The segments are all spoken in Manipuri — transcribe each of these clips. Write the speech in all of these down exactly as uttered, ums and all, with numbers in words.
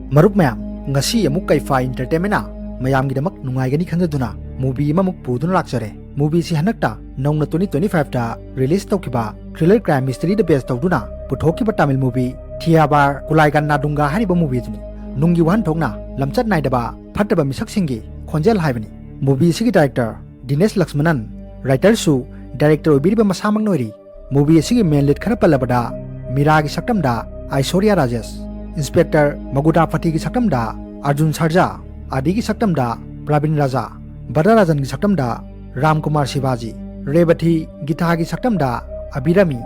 ꯃꯔꯨꯞ ꯃꯌꯥꯝ, ꯉꯁꯤ ꯑꯃꯨꯛ ꯀꯩꯐꯥ Entertainment ꯅ ꯃꯌꯥꯝꯒꯤꯗꯃꯛ ꯅꯨꯡꯉꯥꯏꯒꯅꯤ ꯈꯟꯖꯗꯨꯅ movie ꯑꯃꯃꯨꯛ ꯄꯨꯗꯨꯅ ꯂꯥꯛꯆꯔꯦ꯫ Movie ꯁꯤ ꯍꯟꯗꯛꯇ ꯅꯧꯅ twenty twenty five ꯇ release ꯇꯧꯈꯤꯕ thriller crime mystery ꯗ base ꯇꯧꯗꯨꯅ ꯄꯨꯊꯣꯛꯈꯤꯕ Tamil movie ꯊꯤꯌꯥꯕꯥꯔ ꯀꯨꯂꯥꯏꯒꯥꯟ ꯅꯥꯗꯨꯡꯒꯥ ꯍꯥꯏꯔꯤꯕ movie ꯗꯨꯅꯤ꯫ ꯅꯨꯡꯒꯤ ꯋꯥꯍꯟꯊꯣꯛꯅ ꯂꯝꯆꯠ ꯅꯥꯏꯗꯕ ꯐꯠꯇꯕ ꯃꯤꯁꯛꯁꯤꯡꯒꯤ ꯈꯣꯟꯖꯦꯜ ꯍꯥꯏꯕꯅꯤ꯫ Movie ꯁꯤꯒꯤ director ꯗꯤꯅꯦꯁ ꯂꯛꯁꯃꯅꯟ, writer ꯁꯨ director ꯑꯣꯏꯕꯤꯔꯤꯕ ꯃꯁꯥꯃꯛꯅ ꯑꯣꯏꯔꯤ꯫ Movie ꯑꯁꯤꯒꯤ main lead ꯈꯔ ꯄꯜꯂꯕꯗ, ꯃꯤꯔꯥꯒꯤ ꯁꯛꯇꯝꯗ ꯑꯥꯏꯁꯣꯔꯤꯌꯥ ꯔꯥꯖꯦꯁ, Inspector ꯃꯒꯨꯗꯥ ꯐꯇꯤꯒꯤ ꯁꯛꯇꯝꯗ ꯑꯔꯖꯨꯟ ꯁꯔꯖꯥ, ꯑꯥꯗꯤꯒꯤ ꯁꯛꯇꯝꯗ ꯄ꯭ꯔꯕꯤꯟ ꯔꯥꯖꯥ, ꯕꯗꯔꯥꯖꯟꯒꯤ ꯁꯛꯇꯝꯗ ꯔꯥꯝ ꯀꯨꯃꯥꯔ ꯁꯤꯕꯥꯖꯤ, ꯔꯦꯕꯊꯤ ꯒꯤꯊꯥꯒꯤ ꯁꯛꯇꯝꯗ ꯑꯕꯤꯔꯃꯤ꯫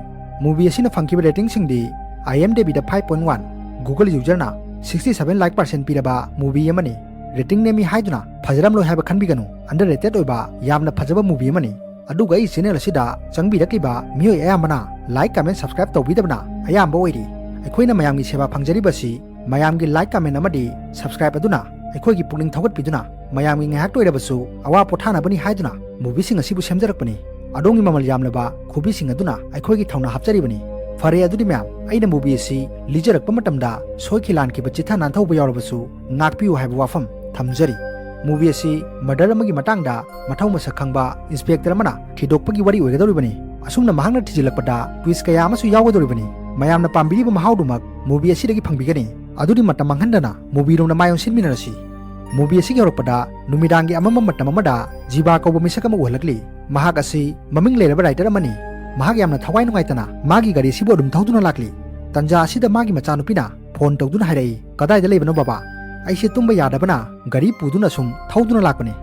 Movie ꯑꯁꯤꯅ ꯐꯪꯈꯤꯕ rating ꯁꯤꯡꯗꯤ IMDb ꯗ five point one, Google user ꯅ sixty seven like percent ꯄꯤꯔꯕ movie ꯑꯃꯅꯤ꯫ Rating ꯅꯦꯝꯃꯤ ꯍꯥꯏꯗꯨꯅ ꯐꯖꯔꯝꯂꯣꯏ ꯍꯥꯏꯕ ꯈꯟꯕꯤꯒꯅꯨ, underrated ꯑꯣꯏꯕ ꯌꯥꯝꯅ ꯐꯖꯕ movie ꯑꯃꯅꯤ꯫ ꯑꯗꯨꯒ ꯑꯩ channel ꯑꯁꯤꯗ ꯆꯪꯕꯤꯔꯛꯂꯤꯕ ꯃꯤꯑꯣꯏ ꯑꯌꯥꯝꯕꯅ like, comment, subscribe ꯇꯧꯕꯤꯗꯕꯅ ꯑꯌꯥꯝꯕ ꯑꯣꯏꯔꯤ꯫ ꯑꯩꯈꯣꯏꯅ ꯃꯌꯥꯝꯒꯤ ꯁꯦꯕꯥ ꯐꯪꯖꯔꯤꯕꯁꯤ ꯃꯌꯥꯝꯒꯤ like, comment ꯑꯃꯗꯤ subscribe ꯑꯗꯨꯅ ꯑꯩꯈꯣꯏꯒꯤ ꯄꯨꯛꯅꯤꯡ ꯊꯧꯒꯠꯄꯤꯗꯨꯅ ꯃꯌꯥꯝꯒꯤ ꯉꯥꯏꯍꯥꯛꯇ ꯑꯣꯏꯔꯕꯁꯨ ꯑꯋꯥ ꯄꯣꯊꯥꯅꯕꯅꯤ ꯍꯥꯏꯗꯨꯅ movie ꯁꯤꯡ ꯑꯁꯤꯕꯨ ꯁꯦꯝꯖꯔꯛꯄꯅꯤ꯫ ꯑꯗꯣꯝꯒꯤ ꯃꯃꯜ ꯌꯥꯝꯂꯕ ꯈꯨꯕꯤꯁꯤꯡ ꯑꯗꯨꯅ ꯑꯩꯈꯣꯏꯒꯤ ꯊꯧꯅꯥ ꯍꯥꯞꯆꯔꯤꯕꯅꯤ꯫ ꯐꯔꯦ, ꯑꯗꯨꯗꯤ ꯃꯌꯥꯝ, ꯑꯩꯅ movie ꯑꯁꯤ ꯂꯤꯖꯔꯛꯄ ꯃꯇꯝꯗ ꯁꯣꯏꯈꯤ ꯂꯥꯟꯈꯤꯕ ꯆꯤꯊ ꯅꯥꯟꯊꯧꯕ ꯌꯥꯎꯔꯕꯁꯨ ꯉꯥꯛꯄꯤꯌꯨ ꯍꯥꯏꯕ ꯋꯥꯐꯝ ꯊꯝꯖꯔꯤ꯫ Movie ꯑꯁꯤ murder ꯑꯃꯒꯤ ꯃꯇꯥꯡꯗ ꯃꯊꯧ ꯃꯁꯛ ꯈꯪꯕ inspector ꯑꯃꯅ ꯊꯤꯗꯣꯛꯄꯒꯤ ꯋꯥꯔꯤ ꯑꯣꯏꯒꯗꯧꯔꯤꯕꯅꯤ꯫ ꯑꯁꯨꯝꯅ ꯃꯍꯥꯛꯅ ꯊꯤꯖꯤꯜꯂꯛꯄꯗ twist ꯀꯌꯥ ꯑꯃꯁꯨ ꯌꯥꯎꯒꯗꯧꯔꯤꯕꯅꯤ꯫ ꯃꯌꯥꯝꯅ ꯄꯥꯝꯕꯤꯔꯤꯕ ꯃꯍꯥꯎꯗꯨꯃꯛ movie ꯑꯁꯤꯗꯒꯤ ꯐꯪꯕꯤꯒꯅꯤ꯫ ꯑꯗꯨꯗꯤ ꯃꯇꯝ ꯃꯥꯡꯍꯟꯗꯅ movie ꯔꯣꯝꯗ ꯃꯥꯏ ꯑꯣꯟꯁꯤꯟꯃꯤꯟꯅꯔꯁꯤ꯫ Movie ꯑꯁꯤꯒꯤ ꯍꯧꯔꯛꯄꯗ ꯅꯨꯃꯤꯗꯥꯡꯒꯤ ꯑꯃꯝꯕ ꯃꯇꯝ ꯑꯃꯗ ꯖꯤꯕꯥ ꯀꯧꯕ ꯃꯤꯁꯛ ꯑꯃ ꯎꯍꯜꯂꯛꯂꯤ꯫ ꯃꯍꯥꯛ ꯑꯁꯤ ꯃꯃꯤꯡ ꯂꯩꯔꯕ writer ꯑꯃꯅꯤ꯫ ꯃꯍꯥꯛ ꯌꯥꯝꯅ ꯊꯋꯥꯏ ꯅꯨꯡꯉꯥꯏꯇꯅ ꯃꯥꯒꯤ ꯒꯥꯔꯤ ꯑꯁꯤꯕꯨ ꯑꯗꯨꯝ ꯊꯧꯗꯨꯅ ꯂꯥꯛꯂꯤ꯫ ꯇꯟꯖꯥ ꯑꯁꯤꯗ ꯃꯥꯒꯤ ꯃꯆꯥꯅꯨꯄꯤꯅ phone ꯇꯧꯗꯨꯅ ꯍꯥꯏꯔꯛꯏ, "ꯀꯗꯥꯏꯗ ꯂꯩꯕꯅꯣ ꯕꯕꯥ? ꯑꯩꯁꯦ ꯇꯨꯝꯕ ꯌꯥꯗꯕꯅ ꯒꯥꯔꯤ ꯄꯨꯗꯨꯅ ꯁꯨꯝ ꯊꯧꯗꯨꯅ ꯂꯥꯛꯄꯅꯤ꯫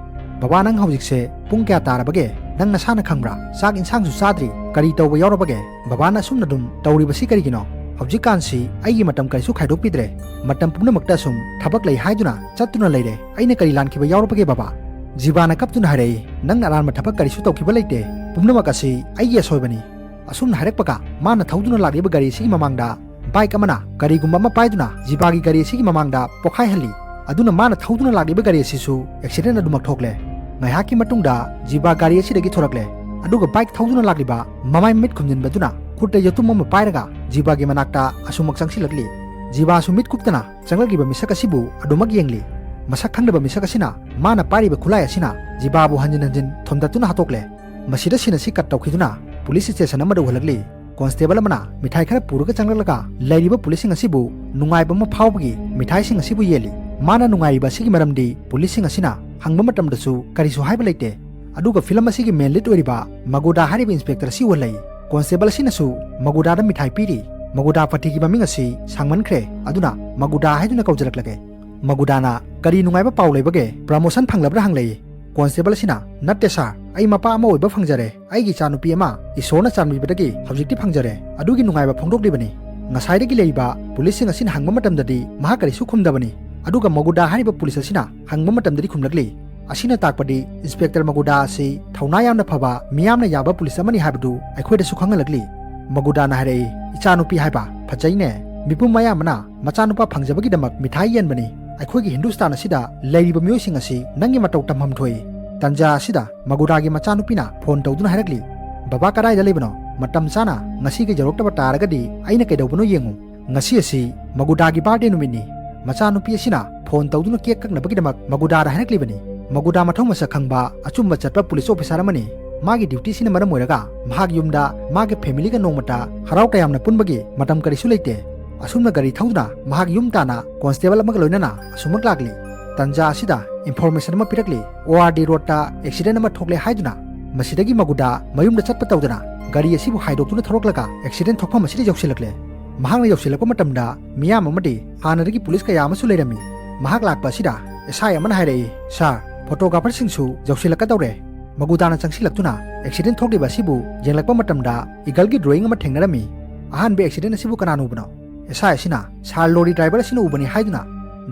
ꯕꯕꯥ, ꯅꯪ ꯍꯧꯖꯤꯛꯁꯦ ꯄꯨꯡ ꯀꯌꯥ ꯇꯥꯔꯕꯒꯦ? ꯅꯪ ꯅꯁꯥꯅ ꯈꯪꯕ꯭ꯔꯥ? ꯆꯥꯛ ꯏꯟꯁꯥꯡꯁꯨ ꯆꯥꯗ꯭ꯔꯤ꯫ ꯀꯔꯤ ꯇꯧꯕ ꯌꯥꯎꯔꯕꯒꯦ? ꯕꯕꯥꯅ ꯑꯁꯨꯝꯅ ꯑꯗꯨꯝ ꯇꯧꯔꯤꯕꯁꯤ ꯀꯔꯤꯒꯤꯅꯣ? ꯍꯧꯖꯤꯛꯀꯥꯟꯁꯤ ꯑꯩꯒꯤ ꯃꯇꯝ ꯀꯔꯤꯁꯨ ꯈꯥꯏꯗꯣꯛꯄꯤꯗ꯭ꯔꯦ꯫ ꯃꯇꯝ ꯄꯨꯝꯅꯃꯛꯇ ꯑꯁꯨꯝ ꯊꯕꯛ ꯂꯩ ꯍꯥꯏꯗꯨꯅ ꯆꯠꯇꯨꯅ ꯂꯩꯔꯦ꯫ ꯑꯩꯅ ꯀꯔꯤ ꯂꯥꯟꯈꯤꯕ ꯌꯥꯎꯔꯕꯒꯦ ꯕꯕꯥ?" ꯖꯤꯕꯥꯅ ꯀꯞꯇꯨꯅ ꯍꯥꯏꯔꯛꯏ, "ꯅꯪꯅ ꯑꯔꯥꯟꯕ ꯊꯕꯛ ꯀꯔꯤꯁꯨ ꯇꯧꯈꯤꯕ ꯂꯩꯇꯦ꯫ ꯄꯨꯝꯅꯃꯛ ꯑꯁꯤ ꯑꯩꯒꯤ ꯑꯁꯣꯏꯕꯅꯤ꯫" ꯑꯁꯨꯝꯅ ꯍꯥꯏꯔꯛꯄꯒ ꯃꯥꯅ ꯊꯧꯗꯨꯅ ꯂꯥꯛꯂꯤꯕ ꯒꯥꯔꯤ ꯑꯁꯤꯒꯤ ꯃꯃꯥꯡꯗ bike ꯑꯃꯅ ꯀꯔꯤꯒꯨꯝꯕ ꯑꯃ ꯄꯥꯏꯗꯨꯅ ꯖꯤꯕꯥꯒꯤ ꯒꯥꯔꯤ ꯑꯁꯤꯒꯤ ꯃꯃꯥꯡꯗ ꯄꯣꯈꯥꯏꯍꯜꯂꯤ꯫ ꯑꯗꯨꯅ ꯃꯥꯅ ꯊꯧꯗꯨꯅ ꯂꯥꯛꯂꯤꯕ ꯒꯥꯔꯤ ꯑꯁꯤꯁꯨ accident ꯑꯗꯨꯃꯛ ꯊꯣꯛꯂꯦ꯫ ꯉꯥꯏꯍꯥꯛꯀꯤ ꯃꯇꯨꯡꯗ ꯖꯤꯕꯥ ꯒꯥꯔꯤ ꯑꯁꯤꯗꯒꯤ ꯊꯣꯔꯛꯂꯦ꯫ ꯑꯗꯨꯒ bike ꯊꯧꯗꯨꯅ ꯂꯥꯛꯂꯤꯕ ꯃꯃꯥꯏ ꯃꯃꯤꯠ ꯈꯨꯝꯖꯤꯟꯕꯗꯨꯅ ꯈꯨꯠꯇ ꯌꯦꯇꯨꯝ ꯑꯃ ꯄꯥꯏꯔꯒ ꯖꯤꯕꯥꯒꯤ ꯃꯅꯥꯛꯇ ꯑꯁꯨꯃꯛ ꯆꯪꯁꯤꯜꯂꯛꯂꯤ꯫ ꯖꯤꯕꯥꯁꯨ ꯃꯤꯠ ꯀꯨꯞꯇꯅ ꯆꯪꯂꯛꯂꯤꯕ ꯃꯤꯁꯛ ꯑꯁꯤꯕꯨ ꯑꯗꯨꯃꯛ ꯌꯦꯡꯂꯤ꯫ ꯃꯁꯛ ꯈꯪꯗꯕ ꯃꯤꯁꯛ ꯑꯁꯤꯅ ꯃꯥꯅ ꯄꯥꯏꯔꯤꯕ ꯈꯨꯠꯂꯥꯏ ꯑꯁꯤꯅ ꯖꯤꯕꯥꯕꯨ ꯍꯟꯖꯤꯟ ꯍꯟꯖꯤꯟ ꯊꯣꯝꯗꯠꯇꯨꯅ ꯍꯥꯠꯇꯣꯛꯂꯦ꯫ ꯃꯁꯤꯗ ꯁꯤꯟ ꯑꯁꯤ ꯀꯠ ꯇꯧꯈꯤꯗꯨꯅ ꯄꯨꯂꯤꯁ ꯁ꯭ꯇꯦꯁꯟ ꯑꯃꯗ ꯎꯍꯜꯂꯛꯂꯤ꯫ ꯀꯣꯟꯁꯇꯦꯕꯜ ꯑꯃꯅ ꯃꯤꯊꯥꯏ ꯈꯔ ꯄꯨꯔꯒ ꯆꯪꯂꯛꯂꯒ ꯂꯩꯔꯤꯕ ꯄꯨꯂꯤꯁꯁꯤꯡ ꯑꯁꯤꯕꯨ ꯅꯨꯡꯉꯥꯏꯕ ꯑꯃ ꯐꯥꯎꯕꯒꯤ ꯃꯤꯊꯥꯏꯁꯤꯡ ꯑꯁꯤꯕꯨ ꯌꯦꯜꯂꯤ꯫ ꯃꯥꯅ ꯅꯨꯡꯉꯥꯏꯔꯤꯕ ꯑꯁꯤꯒꯤ ꯃꯔꯝꯗꯤ ꯄꯨꯂꯤꯁꯁꯤꯡ ꯑꯁꯤꯅ ꯍꯪꯕ ꯃꯇꯝꯗꯁꯨ ꯀꯔꯤꯁꯨ ꯍꯥꯏꯕ ꯂꯩꯇꯦ꯫ ꯑꯗꯨꯒ ꯐꯤꯂꯝ ꯑꯁꯤꯒꯤ ꯃꯦꯟ ꯂꯤꯗ ꯑꯣꯏꯔꯤꯕ ꯃꯒꯨꯗꯥ ꯍꯥꯏꯔꯤꯕ ꯏꯟꯁꯄꯦꯛꯇꯔ ꯑꯁꯤ ꯎꯍꯜꯂꯛꯏ꯫ ꯀꯣꯟꯁꯇꯦꯕꯜ ꯑꯁꯤꯅꯁꯨ ꯃꯒꯨꯗꯥꯗ ꯃꯤꯊꯥꯏ ꯄꯤꯔꯤ꯫ ꯃꯒꯨꯗꯥ ꯄꯥꯔꯇꯤꯒꯤ ꯃꯃꯤꯡ ꯑꯁꯤ ꯁꯥꯡꯃꯟꯈ꯭ꯔꯦ, ꯑꯗꯨꯅ ꯃꯒꯨꯗꯥ ꯍꯥꯏꯗꯨꯅ ꯀꯧꯖꯔꯛꯂꯒꯦ꯫ ꯃꯒꯨꯗꯥꯅ ꯀꯔꯤ ꯅꯨꯡꯉꯥꯏꯕ ꯄꯥꯎ ꯂꯩꯕꯒꯦ? ꯄ꯭ꯔꯃꯣꯁꯟ ꯐꯪꯂꯕ꯭ꯔꯥ ꯍꯪꯂꯛꯏ꯫ ꯀꯣꯟꯁꯇꯦꯕꯜ ꯑꯁꯤꯅ, "ꯅꯠꯇꯦ ꯁꯥꯔ, ꯑꯩ ꯃꯄꯥ ꯑꯃ ꯑꯣꯏꯕ ꯐꯪꯖꯔꯦ꯫ ꯑꯩꯒꯤ ꯏꯆꯥꯅꯨꯄꯤ ꯑꯃ ꯏꯁꯣꯔꯅ ꯆꯥꯟꯕꯤꯕꯗꯒꯤ ꯍꯧꯖꯤꯛꯇꯤ ꯐꯪꯖꯔꯦ꯫ ꯑꯗꯨꯒꯤ ꯅꯨꯡꯉꯥꯏꯕ ꯐꯣꯡꯗꯣꯛꯂꯤꯕꯅꯤ꯫" ꯉꯁꯥꯏꯗꯒꯤ ꯂꯩꯔꯤꯕ ꯄꯨꯂꯤꯁꯁꯤꯡ ꯑꯁꯤꯅ ꯍꯪꯕ ꯃꯇꯝꯗꯗꯤ ꯃꯍꯥꯛ ꯀꯔꯤꯁꯨ ꯈꯨꯝꯗꯕꯅꯤ꯫ ꯑꯗꯨꯒ ꯃꯒꯨꯗꯥ ꯍꯥꯏꯔꯤꯕ ꯄꯨꯂꯤꯁ ꯑꯁꯤꯅ ꯍꯪꯕ ꯃꯇꯝꯗꯗꯤ ꯈꯨꯝꯂꯛꯂꯤ꯫ ꯑꯁꯤꯅ ꯇꯥꯛꯄꯗꯤ ꯏꯟꯁꯄꯦꯛꯇꯔ ꯃꯒꯨꯗꯥ ꯑꯁꯤ ꯊꯧꯅꯥ ꯌꯥꯝꯅ ꯐꯕ, ꯃꯤꯌꯥꯝꯅ ꯌꯥꯕ ꯄꯨꯂꯤꯁ ꯑꯃꯅꯤ ꯍꯥꯏꯕꯗꯨ ꯑꯩꯈꯣꯏꯗꯁꯨ ꯈꯪꯍꯜꯂꯛꯂꯤ꯫ ꯃꯒꯨꯗꯥꯅ ꯍꯥꯏꯔꯛꯏ, "ꯏꯆꯥꯅꯨꯄꯤ ꯍꯥꯏꯕ ꯐꯖꯩꯅꯦ꯫ ꯃꯤꯄꯨꯝ ꯑꯌꯥꯝꯕꯅ ꯃꯆꯥꯅꯨꯄꯥ ꯐꯪꯖꯕꯒꯤꯗꯃꯛ ꯃꯤꯊꯥꯏ ꯌꯦꯟꯕꯅꯤ꯫ ꯑꯩꯈꯣꯏꯒꯤ ꯍꯤꯟꯗꯨꯁꯇꯥꯟ ꯑꯁꯤꯗ ꯂꯩꯔꯤꯕ ꯃꯤꯑꯣꯏꯁꯤꯡ ꯑꯁꯤ ꯅꯪꯒꯤ ꯃꯇꯧ ꯇꯝꯐꯝ ꯊꯣꯛꯏ꯫" ꯇꯟꯖꯥ ꯑꯁꯤꯗ ꯃꯒꯨꯗꯥꯒꯤ ꯃꯆꯥꯅꯨꯄꯤꯅ ꯐꯣꯟ ꯇꯧꯗꯨꯅ ꯍꯥꯏꯔꯛꯂꯤ, "ꯕꯕꯥ ꯀꯗꯥꯏꯗ ꯂꯩꯕꯅꯣ? ꯃꯇꯝ ꯆꯥꯅ ꯉꯁꯤꯒ ꯌꯧꯔꯛꯇꯕ ꯇꯥꯔꯒꯗꯤ ꯑꯩꯅ ꯀꯩꯗꯧꯕꯅꯣ ꯌꯦꯡꯉꯨ꯫ ꯉꯁꯤ ꯑꯁꯤ ꯃꯒꯨꯗꯥꯒꯤ ꯕꯥꯔꯗꯦ ꯅꯨꯃꯤꯠꯅꯤ꯫" ꯃꯆꯥꯅꯨꯄꯤ ꯑꯁꯤꯅ ꯐꯣꯟ ꯇꯧꯗꯨꯅ ꯀꯦꯛ ꯀꯛꯅꯕꯒꯤꯗꯃꯛ ꯃꯒꯨꯗꯥꯗ ꯍꯥꯏꯔꯛꯂꯤꯕꯅꯤ꯫ ꯃꯒꯨꯗꯥ ꯃꯊꯧ ꯃꯁꯛ ꯈꯪꯕ ꯑꯆꯨꯝꯕ ꯆꯠꯄ ꯄꯨꯂꯤꯁ ꯑꯣꯐꯤꯁꯥꯔ ꯑꯃꯅꯤ꯫ ꯃꯥꯒꯤ ꯗ꯭ꯌꯨꯇꯤꯁꯤꯅ ꯃꯔꯝ ꯑꯣꯏꯔꯒ ꯃꯍꯥꯛ ꯌꯨꯝꯗ ꯃꯥꯒꯤ ꯐꯦꯃꯤꯂꯤꯒ ꯅꯣꯡꯃꯇ ꯍꯔꯥꯎ ꯇꯌꯥꯝꯅ ꯄꯨꯟꯕꯒꯤ ꯃꯇꯝ ꯀꯔꯤꯁꯨ ꯂꯩꯇꯦ꯫ ꯑꯁꯨꯝꯅ ꯒꯥꯔꯤ ꯊꯧꯗꯨꯅ ꯃꯍꯥꯛ ꯌꯨꯝ ꯇꯥꯟꯅ ꯀꯣꯟꯁꯇꯦꯕꯜ ꯑꯃꯒ ꯂꯣꯏꯅꯅ ꯑꯁꯨꯃꯛ ꯂꯥꯛꯂꯤ꯫ ꯇꯟꯖꯥ ꯑꯁꯤꯗ ꯏꯟꯐꯣꯔꯃꯦꯁꯟ ꯑꯃ ꯄꯤꯔꯛꯂꯤ, "ꯑꯣ ꯑꯥꯔ ꯗꯤ ꯔꯣꯗꯇ ꯑꯦꯛꯁꯤꯗꯦꯟ ꯑꯃ ꯊꯣꯛꯂꯦ" ꯍꯥꯏꯗꯨꯅ꯫ ꯃꯁꯤꯗꯒꯤ ꯃꯒꯨꯗꯥ ꯃꯌꯨꯝꯗ ꯆꯠꯄ ꯇꯧꯗꯅ ꯒꯥꯔꯤ ꯑꯁꯤꯕꯨ ꯍꯥꯏꯗꯣꯛꯇꯨꯅ ꯊꯧꯔꯛꯂꯒ ꯑꯦꯛꯁꯤꯗꯦꯟ ꯊꯣꯛꯐꯝ ꯑꯁꯤꯗ ꯌꯧꯁꯤꯜꯂꯛꯂꯦ꯫ ꯃꯍꯥꯛꯅ ꯌꯧꯁꯤꯜꯂꯛꯄ ꯃꯇꯝꯗ ꯃꯤꯌꯥꯝ ꯑꯃꯗꯤ ꯍꯥꯟꯅꯗꯒꯤ ꯄꯨꯂꯤꯁ ꯀꯌꯥ ꯑꯃꯁꯨ ꯂꯩꯔꯝꯃꯤ꯫ ꯃꯍꯥꯛ ꯂꯥꯛꯄ ꯑꯁꯤꯗ ꯑꯦꯁ ꯑꯥꯏ ꯑꯃꯅ ꯍꯥꯏꯔꯛꯏ, "ꯁꯥꯔ, ꯐꯣꯇꯣꯒ꯭ꯔꯥꯐꯔꯁꯤꯡꯁꯨ ꯌꯧꯁꯤꯜꯂꯛꯀꯗꯧꯔꯦ꯫" ꯃꯒꯨꯗꯥꯅ ꯆꯪꯁꯤꯜꯂꯛꯇꯨꯅ ꯑꯦꯛꯁꯤꯗꯦꯟ ꯊꯣꯛꯂꯤꯕ ꯑꯁꯤꯕꯨ ꯌꯦꯡꯂꯛꯄ ꯃꯇꯝꯗ ꯏꯒꯜꯒꯤ ꯗ꯭ꯔꯣꯌꯤꯡ ꯑꯃ ꯊꯦꯡꯅꯔꯝꯃꯤ꯫ "ꯑꯍꯥꯟꯕ ꯑꯦꯛꯁꯤꯗꯦꯟ ꯑꯁꯤꯕꯨ ꯀꯅꯥꯅ ꯎꯕꯅꯣ?" ꯑꯦꯁ ꯑꯥꯏ ꯑꯁꯤꯅ, "ꯁꯥꯔ, ꯂꯣꯔꯤ ꯗ꯭ꯔꯥꯏꯚꯔ ꯑꯁꯤꯅ ꯎꯕꯅꯤ" ꯍꯥꯏꯗꯨꯅ꯫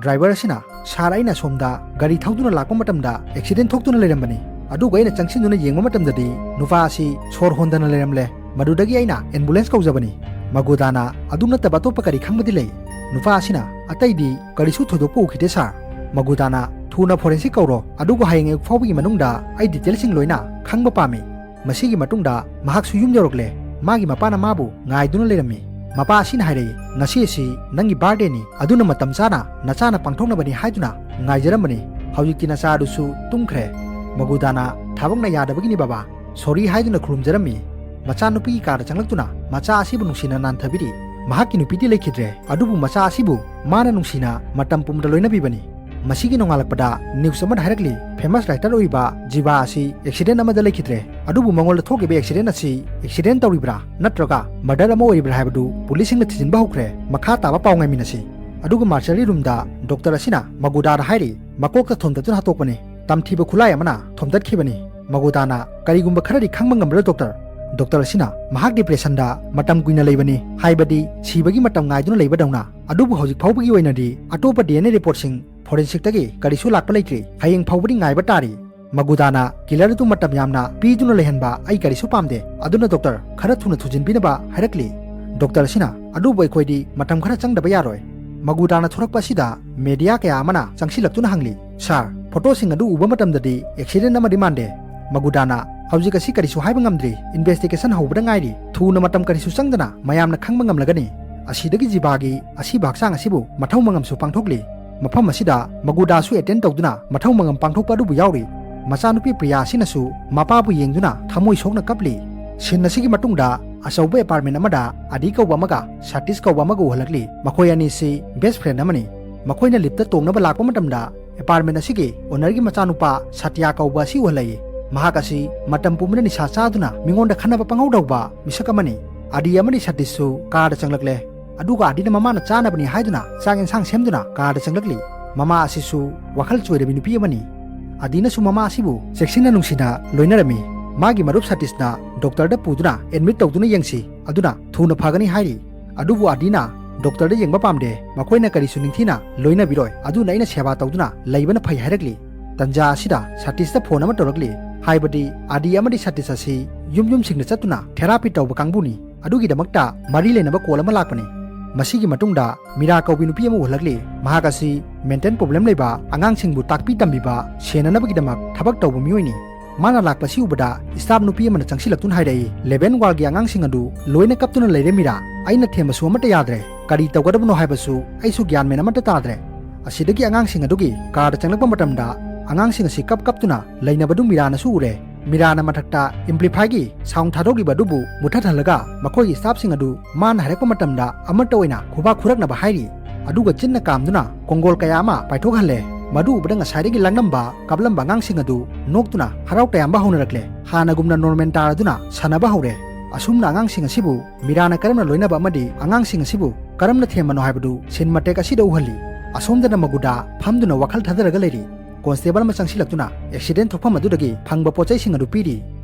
ꯗ꯭ꯔꯥꯏꯚꯔ ꯑꯁꯤꯅ, "ꯁꯥꯔ, ꯑꯩꯅ ꯑꯁꯣꯝꯗ ꯒꯥꯔꯤ ꯊꯧꯗꯨꯅ ꯂꯥꯛꯄ ꯃꯇꯝꯗ ꯑꯦꯛꯁꯤꯗꯦꯟ ꯊꯣꯛꯇꯨꯅ ꯂꯩꯔꯝꯕꯅꯤ꯫ ꯑꯗꯨꯒ ꯑꯩꯅ ꯆꯪꯁꯤꯟꯗꯨꯅ ꯌꯦꯡꯕ ꯃꯇꯝꯗꯗꯤ ꯅꯨꯄꯥ ꯑꯁꯤ ꯁꯣꯔ ꯍꯣꯟꯗꯅ ꯂꯩꯔꯝꯂꯦ꯫ ꯃꯗꯨꯗꯒꯤ ꯑꯩꯅ ꯑꯦꯝꯕꯨꯂꯦꯟꯁ ꯀꯧꯖꯕꯅꯤ꯫" ꯃꯒꯨꯗꯥꯅ, "ꯑꯗꯨ ꯅꯠꯇꯕ ꯑꯇꯣꯞꯄ ꯀꯔꯤ ꯈꯪꯕꯗꯤ ꯂꯩ?" ꯅꯨꯄꯥ ꯑꯁꯤꯅ, "ꯑꯇꯩꯗꯤ ꯀꯔꯤꯁꯨ ꯊꯣꯏꯗꯣꯛꯄ ꯎꯈꯤꯗꯦ, ꯁꯥꯔ꯫" ꯃꯒꯨꯗꯥꯅ, "ꯊꯨꯅ ꯐꯣꯔꯦꯟꯁꯤꯛ ꯀꯧꯔꯣ, ꯑꯗꯨꯒ ꯍꯌꯦꯡ ꯑꯌꯨꯛ ꯐꯥꯎꯕꯒꯤ ꯃꯅꯨꯡꯗ ꯑꯩ ꯗꯤꯇꯦꯜꯁꯤꯡ ꯂꯣꯏꯅ ꯈꯪꯕ ꯄꯥꯝꯃꯤ꯫" ꯃꯁꯤꯒꯤ ꯃꯇꯨꯡꯗ ꯃꯍꯥꯛꯁꯨ ꯌꯨꯝ ꯌꯧꯔꯛꯂꯦ꯫ ꯃꯥꯒꯤ ꯃꯄꯥꯅ ꯃꯥꯕꯨ ꯉꯥꯏꯗꯨꯅ ꯂꯩꯔꯝꯃꯤ꯫ ꯃꯄꯥ ꯑꯁꯤꯅ ꯍꯥꯏꯔꯛꯏ, "ꯉꯁꯤ ꯑꯁꯤ ꯅꯪꯒꯤ birthdayꯅꯤ, ꯑꯗꯨꯅ ꯃꯇꯝ ꯆꯥꯅ ꯅꯆꯥꯅ ꯄꯥꯡꯊꯣꯛꯅꯕꯅꯤ ꯍꯥꯏꯗꯨꯅ ꯉꯥꯏꯖꯔꯝꯕꯅꯤ꯫ ꯍꯧꯖꯤꯛꯇꯤ ꯅꯆꯥ ꯑꯗꯨꯁꯨ ꯇꯨꯝꯈ꯭ꯔꯦ꯫" ꯃꯒꯨꯗꯥꯅ, "ꯊꯥꯕꯛꯅ ꯌꯥꯗꯕꯒꯤꯅꯤ ꯕꯕꯥ, sorry" ꯍꯥꯏꯗꯨꯅ ꯈꯨꯔꯨꯝꯖꯔꯝꯃꯤ꯫ ꯃꯆꯥꯅꯨꯄꯤꯒꯤ ꯀꯥꯗ ꯆꯪꯂꯛꯇꯨꯅ ꯃꯆꯥ ꯑꯁꯤꯕꯨ ꯅꯨꯡꯁꯤꯅ ꯅꯥꯟꯊꯕꯤꯔꯤ꯫ ꯃꯍꯥꯛꯀꯤ ꯅꯨꯄꯤꯗꯤ ꯂꯩꯈꯤꯗ꯭ꯔꯦ, ꯑꯗꯨꯕꯨ ꯃꯆꯥ ꯑꯁꯤꯕꯨ ꯃꯥꯅ ꯅꯨꯡꯁꯤꯅ ꯃꯇꯝ ꯄꯨꯝꯕꯗ ꯂꯣꯏꯅꯕꯤꯕꯅꯤ꯫ ꯃꯁꯤꯒꯤ ꯅꯣꯡꯉꯥꯜꯂꯛꯄꯗ news ꯑꯃꯗ ꯍꯥꯏꯔꯛꯂꯤ, famous writer ꯑꯣꯏꯔꯤꯕ ꯖꯤꯕꯥ ꯑꯁꯤ accident ꯑꯃꯗ ꯂꯩꯈꯤꯗ꯭ꯔꯦ꯫ ꯑꯗꯨꯕꯨ ꯃꯉꯣꯟꯗ ꯊꯣꯛꯈꯤꯕ accident ꯑꯁꯤ accident ꯇꯧꯔꯤꯕ꯭ꯔꯥ ꯅꯠꯇ꯭ꯔꯒ murder ꯑꯃ ꯑꯣꯏꯔꯤꯕ꯭ꯔꯥ ꯍꯥꯏꯕꯗꯨ ꯄꯨꯂꯤꯁꯁꯤꯡꯅ ꯊꯤꯖꯤꯟꯕ ꯍꯧꯈ꯭ꯔꯦ꯫ ꯃꯈꯥ ꯇꯥꯕ ꯄꯥꯎ ꯉꯥꯏꯃꯤꯟꯅꯁꯤ꯫ ꯑꯗꯨꯒ mortuary roomꯗ doctor ꯑꯁꯤꯅ ꯃꯒꯨꯗꯥꯅ ꯍꯥꯏꯔꯤ, ꯃꯀꯣꯛꯇ ꯊꯣꯝꯗꯠꯇꯨꯅ ꯍꯥꯠꯇꯣꯛꯄꯅꯤ, ꯇꯝꯊꯤꯕ ꯈꯨꯠꯂꯥꯏ ꯑꯃꯅ ꯊꯣꯝꯗꯠꯈꯤꯕꯅꯤ꯫ ꯃꯒꯨꯗꯥꯅ, "ꯀꯔꯤꯒꯨꯝꯕ ꯈꯔꯗꯤ ꯈꯪꯕ ꯉꯝꯕ꯭ꯔꯥ doctor?" Doctor ꯑꯁꯤꯅ, "ꯃꯍꯥꯛ depressionꯗ ꯃꯇꯝ ꯀꯨꯏꯅ ꯂꯩꯕꯅꯤ, ꯍꯥꯏꯕꯗꯤ ꯁꯤꯕꯒꯤ ꯃꯇꯝ ꯉꯥꯏꯗꯨꯅ ꯂꯩꯕꯗꯧꯅ꯫ ꯑꯗꯨꯕꯨ ꯍꯧꯖꯤꯛ ꯐꯥꯎꯕꯒꯤ ꯑꯣꯏꯅꯗꯤ ꯑꯇꯣꯞꯄ DNA reportꯁꯤꯡ forensicꯇꯒꯤ ꯀꯔꯤꯁꯨ ꯂꯥꯛꯄ ꯂꯩꯇ꯭ꯔꯤ꯫ ꯍꯌꯦꯡ ꯐꯥꯎꯕꯗꯤ ꯉꯥꯏꯕ ꯇꯥꯔꯤ꯫ ꯃꯒꯨꯗꯥꯅ, ꯀꯤꯂꯔ ꯑꯗꯨ ꯃꯇꯝ ꯌꯥꯝꯅ ꯄꯤꯗꯨꯅ ꯂꯩꯍꯟꯕ ꯑꯩ ꯀꯔꯤꯁꯨ ꯄꯥꯝꯗꯦ, ꯑꯗꯨꯅ ꯗꯣꯛꯇꯔ, ꯈꯔ ꯊꯨꯅ ꯊꯨꯖꯤꯟꯕꯤꯅꯕ ꯍꯥꯏꯔꯛꯂꯤ꯫" ꯗꯣꯛꯇꯔ ꯑꯁꯤꯅ, "ꯑꯗꯨꯕꯨ ꯑꯩꯈꯣꯏꯗꯤ ꯃꯇꯝ ꯈꯔ ꯆꯪꯗꯕ ꯌꯥꯔꯣꯏ꯫" ꯃꯒꯨꯗꯥꯅ ꯊꯣꯔꯛꯄ ꯑꯁꯤꯗ ꯃꯦꯗꯤꯌꯥ ꯀꯌꯥ ꯑꯃꯅ ꯆꯪꯁꯤꯜꯂꯛꯇꯨꯅ ꯍꯪꯂꯤ, "ꯁꯥꯔ, ꯐꯣꯇꯣꯁꯤꯡ ꯑꯗꯨ ꯎꯕ ꯃꯇꯝꯗꯗꯤ ꯑꯦꯛꯁꯤꯗꯦꯟ ꯑꯃꯗꯤ ꯃꯥꯟꯗꯦ꯫" ꯃꯒꯨꯗꯥꯅ, "ꯍꯧꯖꯤꯛ ꯑꯁꯤ ꯀꯔꯤꯁꯨ ꯍꯥꯏꯕ ꯉꯝꯗ꯭ꯔꯤ, ꯏꯟꯚꯦꯁꯇꯤꯒꯦꯁꯟ ꯍꯧꯕꯗ ꯉꯥꯏꯔꯤ꯫ ꯊꯨꯅ ꯃꯇꯝ ꯀꯔꯤꯁꯨ ꯆꯪꯗꯅ ꯃꯌꯥꯝꯅ ꯈꯪꯕ ꯉꯝꯂꯒꯅꯤ꯫" ꯑꯁꯤꯗꯒꯤ ꯖꯤꯕꯥꯒꯤ ꯑꯁꯤꯕ ꯍꯛꯆꯥꯡ ꯑꯁꯤꯕꯨ ꯃꯊꯧ ꯃꯉꯝꯁꯨ ꯄꯥꯡꯊꯣꯛꯂꯤ꯫ ꯃꯐꯝ ꯑꯁꯤꯗ ꯃꯒꯨꯗꯥꯁꯨ ꯑꯦꯇꯦꯟ ꯇꯧꯗꯨꯅ ꯃꯊꯧ ꯃꯉꯝ ꯄꯥꯡꯊꯣꯛꯄ ꯑꯗꯨꯕꯨ ꯌꯥꯎꯔꯤ꯫ ꯃꯆꯥꯅꯨꯄꯤ ꯄ꯭ꯔꯤꯌꯥ ꯑꯁꯤꯅꯁꯨ ꯃꯄꯥꯕꯨ ꯌꯦꯡꯗꯨꯅ ꯊꯃꯣꯏ ꯁꯣꯛꯅ ꯀꯞꯂꯤ꯫ ꯁꯤꯟ ꯑꯁꯤꯒꯤ ꯃꯇꯨꯡꯗ ꯑꯆꯧꯕ ꯑꯦꯄꯥꯔꯠꯃꯦꯟ ꯑꯃꯗ ꯑꯗꯤ ꯀꯧꯕ ꯑꯃꯒ ꯁꯇꯤꯁ ꯀꯧꯕ ꯑꯃꯒ ꯎꯍꯜꯂꯛꯂꯤ꯫ ꯃꯈꯣꯏ ꯑꯅꯤꯁꯤ ꯕꯦꯁ ꯐ꯭ꯔꯦꯟ ꯑꯃꯅꯤ꯫ ꯃꯈꯣꯏꯅ ꯂꯤꯐꯇ ꯇꯣꯡꯅꯕ ꯂꯥꯛꯄ ꯃꯇꯝꯗ ꯑꯦꯄꯥꯔꯠꯃꯦꯟ ꯑꯁꯤꯒꯤ ꯑꯣꯅꯔꯒꯤ ꯃꯆꯥꯅꯨꯄꯥ ꯁꯇ꯭ꯌꯥ ꯀꯧꯕ ꯑꯁꯤ ꯎꯍꯜꯂꯛꯏ꯫ ꯃꯍꯥꯛ ꯑꯁꯤ ꯃꯇꯝ ꯄꯨꯝꯕꯗ ꯅꯤꯁꯥ ꯆꯥꯗꯨꯅ ꯃꯤꯉꯣꯟꯗ ꯈꯟꯅꯕ ꯄꯪꯍꯧ ꯇꯧꯕ ꯃꯤꯁꯛ ꯑꯃꯅꯤ꯫ ꯑꯗꯤ ꯑꯃꯗꯤ ꯁꯇꯤꯁꯁꯨ ꯀꯥꯔꯗ ꯆꯪꯂꯛꯂꯦ꯫ ꯑꯗꯨꯒ ꯑꯗꯤꯅ ꯃꯃꯥꯅ ꯆꯥꯅꯕꯅꯤ ꯍꯥꯏꯗꯨꯅ ꯆꯥꯛ ꯌꯦꯟꯁꯥꯡ ꯁꯦꯝꯗꯨꯅ ꯀꯥꯔꯗ ꯆꯪꯂꯛꯂꯤ꯫ ꯃꯃꯥ ꯑꯁꯤꯁꯨ ꯋꯥꯈꯜ ꯆꯣꯏꯔꯕꯤ ꯅꯨꯄꯤ ꯑꯃꯅꯤ꯫ ꯑꯗꯤꯅꯁꯨ ꯃꯃꯥ ꯑꯁꯤꯕꯨ ꯆꯦꯛꯁꯤꯟꯅ ꯅꯨꯡꯁꯤꯅ ꯂꯣꯏꯅꯔꯝꯃꯤ꯫ ꯃꯥꯒꯤ ꯃꯔꯨꯞ ꯁꯇꯤꯁꯅ ꯗꯣꯛꯇꯔꯗ ꯄꯨꯗꯨꯅ ꯑꯦꯗꯃꯤꯠ ꯇꯧꯗꯨꯅ ꯌꯦꯡꯁꯤ, ꯑꯗꯨꯅ ꯊꯨꯅ ꯐꯒꯅꯤ ꯍꯥꯏꯔꯤ꯫ ꯑꯗꯨꯕꯨ ꯑꯗꯤꯅ ꯗꯣꯛꯇꯔꯗ ꯌꯦꯡꯕ ꯄꯥꯝꯗꯦ, ꯃꯈꯣꯏꯅ ꯀꯔꯤꯁꯨ ꯅꯤꯡꯊꯤꯅ ꯂꯣꯏꯅꯕꯤꯔꯣꯏ, ꯑꯗꯨꯅ ꯑꯩꯅ ꯁꯦꯕꯥ ꯇꯧꯗꯨꯅ ꯂꯩꯕꯅ ꯐꯩ ꯍꯥꯏꯔꯛꯂꯤ꯫ ꯇꯟꯖꯥ ꯑꯁꯤꯗ ꯁꯇꯤꯁꯇ ꯐꯣꯟ ꯑꯃ ꯇꯧꯔꯛꯂꯤ꯫ ꯍꯥꯏꯕꯗꯤ ꯑꯗꯤ ꯑꯃꯗꯤ ꯁꯇꯤꯁ ꯑꯁꯤ ꯌꯨꯝ ꯌꯨꯝꯁꯤꯡꯗ ꯆꯠꯇꯨꯅ ꯊꯦꯔꯥꯄꯤ ꯇꯧꯕ ꯀꯥꯡꯕꯨꯅꯤ꯫ ꯑꯗꯨꯒꯤꯗꯃꯛꯇ ꯃꯔꯤ ꯂꯩꯅꯕ ꯀꯣꯜ ꯑꯃ ꯂꯥꯛꯄꯅꯤ꯫ ꯃꯁꯤꯒꯤ ꯃꯇꯨꯡꯗ ꯃꯤꯔꯥ ꯀꯧꯕꯤ ꯅꯨꯄꯤ ꯑꯃ ꯎꯍꯜꯂꯛꯂꯤ꯫ ꯃꯍꯥꯛ ꯑꯁꯤ ꯃꯦꯟꯇꯦꯜ ꯄ꯭ꯔꯣꯕ꯭ꯂꯦꯝ ꯂꯩꯕ ꯑꯉꯥꯡꯁꯤꯡꯕꯨ ꯇꯥꯛꯄꯤ ꯇꯝꯕꯤꯕ ꯁꯦꯟꯅꯅꯕꯒꯤꯗꯃꯛ ꯊꯕꯛ ꯇꯧꯕ ꯃꯤꯑꯣꯏꯅꯤ꯫ ꯃꯥꯅ ꯂꯥꯛꯄꯁꯤ ꯎꯕꯗ staff ꯅꯨꯄꯤ ꯑꯃꯅ ꯆꯪꯁꯤꯜꯂꯛꯇꯨꯅ ꯍꯥꯏꯔꯛꯏ, "ꯂꯦꯚꯦꯟ ꯋꯥꯔꯜꯒꯤ ꯑꯉꯥꯡꯁꯤꯡ ꯑꯗꯨ ꯂꯣꯏꯅ ꯀꯞꯇꯨꯅ ꯂꯩꯔꯦ ꯃꯤꯔꯥ꯫ ꯑꯩꯅ ꯊꯦꯝꯕꯁꯨ ꯑꯃꯠꯇ ꯌꯥꯗ꯭ꯔꯦ꯫ ꯀꯔꯤ ꯇꯧꯒꯗꯕꯅꯣ ꯍꯥꯏꯕꯁꯨ ꯑꯩꯁꯨ ꯒ꯭ꯌꯥꯟ ꯃꯦꯟ ꯑꯃꯠꯇ ꯇꯥꯗ꯭ꯔꯦ꯫" ꯑꯁꯤꯗꯒꯤ ꯑꯉꯥꯡꯁꯤꯡ ꯑꯗꯨꯒꯤ ꯀꯥꯔꯗ ꯆꯪꯂꯛꯄ ꯃꯇꯝꯗ ꯑꯉꯥꯡꯁꯤꯡ ꯑꯁꯤ ꯀꯞ ꯀꯞꯇꯨꯅ ꯂꯩꯅꯕꯗꯨ ꯃꯤꯔꯥꯅꯁꯨ ꯎꯔꯦ꯫ ꯃꯤꯔꯥꯅ ꯃꯊꯛꯇ amplifierꯒꯤ sound ꯊꯥꯗꯣꯛꯂꯤꯕ ꯑꯗꯨꯕꯨ ꯃꯨꯊꯠꯍꯜꯂꯒ ꯃꯈꯣꯏꯒꯤ staffꯁꯤꯡ ꯑꯗꯨ ꯃꯥꯅ ꯍꯥꯏꯔꯛꯄ ꯃꯇꯝꯗ ꯑꯃꯠꯇ ꯑꯣꯏꯅ ꯈꯨꯕꯥꯛ ꯈꯨꯔꯛꯅꯕ ꯍꯥꯏꯔꯤ꯫ ꯑꯗꯨꯒ ꯆꯤꯟꯅ ꯀꯥꯝꯗꯨꯅ ꯀꯣꯡꯒꯣꯜ ꯀꯌꯥ ꯑꯃ ꯄꯥꯏꯊꯣꯛꯍꯜꯂꯦ꯫ ꯃꯗꯨ ꯎꯕꯗ ꯉꯁꯥꯏꯗꯒꯤ ꯂꯥꯡꯂꯝꯕ, ꯀꯞꯂꯝꯕ ꯑꯉꯥꯡꯁꯤꯡ ꯑꯗꯨ ꯅꯣꯛꯇꯨꯅ ꯍꯔꯥꯎ ꯇꯌꯥꯝꯕ ꯍꯧꯅꯔꯛꯂꯦ꯫ ꯍꯥꯟꯅꯒꯨꯝꯅ ꯅꯣꯔꯃꯦꯜ ꯇꯥꯔꯗꯨꯅ ꯁꯥꯟꯅꯕ ꯍꯧꯔꯦ꯫ ꯑꯁꯨꯝꯅ ꯑꯉꯥꯡꯁꯤꯡ ꯑꯁꯤꯕꯨ ꯃꯤꯔꯥꯅ ꯀꯔꯝꯅ ꯂꯣꯏꯅꯕ ꯑꯃꯗꯤ ꯑꯉꯥꯡꯁꯤꯡ ꯑꯁꯤꯕꯨ ꯀꯔꯝꯅ ꯊꯦꯝꯕꯅꯣ ꯍꯥꯏꯕꯗꯨ ꯁꯤꯟ ꯃꯇꯦꯛ ꯑꯁꯤꯗ ꯎꯍꯜꯂꯤ꯫ ꯑꯁꯣꯝꯗꯅ ꯃꯒꯨꯗꯥ ꯐꯝꯗꯨꯅ ꯋꯥꯈꯜ ꯊꯥꯗꯔꯒ ꯂꯩꯔꯤ꯫ ꯀꯣꯟꯁꯇꯦꯕꯜ ꯑꯃ ꯆꯪꯁꯤꯜꯂꯛꯇꯨꯅ ꯑꯦꯛꯁꯤꯗꯦꯟ ꯊꯣꯛꯐꯝ ꯑꯗꯨꯗꯒꯤ ꯐꯪꯕ ꯄꯣꯠꯆꯩꯁꯤꯡ ꯑꯗꯨ ꯄꯤꯔꯤ꯫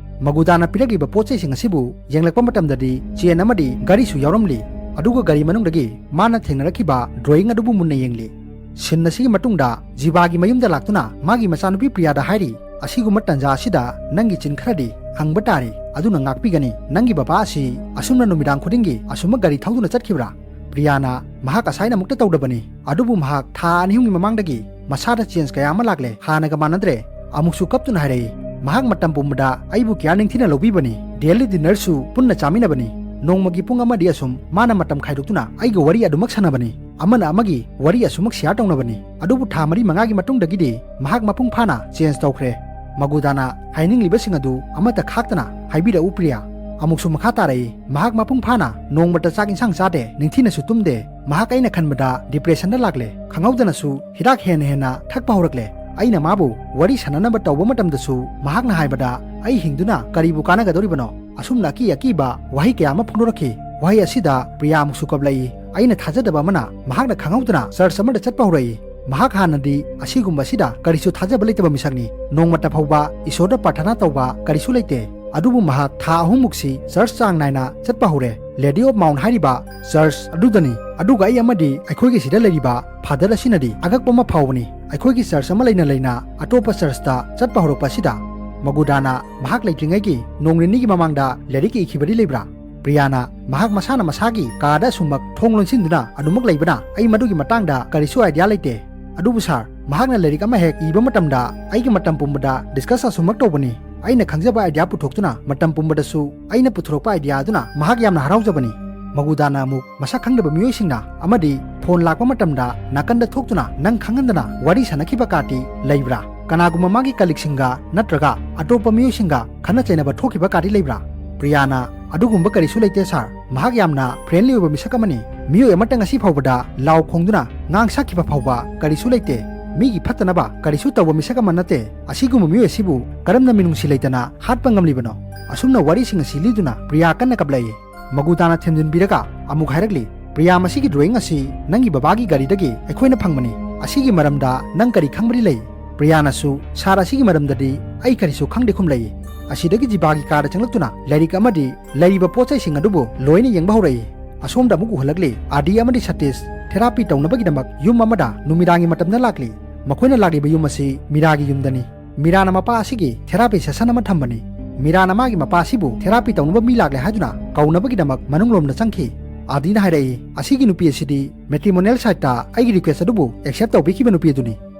ꯃꯒꯨꯗꯥꯅ ꯄꯤꯔꯛꯂꯤꯕ ꯄꯣꯠꯆꯩꯁꯤꯡ ꯑꯁꯤꯕꯨ ꯌꯦꯡꯂꯛꯄ ꯃꯇꯝꯗꯗꯤ ꯆꯦꯟ ꯑꯃꯗꯤ ꯒꯥꯔꯤꯁꯨ ꯌꯥꯎꯔꯝꯂꯤ꯫ ꯑꯗꯨꯒ ꯒꯥꯔꯤ ꯃꯅꯨꯡꯗꯒꯤ ꯃꯥꯅ ꯊꯦꯡꯅꯔꯛꯈꯤꯕ drawing ꯑꯗꯨꯕꯨ ꯃꯨꯟꯅ ꯌꯦꯡꯂꯤ꯫ ꯁꯤꯟ ꯑꯁꯤꯒꯤ ꯃꯇꯨꯡꯗ ꯖꯤꯕꯥꯒꯤ ꯃꯌꯨꯝꯗ ꯂꯥꯛꯇꯨꯅ ꯃꯥꯒꯤ ꯃꯆꯥꯅꯨꯄꯤ ꯄ꯭ꯔꯤꯌꯥꯗ ꯍꯥꯏꯔꯤ, "ꯑꯁꯤꯒꯨꯝꯕ ꯇꯟꯖꯥ ꯑꯁꯤꯗ ꯅꯪꯒꯤ ꯆꯤꯟ ꯈꯔꯗꯤ ꯍꯪꯕ ꯇꯥꯔꯤ, ꯑꯗꯨꯅ ꯉꯥꯛꯄꯤꯒꯅꯤ꯫ ꯅꯪꯒꯤ ꯕꯕꯥ ꯑꯁꯤ ꯑꯁꯨꯝꯅ ꯅꯨꯃꯤꯗꯥꯡ ꯈꯨꯗꯤꯡꯒꯤ ꯑꯁꯨꯝꯕ ꯒꯥꯔꯤ ꯊꯧꯗꯨꯅ ꯆꯠꯈꯤꯕ꯭ꯔꯥ?" ꯄ꯭ꯔꯤꯌꯥꯅ, "ꯃꯍꯥꯛ ꯑꯁꯥꯏꯅꯃꯛꯇ ꯇꯧꯗꯕꯅꯤ, ꯑꯗꯨꯕꯨ ꯃꯍꯥꯛ ꯊꯥ ꯑꯅꯤ ꯑꯍꯨꯝꯒꯤ ꯃꯃꯥꯡꯗꯒꯤ ꯃꯁꯥꯗ ꯆꯦꯟꯖ ꯀꯌꯥ ꯑꯃ ꯂꯥꯛꯂꯦ, ꯍꯥꯟꯅꯒ ꯃꯥꯟꯅꯗ꯭ꯔꯦ꯫" ꯑꯃꯨꯛꯁꯨ ꯀꯞꯇꯨꯅ ꯍꯥꯏꯔꯛꯏ, "ꯃꯍꯥꯛ ꯃꯇꯝ ꯄꯨꯝꯕꯗ ꯑꯩꯕꯨ ꯀꯌꯥ ꯅꯤꯡꯊꯤꯅ ꯂꯧꯕꯤꯕꯅꯤ꯫ ꯗꯦꯂꯤ ꯗꯤꯟꯅꯔꯁꯨ ꯄꯨꯟꯅ ꯆꯥꯃꯤꯟꯅꯕꯅꯤ꯫ ꯅꯣꯡꯃꯒꯤ ꯄꯨꯡ ꯑꯃꯗꯤ ꯑꯁꯨꯝ ꯃꯥꯅ ꯃꯇꯝ ꯈꯥꯏꯗꯣꯛꯇꯨꯅ ꯑꯩꯒ ꯋꯥꯔꯤ ꯑꯗꯨꯃꯛ ꯁꯥꯟꯅꯕꯅꯤ꯫ ꯑꯃꯅ ꯑꯃꯒꯤ ꯋꯥꯔꯤ ꯑꯁꯨꯃꯛ ꯁꯤꯌꯥꯔ ꯇꯧꯅꯕꯅꯤ꯫ ꯑꯗꯨꯕꯨ ꯊꯥ ꯃꯔꯤ ꯃꯉꯥꯒꯤ ꯃꯇꯨꯡꯗꯒꯤꯗꯤ ꯃꯍꯥꯛ ꯃꯄꯨꯡ ꯐꯥꯅ ꯆꯦꯟꯖ ꯇꯧꯈ꯭ꯔꯦ꯫" ꯃꯒꯨꯗꯥꯅ ꯍꯥꯏꯅꯤꯡꯂꯤꯕꯁꯤꯡ ꯑꯗꯨ ꯑꯃꯠꯇ ꯈꯥꯛꯇꯅ ꯍꯥꯏꯕꯤꯔꯛꯎ ꯄ꯭ꯔꯤꯌꯥ꯫ ꯑꯃꯨꯛꯁꯨ ꯃꯈꯥ ꯇꯥꯔꯛꯏ, "ꯃꯍꯥꯛ ꯃꯄꯨꯡ ꯐꯥꯅ ꯅꯣꯡꯃꯇ ꯆꯥꯛ ꯏꯟꯁꯥꯡ ꯆꯥꯗꯦ, ꯅꯤꯡꯊꯤꯅꯁꯨ ꯇꯨꯝꯗꯦ꯫ ꯃꯍꯥꯛ ꯑꯩꯅ ꯈꯟꯕꯗ ꯗꯤꯄ꯭ꯔꯦꯁꯟꯗ ꯂꯥꯛꯂꯦ꯫ ꯈꯪꯍꯧꯗꯅꯁꯨ ꯍꯤꯗꯥꯛ ꯍꯦꯟꯅ ꯍꯦꯟꯅ ꯊꯛꯄ ꯍꯧꯔꯛꯂꯦ꯫ ꯑꯩꯅ ꯃꯥꯕꯨ ꯋꯥꯔꯤ ꯁꯥꯟꯅꯅꯕ ꯇꯧꯕ ꯃꯇꯝꯗꯁꯨ ꯃꯍꯥꯛꯅ ꯍꯥꯏꯕꯗ ꯑꯩ ꯍꯤꯡꯗꯨꯅ ꯀꯔꯤꯕꯨ ꯀꯥꯟꯅꯒꯗꯧꯔꯤꯕꯅꯣ?" ꯑꯁꯨꯝꯅ ꯑꯀꯤ ꯑꯀꯤꯕ ꯋꯥꯍꯩ ꯀꯌꯥ ꯑꯃ ꯐꯣꯡꯗꯣꯔꯛꯈꯤ꯫ ꯋꯥꯍꯩ ꯑꯁꯤꯗ ꯄ꯭ꯔꯤꯌꯥ ꯑꯃꯨꯛꯁꯨ ꯀꯞꯂꯛꯏ꯫ ꯑꯩꯅ ꯊꯥꯖꯗꯕ ꯑꯃꯅ ꯃꯍꯥꯛꯅ ꯈꯪꯍꯧꯗꯅ ꯆꯔꯆ ꯑꯃꯗ ꯆꯠꯄ ꯍꯧꯔꯛꯏ꯫ ꯃꯍꯥꯛ ꯍꯥꯟꯅꯗꯤ ꯑꯁꯤꯒꯨꯝꯕ ꯑꯁꯤꯗ ꯀꯔꯤꯁꯨ ꯊꯥꯖꯕ ꯂꯩꯇꯕ ꯃꯤꯁꯛꯅꯤ꯫ ꯅꯣꯡꯃꯇ ꯐꯥꯎꯕ ꯏꯁꯣꯔꯗ ꯄ꯭ꯔꯥꯊꯅꯥ ꯇꯧꯕ ꯀꯔꯤꯁꯨ ꯂꯩꯇꯦ꯫ ꯑꯗꯨꯕꯨ ꯃꯍꯥꯛ ꯊꯥ ꯑꯍꯨꯝꯃꯨꯛꯁꯤ ꯆꯔꯆ ꯆꯥꯡ ꯅꯥꯏꯅ ꯆꯠꯄ ꯍꯧꯔꯦ꯫ ꯂꯦꯗꯤ ꯑꯣꯐ ꯃꯥꯎꯟ ꯍꯥꯏꯔꯤꯕ ꯆꯔꯆ ꯑꯗꯨꯗꯅꯤ꯫ ꯑꯗꯨꯒ ꯑꯩ ꯑꯃꯗꯤ ꯑꯩꯈꯣꯏꯒꯤ ꯁꯤꯗ ꯂꯩꯔꯤꯕ ꯐꯥꯗꯔ ꯑꯁꯤꯅꯗꯤ ꯑꯉꯛꯄ ꯑꯃ ꯐꯥꯎꯕꯅꯤ꯫ ꯑꯩꯈꯣꯏꯒꯤ ꯆꯔꯆ ꯑꯃ ꯂꯩꯅ ꯂꯩꯅ ꯑꯇꯣꯞꯄ ꯆꯔꯆꯇ ꯆꯠꯄ ꯍꯧꯔꯛꯄ ꯑꯁꯤꯗ꯫ ꯃꯒꯨꯗꯥꯅ ꯃꯍꯥꯛ ꯂꯩꯇ꯭ꯔꯤꯉꯩꯒꯤ ꯅꯣꯡ ꯅꯤꯅꯤꯒꯤ ꯃꯃꯥꯡꯗ ꯂꯥꯏꯔꯤꯛ ꯏꯈꯤꯕꯗꯤ ꯂꯩꯕ꯭ꯔꯥ? ꯄ꯭ꯔꯤꯌꯥꯅ ꯃꯍꯥꯛ ꯃꯁꯥꯅ ꯃꯁꯥꯒꯤ ꯀꯥꯗ ꯑꯁꯨꯝꯃꯛ ꯊꯣꯡ ꯂꯣꯟꯁꯤꯟꯗꯨꯅ ꯑꯗꯨꯃꯛ ꯂꯩꯕꯅ ꯑꯩ ꯃꯗꯨꯒꯤ ꯃꯇꯥꯡꯗ ꯀꯔꯤꯁꯨ ꯑꯥꯏꯗꯤꯌꯥ ꯂꯩꯇꯦ꯫ "ꯑꯗꯨꯕꯨ ꯁꯥꯔ, ꯃꯍꯥꯛꯅ ꯂꯥꯏꯔꯤꯛ ꯑꯃ ꯍꯦꯛ ꯏꯕ ꯃꯇꯝꯗ ꯑꯩꯒꯤ ꯃꯇꯝ ꯄꯨꯝꯕꯗ ꯗꯤꯁꯀꯁ ꯑꯁꯨꯝꯃꯛ ꯇꯧꯕꯅꯤ꯫ ꯑꯩꯅ ꯈꯪꯖꯕ ꯑꯥꯏꯗꯤꯌꯥ ꯄꯨꯊꯣꯛꯇꯨꯅ ꯃꯇꯝ ꯄꯨꯝꯕꯗꯁꯨ ꯑꯩꯅ ꯄꯨꯊꯣꯔꯛꯄ ꯑꯥꯏꯗꯤꯌꯥ ꯑꯗꯨꯅ ꯃꯍꯥꯛ ꯌꯥꯝꯅ ꯍꯔꯥꯎꯖꯕꯅꯤ꯫" ꯃꯒꯨꯗꯥꯅ ꯑꯃꯨꯛ ꯃꯁꯛ ꯈꯪꯗꯕ ꯃꯤꯑꯣꯏꯁꯤꯡꯅ ꯑꯃꯗꯤ ꯐꯣꯟ ꯂꯥꯛꯄ ꯃꯇꯝꯗ ꯅꯥꯀꯟꯗ ꯊꯣꯛꯇꯨꯅ ꯅꯪ ꯈꯪꯍꯟꯗꯅ ꯋꯥꯔꯤ ꯁꯥꯟꯅꯈꯤꯕ ꯀꯥꯔꯗꯇꯤ ꯂꯩꯕ꯭ꯔꯥ? ꯀꯅꯥꯒꯨꯝꯕ ꯃꯥꯒꯤ ꯀꯂꯤꯛꯁꯤꯡꯒ ꯅꯠꯇ꯭ꯔꯒ ꯑꯇꯣꯞꯄ ꯃꯤꯑꯣꯏꯁꯤꯡꯒ ꯈꯠꯅ ꯆꯩꯅꯕ ꯊꯣꯛꯈꯤꯕ ꯀꯥꯔꯗꯇꯤ ꯂꯩꯕ꯭ꯔꯥ? ꯄ꯭ꯔꯤꯌꯥꯅ, "ꯑꯗꯨꯒꯨꯝꯕ ꯀꯔꯤꯁꯨ ꯂꯩꯇꯦ ꯁꯥꯔ꯫ ꯃꯍꯥꯛ ꯌꯥꯝꯅ ꯐ꯭ꯔꯦꯟꯂꯤ ꯑꯣꯏꯕ ꯃꯤꯁꯛ ꯑꯃꯅꯤ꯫ ꯃꯤꯑꯣꯏ ꯑꯃꯠꯇ ꯉꯁꯤ ꯐꯥꯎꯕꯗ ꯂꯥꯎ ꯈꯣꯡꯗꯨꯅ ꯉꯥꯡ ꯁꯛꯈꯤꯕ ꯐꯥꯎꯕ ꯀꯔꯤꯁꯨ ꯂꯩꯇꯦ꯫ ꯃꯤꯒꯤ ꯐꯠꯇꯅꯕ ꯀꯔꯤꯁꯨ ꯇꯧꯕ ꯃꯤꯁꯛ ꯑꯃ ꯅꯠꯇꯦ꯫ ꯑꯁꯤꯒꯨꯝꯕ ꯃꯤꯑꯣꯏ ꯑꯁꯤꯕꯨ ꯀꯔꯝꯅ ꯃꯤꯅꯨꯡꯁꯤ ꯂꯩꯇꯅ ꯍꯥꯠꯄ ꯉꯝꯂꯤꯕꯅꯣ?" ꯑꯁꯨꯝꯅ ꯋꯥꯔꯤꯁꯤꯡ ꯑꯁꯤ ꯂꯤꯗꯨꯅ ꯄ꯭ꯔꯤꯌꯥ ꯀꯟꯅ ꯀꯞꯂꯛꯏ꯫ ꯃꯒꯨꯗꯥꯅ ꯊꯦꯝꯖꯤꯟꯕꯤꯔꯒ ꯑꯃꯨꯛ ꯍꯥꯏꯔꯛꯂꯤ, "ꯄ꯭ꯔꯤꯌꯥ, ꯃꯁꯤꯒꯤ ꯗ꯭ꯔꯣꯌꯤꯡ ꯑꯁꯤ ꯅꯪꯒꯤ ꯕꯕꯥꯒꯤ ꯒꯥꯔꯤꯗꯒꯤ ꯑꯩꯈꯣꯏꯅ ꯐꯪꯕꯅꯤ꯫ ꯑꯁꯤꯒꯤ ꯃꯔꯝꯗ ꯅꯪ ꯀꯔꯤ ꯈꯪꯕꯗꯤ ꯂꯩ?" ꯄ꯭ꯔꯤꯌꯥꯅꯁꯨ, "ꯁꯥꯔ, ꯑꯁꯤꯒꯤ ꯃꯔꯝꯗꯗꯤ ꯑꯩ ꯀꯔꯤꯁꯨ ꯈꯪꯗꯦ" ꯈꯨꯝꯂꯛꯏ꯫ ꯑꯁꯤꯗꯒꯤ ꯖꯤꯕꯥꯒꯤ ꯀꯥꯔꯗ ꯆꯪꯂꯛꯇꯨꯅ ꯂꯥꯏꯔꯤꯛ ꯑꯃꯗꯤ ꯂꯩꯔꯤꯕ ꯄꯣꯠ ꯆꯩꯁꯤꯡ ꯑꯗꯨꯕꯨ ꯂꯣꯏꯅ ꯌꯦꯡꯕ ꯍꯧꯔꯛꯏ꯫ ꯑꯁꯣꯝꯗ ꯑꯃꯨꯛ ꯎꯍꯜꯂꯛꯂꯤ, ꯑꯥꯗꯤ ꯑꯃꯗꯤ ꯁꯇꯤꯁ ꯊꯦꯔꯥꯄꯤ ꯇꯧꯅꯕꯒꯤꯗꯃꯛ ꯌꯨꯝ ꯑꯃꯗ ꯅꯨꯃꯤꯗꯥꯡꯒꯤ ꯃꯇꯝꯗ ꯂꯥꯛꯂꯤ꯫ ꯃꯈꯣꯏꯅ ꯂꯥꯛꯂꯤꯕ ꯌꯨꯝ ꯑꯁꯤ ꯃꯤꯔꯥꯒꯤ ꯌꯨꯝꯗꯅꯤ꯫ ꯃꯤꯔꯥꯅ ꯃꯄꯥ ꯑꯁꯤꯒꯤ ꯊꯦꯔꯥꯄꯤ ꯁꯦꯁꯟ ꯑꯃ ꯊꯝꯕꯅꯤ꯫ ꯃꯤꯔꯥꯅ ꯃꯥꯒꯤ ꯃꯄꯥ ꯑꯁꯤꯕꯨ ꯊꯦꯔꯥꯄꯤ ꯇꯧꯅꯕ ꯃꯤ ꯂꯥꯛꯂꯦ ꯍꯥꯏꯗꯨꯅ ꯀꯧꯅꯕꯒꯤꯗꯃꯛ ꯃꯅꯨꯡꯂꯣꯝꯗ ꯆꯪꯈꯤ꯫ ꯑꯥꯗꯤꯅ ꯍꯥꯏꯔꯛꯏ, "ꯑꯁꯤꯒꯤ ꯅꯨꯄꯤ ꯑꯁꯤꯗꯤ ꯃꯦꯇ꯭ꯔꯤꯃꯣꯅꯤꯌꯦꯜ ꯁꯥꯏꯠꯇ ꯑꯩꯒꯤ ꯔꯤꯀ꯭ꯋꯦꯁ ꯑꯗꯨꯕꯨ ꯑꯦꯛꯁꯦꯞ ꯇꯧꯕꯤꯈꯤꯕ ꯅꯨꯄꯤ ꯑꯗꯨꯅꯤ꯫"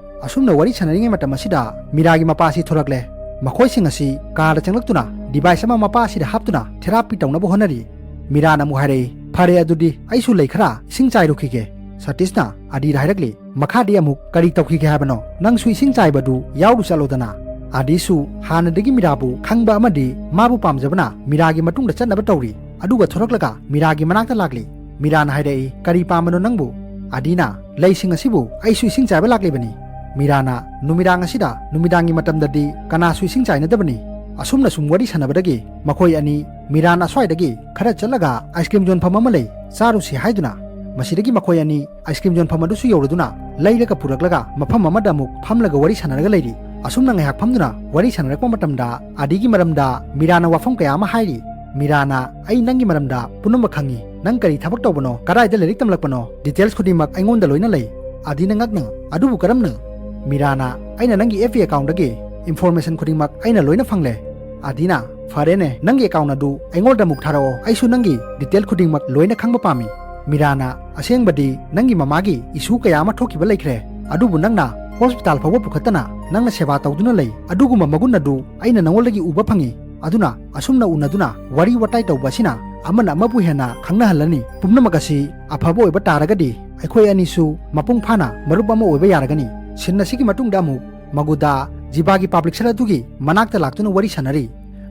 ꯑꯁꯨꯝꯅ ꯋꯥꯔꯤ ꯁꯥꯟꯅꯔꯤꯉꯩ ꯃꯇꯝ ꯑꯁꯤꯗ ꯃꯤꯔꯥꯒꯤ ꯃꯄꯥ ꯑꯁꯤ ꯊꯣꯔꯛꯂꯦ꯫ ꯃꯈꯣꯏꯁꯤꯡ ꯑꯁꯤ ꯀꯥꯔꯗ ꯆꯪꯂꯛꯇꯨꯅ ꯗꯤꯚꯥꯏꯁ ꯑꯃ ꯃꯄꯥ ꯑꯁꯤꯗ ꯍꯥꯞꯇꯨꯅ ꯊꯦꯔꯥꯄꯤ ꯇꯧꯅꯕ ꯍꯣꯠꯅꯔꯤ꯫ ꯃꯤꯔꯥꯅ ꯑꯃꯨꯛ ꯍꯥꯏꯔꯛꯏ, "ꯐꯔꯦ, ꯑꯗꯨꯗꯤ ꯑꯩꯁꯨ ꯂꯩ ꯈꯔ ꯏꯁꯤꯡ ꯆꯥꯏꯔꯨꯈꯤꯒꯦ꯫" ꯁꯇꯤꯁꯅ ꯑꯥꯗꯤꯗ ꯍꯥꯏꯔꯛꯂꯤ, "ꯃꯈꯥꯗꯤ ꯑꯃꯨꯛ ꯀꯔꯤ ꯇꯧꯈꯤꯒꯦ ꯍꯥꯏꯕꯅꯣ? ꯅꯪꯁꯨ ꯏꯁꯤꯡ ꯆꯥꯏꯕꯗꯨ ꯌꯥꯎꯔꯨ ꯆꯠꯂꯣꯗꯅ꯫" ꯑꯥꯗꯤꯁꯨ ꯍꯥꯟꯅꯗꯒꯤ ꯃꯤꯔꯥꯕꯨ ꯈꯪꯕ ꯑꯃꯗꯤ ꯃꯥꯕꯨ ꯄꯥꯝꯖꯕꯅ ꯃꯤꯔꯥꯒꯤ ꯃꯇꯨꯡꯗ ꯆꯠꯅꯕ ꯇꯧꯔꯤ꯫ ꯑꯗꯨꯒ ꯊꯣꯔꯛꯂꯒ ꯃꯤꯔꯥꯒꯤ ꯃꯅꯥꯛꯇ ꯂꯥꯛꯂꯤ꯫ ꯃꯤꯔꯥꯅ ꯍꯥꯏꯔꯛꯏ, "ꯀꯔꯤ ꯄꯥꯝꯕꯅꯣ ꯅꯪꯕꯨ?" ꯑꯥꯗꯤꯅ, "ꯂꯩꯁꯤꯡ ꯑꯁꯤꯕꯨ ꯑꯩꯁꯨ ꯏꯁꯤꯡ ꯆꯥꯏꯕ ꯂꯥꯛꯂꯤꯕꯅꯤ꯫" ꯃꯤꯔꯥꯅ, "ꯅꯨꯃꯤꯗꯥꯡ ꯑꯁꯤꯗ, ꯅꯨꯃꯤꯗꯥꯡꯒꯤ ꯃꯇꯝꯗꯗꯤ ꯀꯅꯥꯁꯨ ꯏꯁꯤꯡ ꯆꯥꯏꯅꯗꯕꯅꯤ꯫" ꯑꯁꯨꯝꯅ ꯁꯨꯝ ꯋꯥꯔꯤ ꯁꯥꯟꯅꯕꯗꯒꯤ ꯃꯈꯣꯏ ꯑꯅꯤ ꯃꯤꯔꯥꯟ ꯑꯁ꯭ꯋꯥꯏꯗꯒꯤ ꯈꯔ ꯆꯠꯂꯒ ꯑꯥꯏꯁ ꯀ꯭ꯔꯤꯝ ꯌꯣꯟꯐꯝ ꯑꯃ ꯂꯩ, ꯆꯥꯔꯨꯁꯤ ꯍꯥꯏꯗꯨꯅ, ꯃꯁꯤꯗꯒꯤ ꯃꯈꯣꯏ ꯑꯅꯤ ꯑꯥꯏꯁ ꯀ꯭ꯔꯤꯝ ꯌꯣꯟꯐꯝ ꯑꯗꯨꯁꯨ ꯌꯧꯔꯗꯨꯅ ꯂꯩꯔꯒ ꯄꯨꯔꯛꯂꯒ ꯃꯐꯝ ꯑꯃꯗ ꯑꯃꯨꯛ ꯐꯝꯂꯒ ꯋꯥꯔꯤ ꯁꯥꯟꯅꯔꯒ ꯂꯩꯔꯤ꯫ ꯑꯁꯨꯝꯅ ꯉꯥꯏꯍꯥꯛ ꯐꯝꯗꯨꯅ ꯋꯥꯔꯤ ꯁꯥꯟꯅꯔꯛꯄ ꯃꯇꯝꯗ ꯑꯥꯗꯤꯒꯤ ꯃꯔꯝꯗ ꯃꯤꯔꯥꯅ ꯋꯥꯐꯝ ꯀꯌꯥ ꯑꯃ ꯍꯥꯏꯔꯤ꯫ ꯃꯤꯔꯥꯅ, "ꯑꯩ ꯅꯪꯒꯤ ꯃꯔꯝꯗ ꯄꯨꯝꯅꯃꯛ ꯈꯪꯉꯤ꯫ ꯅꯪ ꯀꯔꯤ ꯊꯕꯛ ꯇꯧꯕꯅꯣ? ꯀꯗꯥꯏꯗ ꯂꯥꯏꯔꯤꯛ ꯇꯝꯂꯛꯄꯅꯣ? ꯗꯤꯇꯦꯜꯁ ꯈꯨꯗꯤꯡꯃꯛ ꯑꯩꯉꯣꯟꯗ ꯂꯣꯏꯅ ꯂꯩ꯫" ꯑꯥꯗꯤꯅ ꯉꯛꯅ, "ꯑꯗꯨꯕꯨ ꯀꯔꯝꯅ?" ꯃꯤꯔꯥꯅ, "ꯑꯩꯅ ꯅꯪꯒꯤ ꯑꯦꯐ ꯕꯤ ꯑꯦꯀꯥꯎꯟꯗꯒꯤ ꯏꯟꯐꯣꯔꯃꯦꯁꯟ ꯈꯨꯗꯤꯡꯃꯛ ꯑꯩꯅ ꯂꯣꯏꯅ ꯐꯪꯂꯦ꯫" ꯑꯥꯗꯤꯅ, "ꯐꯔꯦꯅꯦ, ꯅꯪꯒꯤ ꯑꯦꯀꯥꯎꯟ ꯑꯗꯨ ꯑꯩꯉꯣꯟꯗ ꯑꯃꯨꯛ ꯊꯥꯔꯛꯑꯣ, ꯑꯩꯁꯨ ꯅꯪꯒꯤ ꯗꯤꯇꯦꯜ ꯈꯨꯗꯤꯡꯃꯛ ꯂꯣꯏꯅ ꯈꯪꯕ ꯄꯥꯝꯃꯤ꯫" ꯃꯤꯔꯥꯅ, "ꯑꯁꯦꯡꯕꯗꯤ ꯅꯪꯒꯤ ꯃꯃꯥꯒꯤ ꯏꯁꯨ ꯀꯌꯥ ꯑꯃ ꯊꯣꯛꯈꯤꯕ ꯂꯩꯈ꯭ꯔꯦ, ꯑꯗꯨꯕꯨ ꯅꯪꯅ ꯍꯣꯁꯄꯤꯇꯥꯜ ꯐꯥꯎꯕ ꯄꯨꯈꯠꯇꯅ ꯅꯪꯅ ꯁꯦꯕꯥ ꯇꯧꯗꯨꯅ ꯂꯩ꯫ ꯑꯗꯨꯒꯨꯝꯕ ꯃꯒꯨꯟ ꯑꯗꯨ ꯑꯩꯅ ꯅꯉꯣꯟꯗꯒꯤ ꯎꯕ ꯐꯪꯏ꯫ ꯑꯗꯨꯅ ꯑꯁꯨꯝꯅ ꯎꯅꯗꯨꯅ ꯋꯥꯔꯤ ꯋꯥꯇꯥꯏ ꯇꯧꯕ ꯑꯁꯤꯅ ꯑꯃꯅ ꯑꯃꯕꯨ ꯍꯦꯟꯅ ꯈꯪꯅꯍꯜꯂꯅꯤ꯫ ꯄꯨꯝꯅꯃꯛ ꯑꯁꯤ ꯑꯐꯕ ꯑꯣꯏꯕ ꯇꯥꯔꯒꯗꯤ ꯑꯩꯈꯣꯏ ꯑꯅꯤꯁꯨ ꯃꯄꯨꯡ ꯐꯥꯅ ꯃꯔꯨꯞ ꯑꯃ ꯑꯣꯏꯕ ꯌꯥꯔꯒꯅꯤ꯫ ꯁꯤꯟ ꯑꯁꯤꯒꯤ ꯃꯇꯨꯡꯗ ꯑꯃꯨꯛ ꯃꯒꯨꯗꯥ ꯖꯤꯕꯥꯒꯤ ꯄꯥꯕ꯭ꯂꯤꯛꯁꯔ ꯑꯗꯨꯒꯤ ꯃꯅꯥꯛꯇ ꯂꯥꯛꯇꯨꯅ ꯋꯥꯔꯤ ꯁꯥꯟꯅꯔꯤ꯫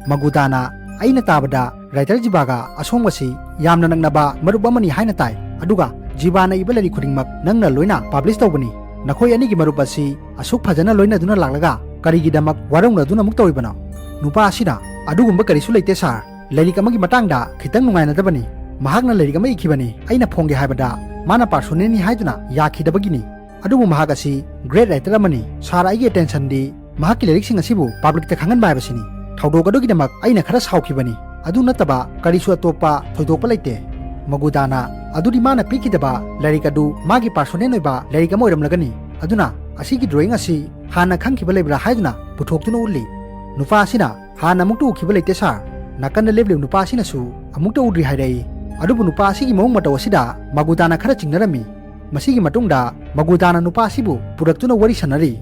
ꯃꯒꯨꯗꯥꯅ, "ꯑꯩꯅ ꯇꯥꯕꯗ ꯔꯥꯏꯇꯔ ꯖꯤꯕꯥꯒ ꯑꯁꯣꯡꯕꯁꯤ ꯌꯥꯝꯅ ꯅꯛꯅꯕ ꯃꯔꯨꯞ ꯑꯃꯅꯤ ꯍꯥꯏꯅ ꯇꯥꯏ꯫ ꯑꯗꯨꯒ ꯖꯤꯕꯥꯅ ꯏꯕ ꯂꯥꯏꯔꯤꯛ ꯈꯨꯗꯤꯡꯃꯛ ꯅꯪꯅ ꯂꯣꯏꯅ ꯄꯥꯕ꯭ꯂꯤꯁ ꯇꯧꯕꯅꯤ꯫ ꯅꯈꯣꯏ ꯑꯅꯤꯒꯤ ꯃꯔꯨꯞ ꯑꯁꯤ ꯑꯁꯨꯛ ꯐꯖꯅ ꯂꯣꯏꯅꯗꯨꯅ ꯂꯥꯛꯂꯒ ꯀꯔꯤꯒꯤꯗꯃꯛ ꯋꯥꯔꯧꯅꯗꯨꯅ ꯑꯃꯨꯛ ꯇꯧꯔꯤꯕꯅꯣ?" ꯅꯨꯄꯥ ꯑꯁꯤꯅ, "ꯑꯗꯨꯒꯨꯝꯕ ꯀꯔꯤꯁꯨ ꯂꯩꯇꯦ ꯁꯥꯔ꯫ ꯂꯥꯏꯔꯤꯛ ꯑꯃꯒꯤ ꯃꯇꯥꯡꯗ ꯈꯤꯇꯪ ꯅꯨꯡꯉꯥꯏꯅꯗꯕꯅꯤ꯫ ꯃꯍꯥꯛꯅ ꯂꯥꯏꯔꯤꯛ ꯑꯃ ꯏꯈꯤꯕꯅꯤ꯫ ꯑꯩꯅ ꯐꯣꯡꯒꯦ ꯍꯥꯏꯕꯗ ꯃꯥꯅ ꯄꯥꯔꯁꯣꯅꯦꯜꯅꯤ ꯍꯥꯏꯗꯨꯅ ꯌꯥꯈꯤꯗꯕꯒꯤꯅꯤ꯫ ꯑꯗꯨꯕꯨ ꯃꯍꯥꯛ ꯑꯁꯤ ꯒ꯭ꯔꯦꯠ ꯔꯥꯏꯇꯔ ꯑꯃꯅꯤ꯫ ꯁꯥꯔ, ꯑꯩꯒꯤ ꯑꯦꯇꯦꯟꯁꯟꯗꯤ ꯃꯍꯥꯛꯀꯤ ꯂꯥꯏꯔꯤꯛꯁꯤꯡ ꯑꯁꯤꯕꯨ ꯄꯥꯕ꯭ꯂꯤꯛꯇ ꯈꯪꯍꯟꯕ ꯍꯥꯏꯕꯁꯤꯅꯤ꯫ ꯊꯧꯗꯣꯛ ꯑꯗꯨꯒꯤꯗꯃꯛ ꯑꯩꯅ ꯈꯔ ꯁꯥꯎꯈꯤꯕꯅꯤ꯫ ꯑꯗꯨ ꯅꯠꯇꯕ ꯀꯔꯤꯁꯨ ꯑꯇꯣꯞꯄ ꯊꯣꯏꯗꯣꯛꯄ ꯂꯩꯇꯦ꯫" ꯃꯒꯨꯗꯥꯅ, "ꯑꯗꯨꯗꯤ ꯃꯥꯅ ꯄꯤꯈꯤꯗꯕ ꯂꯥꯏꯔꯤꯛ ꯑꯗꯨ ꯃꯥꯒꯤ ꯄꯥꯔꯁꯣꯅꯦꯜ ꯑꯣꯏꯕ ꯂꯥꯏꯔꯤꯛ ꯑꯃ ꯑꯣꯏꯔꯝꯂꯒꯅꯤ꯫ ꯑꯗꯨꯅ ꯑꯁꯤꯒꯤ ꯗ꯭ꯔꯣꯌꯤꯡ ꯑꯁꯤ ꯍꯥꯟꯅ ꯈꯪꯈꯤꯕ ꯂꯩꯕ꯭ꯔꯥ?" ꯍꯥꯏꯗꯨꯅ ꯄꯨꯊꯣꯛꯇꯨꯅ ꯎꯠꯂꯤ꯫ ꯅꯨꯄꯥ ꯑꯁꯤꯅ, "ꯍꯥꯟꯅ ꯑꯃꯨꯛꯇ ꯎꯈꯤꯕ ꯂꯩꯇꯦ ꯁꯥꯔ꯫" ꯅꯥꯀꯟꯗ ꯂꯦꯞꯂꯤꯕ ꯅꯨꯄꯥ ꯑꯁꯤꯅꯁꯨ ꯑꯃꯨꯛꯇ ꯎꯗ꯭ꯔꯤ ꯍꯥꯏꯔꯛꯏ꯫ ꯑꯗꯨꯕꯨ ꯅꯨꯄꯥ ꯑꯁꯤꯒꯤ ꯃꯑꯣꯡ ꯃꯇꯧ ꯑꯁꯤꯗ ꯃꯒꯨꯗꯥꯅ ꯈꯔ ꯆꯤꯡꯅꯔꯝꯃꯤ꯫ ꯃꯁꯤꯒꯤ ꯃꯇꯨꯡꯗ ꯃꯒꯨꯗꯥꯅ ꯅꯨꯄꯥ ꯑꯁꯤꯕꯨ ꯄꯨꯔꯛꯇꯨꯅ ꯋꯥꯔꯤ ꯁꯥꯟꯅꯔꯤ꯫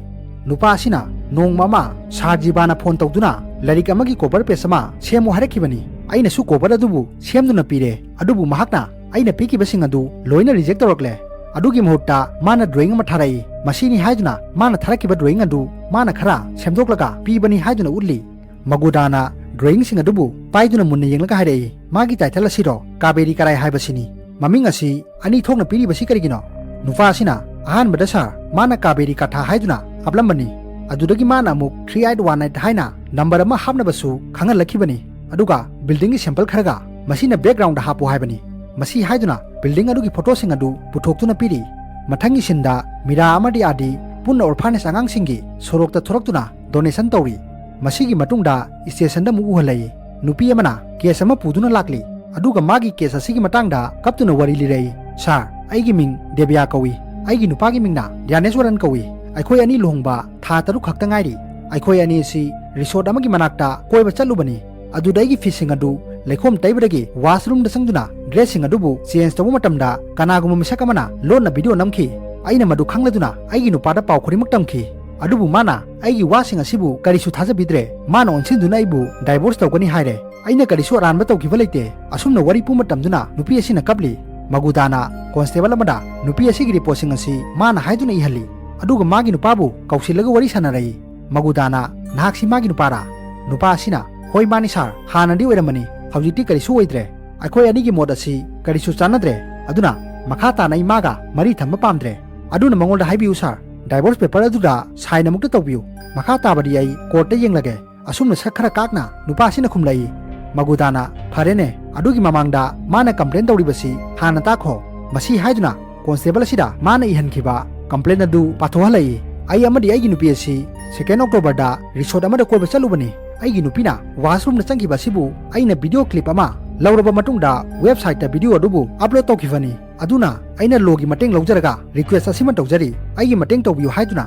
ꯅꯨꯄꯥ ꯑꯁꯤꯅ ꯅꯣꯡꯃ ꯑꯃ ꯁꯥꯔ ꯖꯤꯕꯥꯅ ꯐꯣꯟ ꯇꯧꯗꯨꯅ ꯂꯥꯏꯔꯤꯛ ꯑꯃꯒꯤ ꯀꯣꯚꯔ ꯄꯦꯖ ꯑꯃ ꯁꯦꯝꯃꯨ ꯍꯥꯏꯔꯛꯈꯤꯕꯅꯤ꯫ ꯑꯩꯅꯁꯨ ꯀꯣꯚꯔ ꯑꯗꯨꯕꯨ ꯁꯦꯝꯗꯨꯅ ꯄꯤꯔꯦ꯫ ꯑꯗꯨꯕꯨ ꯃꯍꯥꯛꯅ ꯑꯩꯅ ꯄꯤꯈꯤꯕꯁꯤꯡ ꯑꯗꯨ ꯂꯣꯏꯅ ꯔꯤꯖꯦꯛ ꯇꯧꯔꯛꯂꯦ꯫ ꯑꯗꯨꯒꯤ ꯃꯍꯨꯠꯇ ꯃꯥꯅ ꯗ꯭ꯔꯣꯌꯤꯡ ꯑꯃ ꯊꯥꯔꯛꯏ꯫ ꯃꯁꯤꯅꯤ ꯍꯥꯏꯗꯨꯅ ꯃꯥꯅ ꯊꯥꯔꯛꯈꯤꯕ ꯗ꯭ꯔꯣꯌꯤꯡ ꯑꯗꯨ ꯃꯥꯅ ꯈꯔ ꯁꯦꯝꯗꯣꯛꯂꯒ ꯄꯤꯕꯅꯤ ꯍꯥꯏꯗꯨꯅ ꯎꯠꯂꯤ꯫ ꯃꯒꯨꯗꯥꯅ ꯗ꯭ꯔꯣꯌꯤꯡꯁꯤꯡ ꯑꯗꯨꯕꯨ ꯄꯥꯏꯗꯨꯅ ꯃꯨꯟꯅ ꯌꯦꯡꯂꯒ ꯍꯥꯏꯔꯛꯏ, "ꯃꯥꯒꯤ ꯇꯥꯏꯇꯜ ꯑꯁꯤꯔꯣ? ꯀꯥꯕꯦꯔꯤ ꯀꯔꯥꯏ ꯍꯥꯏꯕꯁꯤꯅꯤ꯫ ꯃꯃꯤꯡ ꯑꯁꯤ ꯑꯅꯤ ꯊꯣꯛꯅ ꯄꯤꯔꯤꯕꯁꯤ ꯀꯔꯤꯒꯤꯅꯣ?" ꯅꯨꯄꯥ ꯑꯁꯤꯅ, "ꯑꯍꯥꯟꯕꯗ ꯁꯥꯔ, ꯃꯥꯅ ꯀꯥꯕꯦꯔꯤ ꯀꯥꯊꯥ ꯍꯥꯏꯗꯨꯅ ꯍꯥꯞꯂꯝꯕꯅꯤ꯫ ꯑꯗꯨꯗꯒꯤ ꯃꯥꯅ ꯑꯃꯨꯛ ꯊ꯭ꯔꯤ ꯑꯥꯏꯠ ꯋꯥꯟ ꯑꯥꯏꯠ ꯍꯥꯏꯅ ꯅꯝꯕꯔ ꯑꯃ ꯍꯥꯞꯅꯕꯁꯨ ꯈꯪꯍꯜꯂꯛꯈꯤꯕꯅꯤ꯫ ꯑꯗꯨꯒ ꯕꯤꯜꯗꯤꯡꯒꯤ ꯁꯦꯝꯄꯜ ꯈꯔꯒ ꯃꯁꯤꯅ ꯕꯦꯛꯒ꯭ꯔꯥꯎꯟꯗ ꯍꯥꯞꯄꯨ ꯍꯥꯏꯕꯅꯤ꯫" ꯃꯁꯤ ꯍꯥꯏꯗꯨꯅ ꯕꯤꯜꯗꯤꯡ ꯑꯗꯨꯒꯤ ꯐꯣꯇꯣꯁꯤꯡ ꯑꯗꯨ ꯄꯨꯊꯣꯛꯇꯨꯅ ꯄꯤꯔꯤ꯫ ꯃꯊꯪꯒꯤ ꯁꯤꯟꯗ ꯃꯤꯔꯥ ꯑꯃꯗꯤ ꯑꯥꯗꯤ ꯄꯨꯟꯅ ꯑꯣꯔꯐꯥꯅꯦꯖ ꯑꯉꯥꯡꯁꯤꯡꯒꯤ ꯁꯣꯔꯣꯛꯇ ꯊꯣꯔꯛꯇꯨꯅ ꯗꯣꯅꯦꯁꯟ ꯇꯧꯔꯤ꯫ ꯃꯁꯤꯒꯤ ꯃꯇꯨꯡꯗ ꯁ꯭ꯇꯦꯁꯟꯗ ꯑꯃꯨꯛ ꯎꯍꯜꯂꯛꯏ꯫ ꯅꯨꯄꯤ ꯑꯃꯅ ꯀꯦꯁ ꯑꯃ ꯄꯨꯗꯨꯅ ꯂꯥꯛꯂꯤ꯫ ꯑꯗꯨꯒ ꯃꯥꯒꯤ ꯀꯦꯁ ꯑꯁꯤꯒꯤ ꯃꯇꯥꯡꯗ ꯀꯞꯇꯨꯅ ꯋꯥꯔꯤ ꯂꯤꯔꯛꯏ꯫ "ꯁꯥꯔ, ꯑꯩꯒꯤ ꯃꯤꯡ ꯗꯦꯕꯤꯌꯥ ꯀꯧꯏ꯫ ꯑꯩꯒꯤ ꯅꯨꯄꯥꯒꯤ ꯃꯤꯡꯅ ꯗ꯭ꯌꯥꯅꯦꯁꯋꯔꯟ ꯀꯧꯏ꯫ ꯑꯩꯈꯣꯏ ꯑꯅꯤ ꯂꯨꯍꯣꯡꯕ ꯊꯥ ꯇꯔꯨꯛ ꯈꯛꯇ ꯉꯥꯏꯔꯤ꯫ ꯑꯩꯈꯣꯏ ꯑꯅꯤ ꯑꯁꯤ ꯔꯤꯁꯣꯔꯠ ꯑꯃꯒꯤ ꯃꯅꯥꯛꯇ ꯀꯣꯏꯕ ꯆꯠꯂꯨꯕꯅꯤ꯫ ꯑꯗꯨꯗ ꯑꯩꯒꯤ ꯐꯤꯁꯤꯡ ꯑꯗꯨ ꯂꯩꯈꯣꯝ ꯇꯩꯕꯗꯒꯤ ꯋꯥꯁꯔꯨꯝꯗ ꯆꯪꯗꯨꯅ ꯗ꯭ꯔꯦꯁꯁꯤꯡ ꯑꯗꯨꯕꯨ ꯆꯦꯟꯖ ꯇꯧꯕ ꯃꯇꯝꯗ ꯀꯅꯥꯒꯨꯝꯕ ꯃꯤꯁꯛ ꯑꯃꯅ ꯂꯣꯟꯅ ꯚꯤꯗꯤꯑꯣ ꯅꯝꯈꯤ꯫ ꯑꯩꯅ ꯃꯗꯨ ꯈꯪꯂꯗꯨꯅ ꯑꯩꯒꯤ ꯅꯨꯄꯥꯗ ꯄꯥꯎ ꯈꯨꯗꯤꯡꯃꯛ ꯇꯝꯈꯤ꯫ ꯑꯗꯨꯕꯨ ꯃꯥꯅ ꯑꯩꯒꯤ ꯋꯥꯁꯤꯡ ꯑꯁꯤꯕꯨ ꯀꯔꯤꯁꯨ ꯊꯥꯖꯕꯤꯗ꯭ꯔꯦ꯫ ꯃꯥꯅ ꯑꯣꯟꯁꯤꯟꯗꯨꯅ ꯑꯩꯕꯨ divorce ꯇꯧꯒꯅꯤ ꯍꯥꯏꯔꯦ꯫ ꯑꯩꯅ ꯀꯔꯤꯁꯨ ꯑꯔꯥꯟꯕ ꯇꯧꯈꯤꯕ ꯂꯩꯇꯦ꯫ ꯑꯁꯨꯝꯅ ꯋꯥꯔꯤ ꯄꯨꯝꯕ ꯇꯝꯗꯨꯅ ꯅꯨꯄꯤ ꯑꯁꯤꯅ ꯀꯞꯂꯤ꯫ ꯃꯒꯨꯗꯥꯅ constable ꯑꯃꯗ ꯅꯨꯄꯤ ꯑꯁꯤꯒꯤ reportꯁꯤꯡ ꯑꯁꯤ ꯃꯥꯅ ꯍꯥꯏꯗꯨꯅ ꯏꯍꯜꯂꯤ꯫ ꯑꯗꯨꯒ ꯃꯥꯒꯤ ꯅꯨꯄꯥꯕꯨ ꯀꯧꯁꯤꯜꯂꯒ ꯋꯥꯔꯤ ꯁꯥꯟꯅꯔꯛꯏ꯫ ꯃꯒꯨꯗꯥꯅ, "ꯅꯍꯥꯛꯁꯤ ꯃꯥꯒꯤ ꯅꯨꯄꯥꯔꯥ?" ꯅꯨꯄꯥ ꯑꯁꯤꯅ, "ꯍꯣꯏ, ꯃꯥꯅꯤ sir, ꯍꯥꯟꯅꯗꯤ ꯑꯣꯏꯔꯝꯕꯅꯤ, ꯍꯧꯖꯤꯛꯇꯤ ꯀꯔꯤꯁꯨ ꯑꯣꯏꯗ꯭ꯔꯦ꯫ ꯑꯩꯈꯣꯏ ꯑꯅꯤꯒꯤ ꯃꯣꯠ ꯑꯁꯤ ꯀꯔꯤꯁꯨ ꯆꯥꯟꯅꯗ꯭ꯔꯦ, ꯑꯗꯨꯅ ꯃꯈꯥ ꯇꯥꯅ ꯑꯩ ꯃꯥꯒ ꯃꯔꯤ ꯊꯝꯕ ꯄꯥꯝꯗ꯭ꯔꯦ꯫ ꯑꯗꯨꯅ ꯃꯉꯣꯟꯗ ꯍꯥꯏꯕꯤꯌꯨ sir, divorce paper ꯑꯗꯨꯗ sign ꯑꯃꯨꯛꯇ ꯇꯧꯕꯤꯌꯨ꯫ ꯃꯈꯥ ꯇꯥꯕꯗꯤ ꯑꯩ courtꯇ ꯌꯦꯡꯂꯒꯦ꯫" ꯑꯁꯨꯝꯅ ꯁꯛ ꯈꯔ ꯀꯥꯛꯅ ꯅꯨꯄꯥ ꯑꯁꯤꯅ ꯈꯨꯝꯂꯛꯏ꯫ ꯃꯒꯨꯗꯥꯅ, "ꯐꯔꯦꯅꯦ, ꯑꯗꯨꯒꯤ ꯃꯃꯥꯡꯗ ꯃꯥꯅ complain ꯇꯧꯔꯤꯕꯁꯤ ꯍꯥꯟꯅ ꯇꯥꯈꯣ꯫" ꯃꯁꯤ ꯍꯥꯏꯗꯨꯅ constable ꯑꯁꯤꯗ ꯃꯥꯅ ꯏꯍꯟꯈꯤꯕ complain ꯑꯗꯨ ꯄꯥꯊꯣꯛꯍꯜꯂꯛꯏ꯫ "ꯑꯩ ꯑꯃꯗꯤ ꯑꯩꯒꯤ ꯅꯨꯄꯤ ꯑꯁꯤ second Octoberꯗ resort ꯑꯃꯗ ꯀꯣꯏꯕ ꯆꯠꯂꯨꯕꯅꯤ꯫ ꯑꯩꯒꯤ ꯅꯨꯄꯤꯅ washroomꯗ ꯆꯪꯈꯤꯕ ꯑꯁꯤꯕꯨ ꯑꯩꯅ video clip ꯑꯃ ꯂꯧꯔꯕ ꯃꯇꯨꯡꯗ websiteꯇ video ꯑꯗꯨꯕꯨ upload ꯇꯧꯈꯤꯕꯅꯤ꯫ ꯑꯗꯨꯅ ꯑꯩꯅ lawꯒꯤ ꯃꯇꯦꯡ ꯂꯧꯖꯔꯒ request ꯑꯁꯤꯃ ꯇꯧꯖꯔꯤ, ꯑꯩꯒꯤ ꯃꯇꯦꯡ ꯇꯧꯕꯤꯌꯨ" ꯍꯥꯏꯗꯨꯅ꯫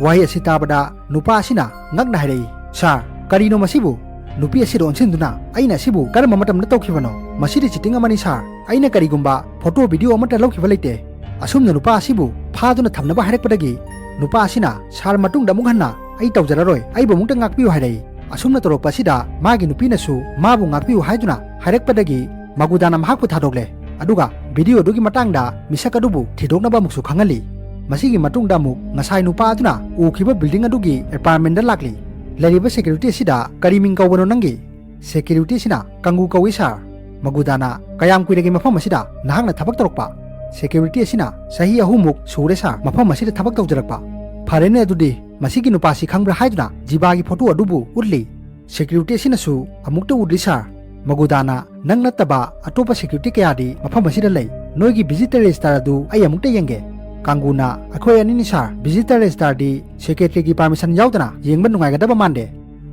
ꯋꯥꯍꯩ ꯑꯁꯤ ꯇꯥꯕꯗ ꯅꯨꯄꯥ ꯑꯁꯤꯅ ꯉꯛꯅ ꯍꯥꯏꯔꯛꯏ, "Sir, ꯀꯔꯤꯅꯣ ꯃꯁꯤꯕꯨ? ꯅꯨꯄꯤ ꯑꯁꯤꯗ ꯑꯣꯟꯁꯤꯟꯗꯨꯅ ꯑꯩꯅ ꯑꯁꯤꯕꯨ ꯀꯔꯝꯕ ꯃꯇꯝꯗ ꯇꯧꯈꯤꯕꯅꯣ? ꯃꯁꯤꯗꯤ cheating ꯑꯃꯅꯤ sir꯫ ꯑꯩꯅ ꯀꯔꯤꯒꯨꯝꯕ photo video ꯑꯃꯠꯇ ꯂꯧꯈꯤꯕ ꯂꯩꯇꯦ꯫" ꯑꯁꯨꯝꯅ ꯅꯨꯄꯥ ꯑꯁꯤꯕꯨ ꯐꯥꯗꯨꯅ ꯊꯝꯅꯕ ꯍꯥꯏꯔꯛꯄꯗꯒꯤ ꯅꯨꯄꯥ ꯑꯁꯤꯅ, "Sir, ꯃꯇꯨꯡꯗ ꯑꯃꯨꯛ ꯍꯟꯅ ꯑꯩ ꯇꯧꯖꯔꯔꯣꯏ, ꯑꯩꯕꯨ ꯑꯃꯨꯛꯇ ꯉꯥꯛꯄꯤꯌꯨ" ꯍꯥꯏꯔꯛꯏ꯫ ꯑꯁꯨꯝꯅ ꯇꯧꯔꯛꯄ ꯑꯁꯤꯗ ꯃꯥꯒꯤ ꯅꯨꯄꯤꯅꯁꯨ ꯃꯥꯕꯨ ꯉꯥꯛꯄꯤꯌꯨ ꯍꯥꯏꯗꯨꯅ ꯍꯥꯏꯔꯛꯄꯗꯒꯤ ꯃꯒꯨꯗꯥꯅ ꯃꯍꯥꯛꯄꯨ ꯊꯥꯗꯣꯛꯂꯦ꯫ ꯑꯗꯨꯒ video ꯑꯗꯨꯒꯤ ꯃꯇꯥꯡꯗ ꯃꯤꯁꯛ ꯑꯗꯨꯕꯨ ꯊꯤꯗꯣꯛꯅꯕ ꯑꯃꯨꯛꯁꯨ ꯈꯪꯍꯜꯂꯤ꯫ ꯃꯁꯤꯒꯤ ꯃꯇꯨꯡꯗ ꯑꯃꯨꯛ ꯉꯁꯥꯏ ꯅꯨꯄꯥ ꯑꯗꯨꯅ ꯎꯈꯤꯕ building ꯑꯗꯨꯒꯤ apartmentꯗ ꯂꯥꯛꯂꯤ꯫ "ꯂꯩꯔꯤꯕ security ꯑꯁꯤꯗ ꯀꯔꯤ ꯃꯤꯡ ꯀꯧꯕꯅꯣ ꯅꯪꯒꯤ?" Security ꯑꯁꯤꯅ, "ꯀꯪꯒꯨ ꯀꯧꯏ sir꯫" ꯃꯒꯨꯗꯥꯅ, "ꯀꯌꯥꯝ ꯀꯨꯏꯔꯒꯦ ꯃꯐꯝ ꯑꯁꯤꯗ ꯅꯍꯥꯛꯅ ꯊꯕꯛ ꯇꯧꯔꯛꯄ?" Security ꯑꯁꯤꯅ, "ꯆꯍꯤ ꯑꯍꯨꯝꯃꯨꯛ ꯁꯨꯔꯦ sir, ꯃꯐꯝ ꯑꯁꯤꯗ ꯊꯕꯛ ꯇꯧꯖꯔꯛꯄ꯫" "ꯐꯔꯦꯅꯦ ꯑꯗꯨꯗꯤ, ꯃꯁꯤꯒꯤ ꯅꯨꯄꯥꯁꯤ ꯈꯪꯕ꯭ꯔꯥ?" ꯍꯥꯏꯗꯨꯅ ꯖꯤꯕꯥꯒꯤ photo ꯑꯗꯨꯕꯨ ꯎꯠꯂꯤ꯫ Security ꯑꯁꯤꯅꯁꯨ, "ꯑꯃꯨꯛꯇ ꯎꯗ꯭ꯔꯤ sir꯫" ꯃꯒꯨꯗꯥꯅ, "ꯅꯪ ꯅꯠꯇꯕ ꯑꯇꯣꯞꯄ security ꯀꯌꯥꯗꯤ ꯃꯐꯝ ꯑꯁꯤꯗ ꯂꯩ꯫ ꯅꯣꯏꯒꯤ visitor register ꯑꯗꯨ ꯑꯩ ꯑꯃꯨꯛꯇ ꯌꯦꯡꯒꯦ꯫" ꯀꯥꯡꯒꯨꯅ, "ꯑꯩꯈꯣꯏ ꯑꯅꯤꯅꯤ sir, visitor registerꯗꯤ secretaryꯒꯤ permission ꯌꯥꯎꯗꯅ ꯌꯦꯡꯕ ꯅꯨꯡꯉꯥꯏꯒꯗꯕ ꯃꯥꯟꯗꯦ꯫"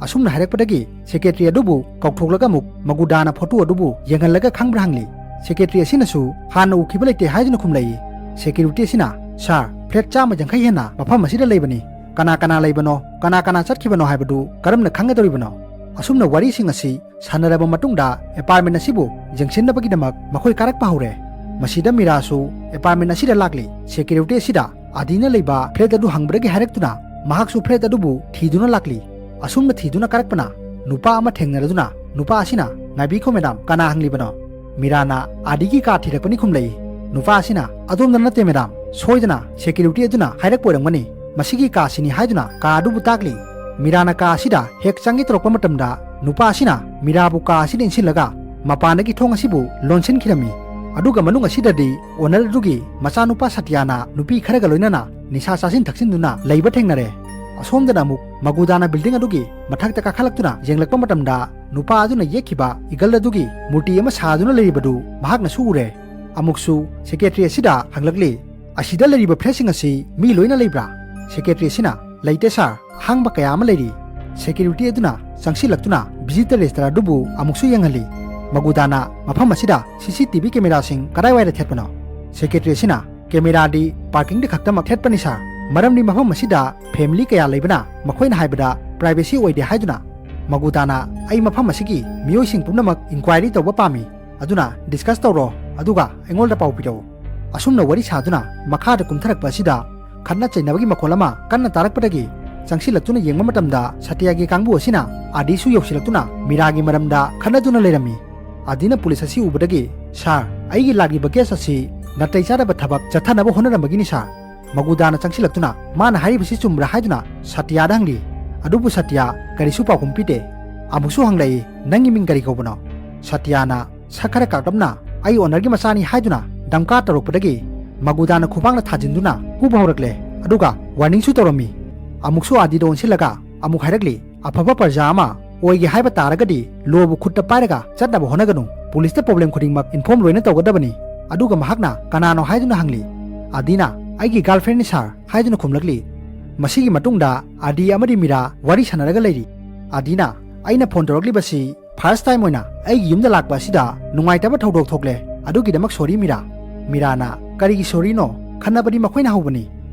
ꯑꯁꯨꯝꯅ ꯍꯥꯏꯔꯛꯄꯗꯒꯤ secretary ꯑꯗꯨꯕꯨ ꯀꯧꯊꯣꯛꯂꯒ ꯑꯃꯨꯛ ꯃꯒꯨꯗꯥꯅ photo ꯑꯗꯨꯕꯨ ꯌꯦꯡꯍꯜꯂꯒ ꯈꯪꯕ꯭ꯔꯥ ꯍꯪꯂꯤ꯫ Secretary ꯑꯁꯤꯅꯁꯨ ꯍꯥꯟꯅ ꯎꯈꯤꯕ ꯂꯩꯇꯦ ꯍꯥꯏꯗꯨꯅ ꯈꯨꯝꯂꯛꯏ꯫ Security ꯑꯁꯤꯅ, "Sir, flat ꯆꯥꯝꯃ ꯌꯥꯡꯈꯩ ꯍꯦꯟꯅ ꯃꯐꯝ ꯑꯁꯤꯗ ꯂꯩꯕꯅꯤ꯫ ꯀꯅꯥ ꯀꯅꯥ ꯂꯩꯕꯅꯣ, ꯀꯅꯥ ꯀꯅꯥ ꯆꯠꯈꯤꯕꯅꯣ ꯍꯥꯏꯕꯗꯨ ꯀꯔꯝꯅ ꯈꯪꯒꯗꯧꯔꯤꯕꯅꯣ?" ꯑꯁꯨꯝꯅ ꯋꯥꯔꯤꯁꯤꯡ ꯑꯁꯤ ꯁꯥꯟꯅꯔꯕ ꯃꯇꯨꯡꯗ apartment ꯑꯁꯤꯕꯨ ꯌꯦꯡꯁꯤꯟꯅꯕꯒꯤꯗꯃꯛ ꯃꯈꯣꯏ ꯀꯥꯔꯛꯄ ꯍꯧꯔꯦ꯫ ꯃꯁꯤꯗ ꯃꯤꯔꯥꯁꯨ ꯑꯦꯄꯥꯔꯠꯃꯦꯟ ꯑꯁꯤꯗ ꯂꯥꯛꯂꯤ꯫ ꯁꯦꯀ꯭ꯌꯨꯔꯤꯇꯤ ꯑꯁꯤꯗ ꯑꯥꯗꯤꯅ ꯂꯩꯕ ꯐ꯭ꯂꯦꯠ ꯑꯗꯨ ꯍꯪꯕꯗꯒꯤ ꯍꯥꯏꯔꯛꯇꯨꯅ ꯃꯍꯥꯛꯁꯨ ꯐ꯭ꯂꯦꯠ ꯑꯗꯨꯕꯨ ꯊꯤꯗꯨꯅ ꯂꯥꯛꯂꯤ꯫ ꯑꯁꯨꯝꯅ ꯊꯤꯗꯨꯅ ꯀꯥꯔꯛꯄꯅ ꯅꯨꯄꯥ ꯑꯃ ꯊꯦꯡꯅꯔꯗꯨꯅ ꯅꯨꯄꯥ ꯑꯁꯤꯅ, "ꯉꯥꯏꯕꯤꯈꯣ ꯃꯦꯗꯥꯝ, ꯀꯅꯥ ꯍꯪꯂꯤꯕꯅꯣ?" ꯃꯤꯔꯥꯅ ꯑꯥꯗꯤꯒꯤ ꯀꯥ ꯊꯤꯔꯛꯄꯅꯤ ꯈꯨꯝꯂꯛꯏ꯫ ꯅꯨꯄꯥ ꯑꯁꯤꯅ, "ꯑꯗꯣꯝꯗ ꯅꯠꯇꯦ ꯃꯦꯗꯥꯝ, ꯁꯣꯏꯗꯅ ꯁꯦꯀ꯭ꯌꯨꯔꯤꯇꯤ ꯑꯗꯨꯅ ꯍꯥꯏꯔꯛꯄ ꯑꯣꯏꯔꯝꯒꯅꯤ꯫ ꯃꯁꯤꯒꯤ ꯀꯥꯁꯤꯅꯤ" ꯍꯥꯏꯗꯨꯅ ꯀꯥ ꯑꯗꯨꯕꯨ ꯇꯥꯛꯂꯤ꯫ ꯃꯤꯔꯥꯅ ꯀꯥ ꯑꯁꯤꯗ ꯍꯦꯛ ꯆꯪꯒꯦ ꯇꯧꯔꯛꯄ ꯃꯇꯝꯗ ꯅꯨꯄꯥ ꯑꯁꯤꯅ ꯃꯤꯔꯥꯕꯨ ꯀꯥ ꯑꯁꯤꯗ ꯏꯟꯁꯤꯜꯂꯒ ꯃꯄꯥꯟꯗꯒꯤ ꯊꯣꯡ ꯑꯁꯤꯕꯨ ꯂꯣꯟꯁꯤꯟꯈꯤꯔꯝꯃꯤ꯫ ꯑꯗꯨꯒ ꯃꯅꯨꯡ ꯑꯁꯤꯗꯗꯤ ꯑꯣꯅꯔ ꯑꯗꯨꯒꯤ ꯃꯆꯥꯅꯨꯄꯥ ꯁꯇ꯭ꯌꯥꯅ ꯅꯨꯄꯤ ꯈꯔꯒ ꯂꯣꯏꯅꯅ ꯅꯤꯁꯥ ꯆꯥꯁꯤꯟ ꯊꯛꯆꯤꯟꯗꯨꯅ ꯂꯩꯕ ꯊꯦꯡꯅꯔꯦ꯫ ꯑꯁꯣꯝꯗꯅ ꯑꯃꯨꯛ ꯃꯒꯨꯗꯥꯅ ꯕꯤꯜꯗꯤꯡ ꯑꯗꯨꯒꯤ ꯃꯊꯛꯇ ꯀꯥꯈꯠꯂꯛꯇꯨꯅ ꯌꯦꯡꯂꯛꯄ ꯃꯇꯝꯗ ꯅꯨꯄꯥ ꯑꯗꯨꯅ ꯌꯦꯛꯈꯤꯕ ꯏꯒꯜ ꯑꯗꯨꯒꯤ ꯃꯨꯔꯇꯤ ꯑꯃ ꯁꯥꯗꯨꯅ ꯂꯩꯔꯤꯕꯗꯨ ꯃꯍꯥꯛꯅꯁꯨ ꯎꯔꯦ꯫ ꯑꯃꯨꯛꯁꯨ ꯁꯦꯀ꯭ꯔꯦꯇꯔꯤ ꯑꯁꯤꯗ ꯍꯪꯂꯛꯂꯤ, "ꯑꯁꯤꯗ ꯂꯩꯔꯤꯕ ꯐ꯭ꯂꯦꯠꯁꯤꯡ ꯑꯁꯤ ꯃꯤ ꯂꯣꯏꯅ ꯂꯩꯕ꯭ꯔꯥ?" ꯁꯦꯀ꯭ꯔꯦꯇꯔꯤ ꯑꯁꯤꯅ, "ꯂꯩꯇꯦ ꯁꯥꯔ, ꯑꯍꯥꯡꯕ ꯀꯌꯥ ꯑꯃ ꯂꯩꯔꯤ"꯫ ꯁꯦꯀ꯭ꯌꯨꯔꯤꯇꯤ ꯑꯗꯨꯅ ꯆꯪꯁꯤꯜꯂꯛꯇꯨꯅ ꯚꯤꯖꯤꯇꯔ ꯔꯦꯖꯤꯁꯇꯔ ꯑꯗꯨꯕꯨ ꯑꯃꯨꯛꯁꯨ ꯌꯦꯡꯍꯜꯂꯤ꯫ ꯃꯒꯨꯗꯥꯅ ꯃꯐꯝ ꯑꯁꯤꯗ ꯁꯤ ꯁꯤ ꯇꯤ ꯚꯤ ꯀꯦꯃꯦꯔꯥꯁꯤꯡ ꯀꯗꯥꯏꯋꯥꯏꯗ ꯊꯦꯠꯄꯅꯣ? ꯁꯦꯀ꯭ꯔꯦꯇꯔꯤ ꯑꯁꯤꯅ, "ꯀꯦꯃꯦꯔꯥꯗꯤ ꯄꯥꯔꯀꯤꯡꯗ ꯈꯛꯇꯃꯛ ꯊꯦꯠꯄꯅꯤ ꯁꯥꯔ, ꯃꯔꯝꯗꯤ ꯃꯐꯝ ꯑꯁꯤꯗ ꯐꯦꯃꯤꯂꯤ ꯀꯌꯥ ꯂꯩꯕꯅ ꯃꯈꯣꯏꯅ ꯍꯥꯏꯕꯗ ꯄ꯭ꯔꯥꯏꯚꯦꯁꯤ ꯑꯣꯏꯗꯦ" ꯍꯥꯏꯗꯨꯅ꯫ ꯃꯒꯨꯗꯥꯅ, "ꯑꯩ ꯃꯐꯝ ꯑꯁꯤꯒꯤ ꯃꯤꯑꯣꯏꯁꯤꯡ ꯄꯨꯝꯅꯃꯛ ꯏꯟꯀ꯭ꯋꯥꯏꯔꯤ ꯇꯧꯕ ꯄꯥꯝꯃꯤ, ꯑꯗꯨꯅ ꯗꯤꯁꯀꯁ ꯇꯧꯔꯣ, ꯑꯗꯨꯒ ꯑꯩꯉꯣꯟꯗ ꯄꯥꯎ ꯄꯤꯔꯛꯎ"꯫ ꯑꯁꯨꯝꯅ ꯋꯥꯔꯤ ꯁꯥꯗꯨꯅ ꯃꯈꯥꯗ ꯀꯨꯝꯊꯔꯛꯄ ꯑꯁꯤꯗ ꯈꯠꯅ ꯆꯩꯅꯕꯒꯤ ꯃꯈꯣꯜ ꯑꯃ ꯀꯟꯅ ꯇꯥꯔꯛꯄꯗꯒꯤ ꯆꯪꯁꯤꯜꯂꯛꯇꯨꯅ ꯌꯦꯡꯕ ꯃꯇꯝꯗ ꯁꯇ꯭ꯌꯒꯤ ꯀꯥꯡꯕꯨ ꯑꯁꯤꯅ ꯑꯥꯗꯤꯁꯨ ꯌꯧꯁꯤꯜꯂꯛꯇꯨꯅ ꯃꯤꯔꯥꯒꯤ ꯃꯔꯝꯗ ꯈꯠꯅꯗꯨꯅ ꯂꯩꯔꯝꯃꯤ꯫ ꯑꯥꯗꯤꯅ ꯄꯨꯂꯤꯁ ꯑꯁꯤ ꯎꯕꯗꯒꯤ, "ꯁꯥꯔ, ꯑꯩꯒꯤ ꯂꯥꯛꯂꯤꯕ ꯀꯦꯁ ꯑꯁꯤ ꯅꯥꯇꯩ ꯆꯥꯗꯕ ꯊꯕꯛ ꯆꯠꯊꯅꯕ ꯍꯣꯠꯅꯔꯝꯕꯒꯤꯅꯤ ꯁꯥꯔ"꯫ ꯃꯒꯨꯗꯥꯅ ꯆꯪꯁꯤꯜꯂꯛꯇꯨꯅ ꯃꯥꯅ ꯍꯥꯏꯔꯤꯕꯁꯤ ꯆꯨꯝꯕ꯭ꯔꯥ ꯍꯥꯏꯗꯨꯅ ꯁꯇ꯭ꯌꯗ ꯍꯪꯂꯤ꯫ ꯑꯗꯨꯕꯨ ꯁꯇ꯭ꯌ ꯀꯔꯤꯁꯨ ꯄꯥꯎꯈꯨꯝ ꯄꯤꯗꯦ꯫ ꯑꯃꯨꯛꯁꯨ ꯍꯪꯂꯛꯏ, "ꯅꯪꯒꯤ ꯃꯤꯡ ꯀꯔꯤ ꯀꯧꯕꯅꯣ?" ꯁꯇ꯭ꯌꯅ ꯁꯛ ꯈꯔ ꯀꯥꯛꯂꯞꯅ "ꯑꯩ ꯑꯣꯅꯔꯒꯤ ꯃꯆꯥꯅꯤ" ꯍꯥꯏꯗꯨꯅ ꯗꯝꯀꯥ ꯇꯧꯔꯛꯄꯗꯒꯤ ꯃꯒꯨꯗꯥꯅ ꯈꯨꯕꯥꯛꯅ ꯊꯥꯖꯤꯟꯗꯨꯅ ꯐꯨꯕ ꯍꯧꯔꯛꯂꯦ꯫ ꯑꯗꯨꯒ ꯋꯥꯔꯅꯤꯡꯁꯨ ꯇꯧꯔꯝꯃꯤ꯫ ꯑꯃꯨꯛꯁꯨ ꯑꯥꯗꯤꯗ ꯑꯣꯟꯁꯤꯜꯂꯒ ꯑꯃꯨꯛ ꯍꯥꯏꯔꯛꯂꯤ, "ꯑꯐꯕ ꯄ꯭ꯔꯖꯥ ꯑꯃ ꯑꯣꯏꯒꯦ ꯍꯥꯏꯕ ꯇꯥꯔꯒꯗꯤ ꯂꯣꯕꯨ ꯈꯨꯠꯇ ꯄꯥꯏꯔꯒ ꯆꯠꯅꯕ ꯍꯣꯠꯅꯒꯅꯨ꯫ ꯄꯨꯂꯤꯁꯇ ꯄ꯭ꯔꯣꯕ꯭ꯂꯦꯝ ꯈꯨꯗꯤꯡꯃꯛ ꯏꯟꯐꯣꯔꯝ ꯂꯣꯏꯅ ꯇꯧꯒꯗꯕꯅꯤ"꯫ ꯑꯗꯨꯒ ꯃꯍꯥꯛꯅ "ꯀꯅꯥꯅꯣ?" ꯍꯥꯏꯗꯨꯅ ꯍꯪꯂꯤ꯫ ꯑꯥꯗꯤꯅ, "ꯑꯩꯒꯤ ꯒꯥꯔꯜꯐ꯭ꯔꯦꯟꯅꯤ ꯁꯥꯔ" ꯍꯥꯏꯗꯨꯅ ꯈꯨꯝꯂꯛꯂꯤ꯫ ꯃꯁꯤꯒꯤ ꯃꯇꯨꯡꯗ ꯑꯥꯗꯤ ꯑꯃꯗꯤ ꯃꯤꯔꯥ ꯋꯥꯔꯤ ꯁꯥꯟꯅꯔꯒ ꯂꯩꯔꯤ꯫ ꯑꯥꯗꯤꯅ, "ꯑꯩꯅ ꯐꯣꯟ ꯇꯧꯔꯛꯂꯤꯕꯁꯤ ꯐꯥꯔꯁ ꯇꯥꯏꯝ ꯑꯣꯏꯅ ꯑꯩꯒꯤ ꯌꯨꯝꯗ ꯂꯥꯛꯄ ꯑꯁꯤꯗ ꯅꯨꯡꯉꯥꯏꯇꯕ ꯊꯧꯗꯣꯛ ꯊꯣꯛꯂꯦ, ꯑꯗꯨꯒꯤꯗꯃꯛ ꯁꯣꯔꯤ ꯃꯤꯔꯥ"꯫ ꯃꯤꯔꯥꯅ, "ꯀꯔꯤꯒꯤ ꯁꯣꯔꯤꯅꯣ? ꯈꯠꯅꯕꯗꯤ ꯃꯈꯣꯏꯅ ꯍꯧꯕꯅꯤ"꯫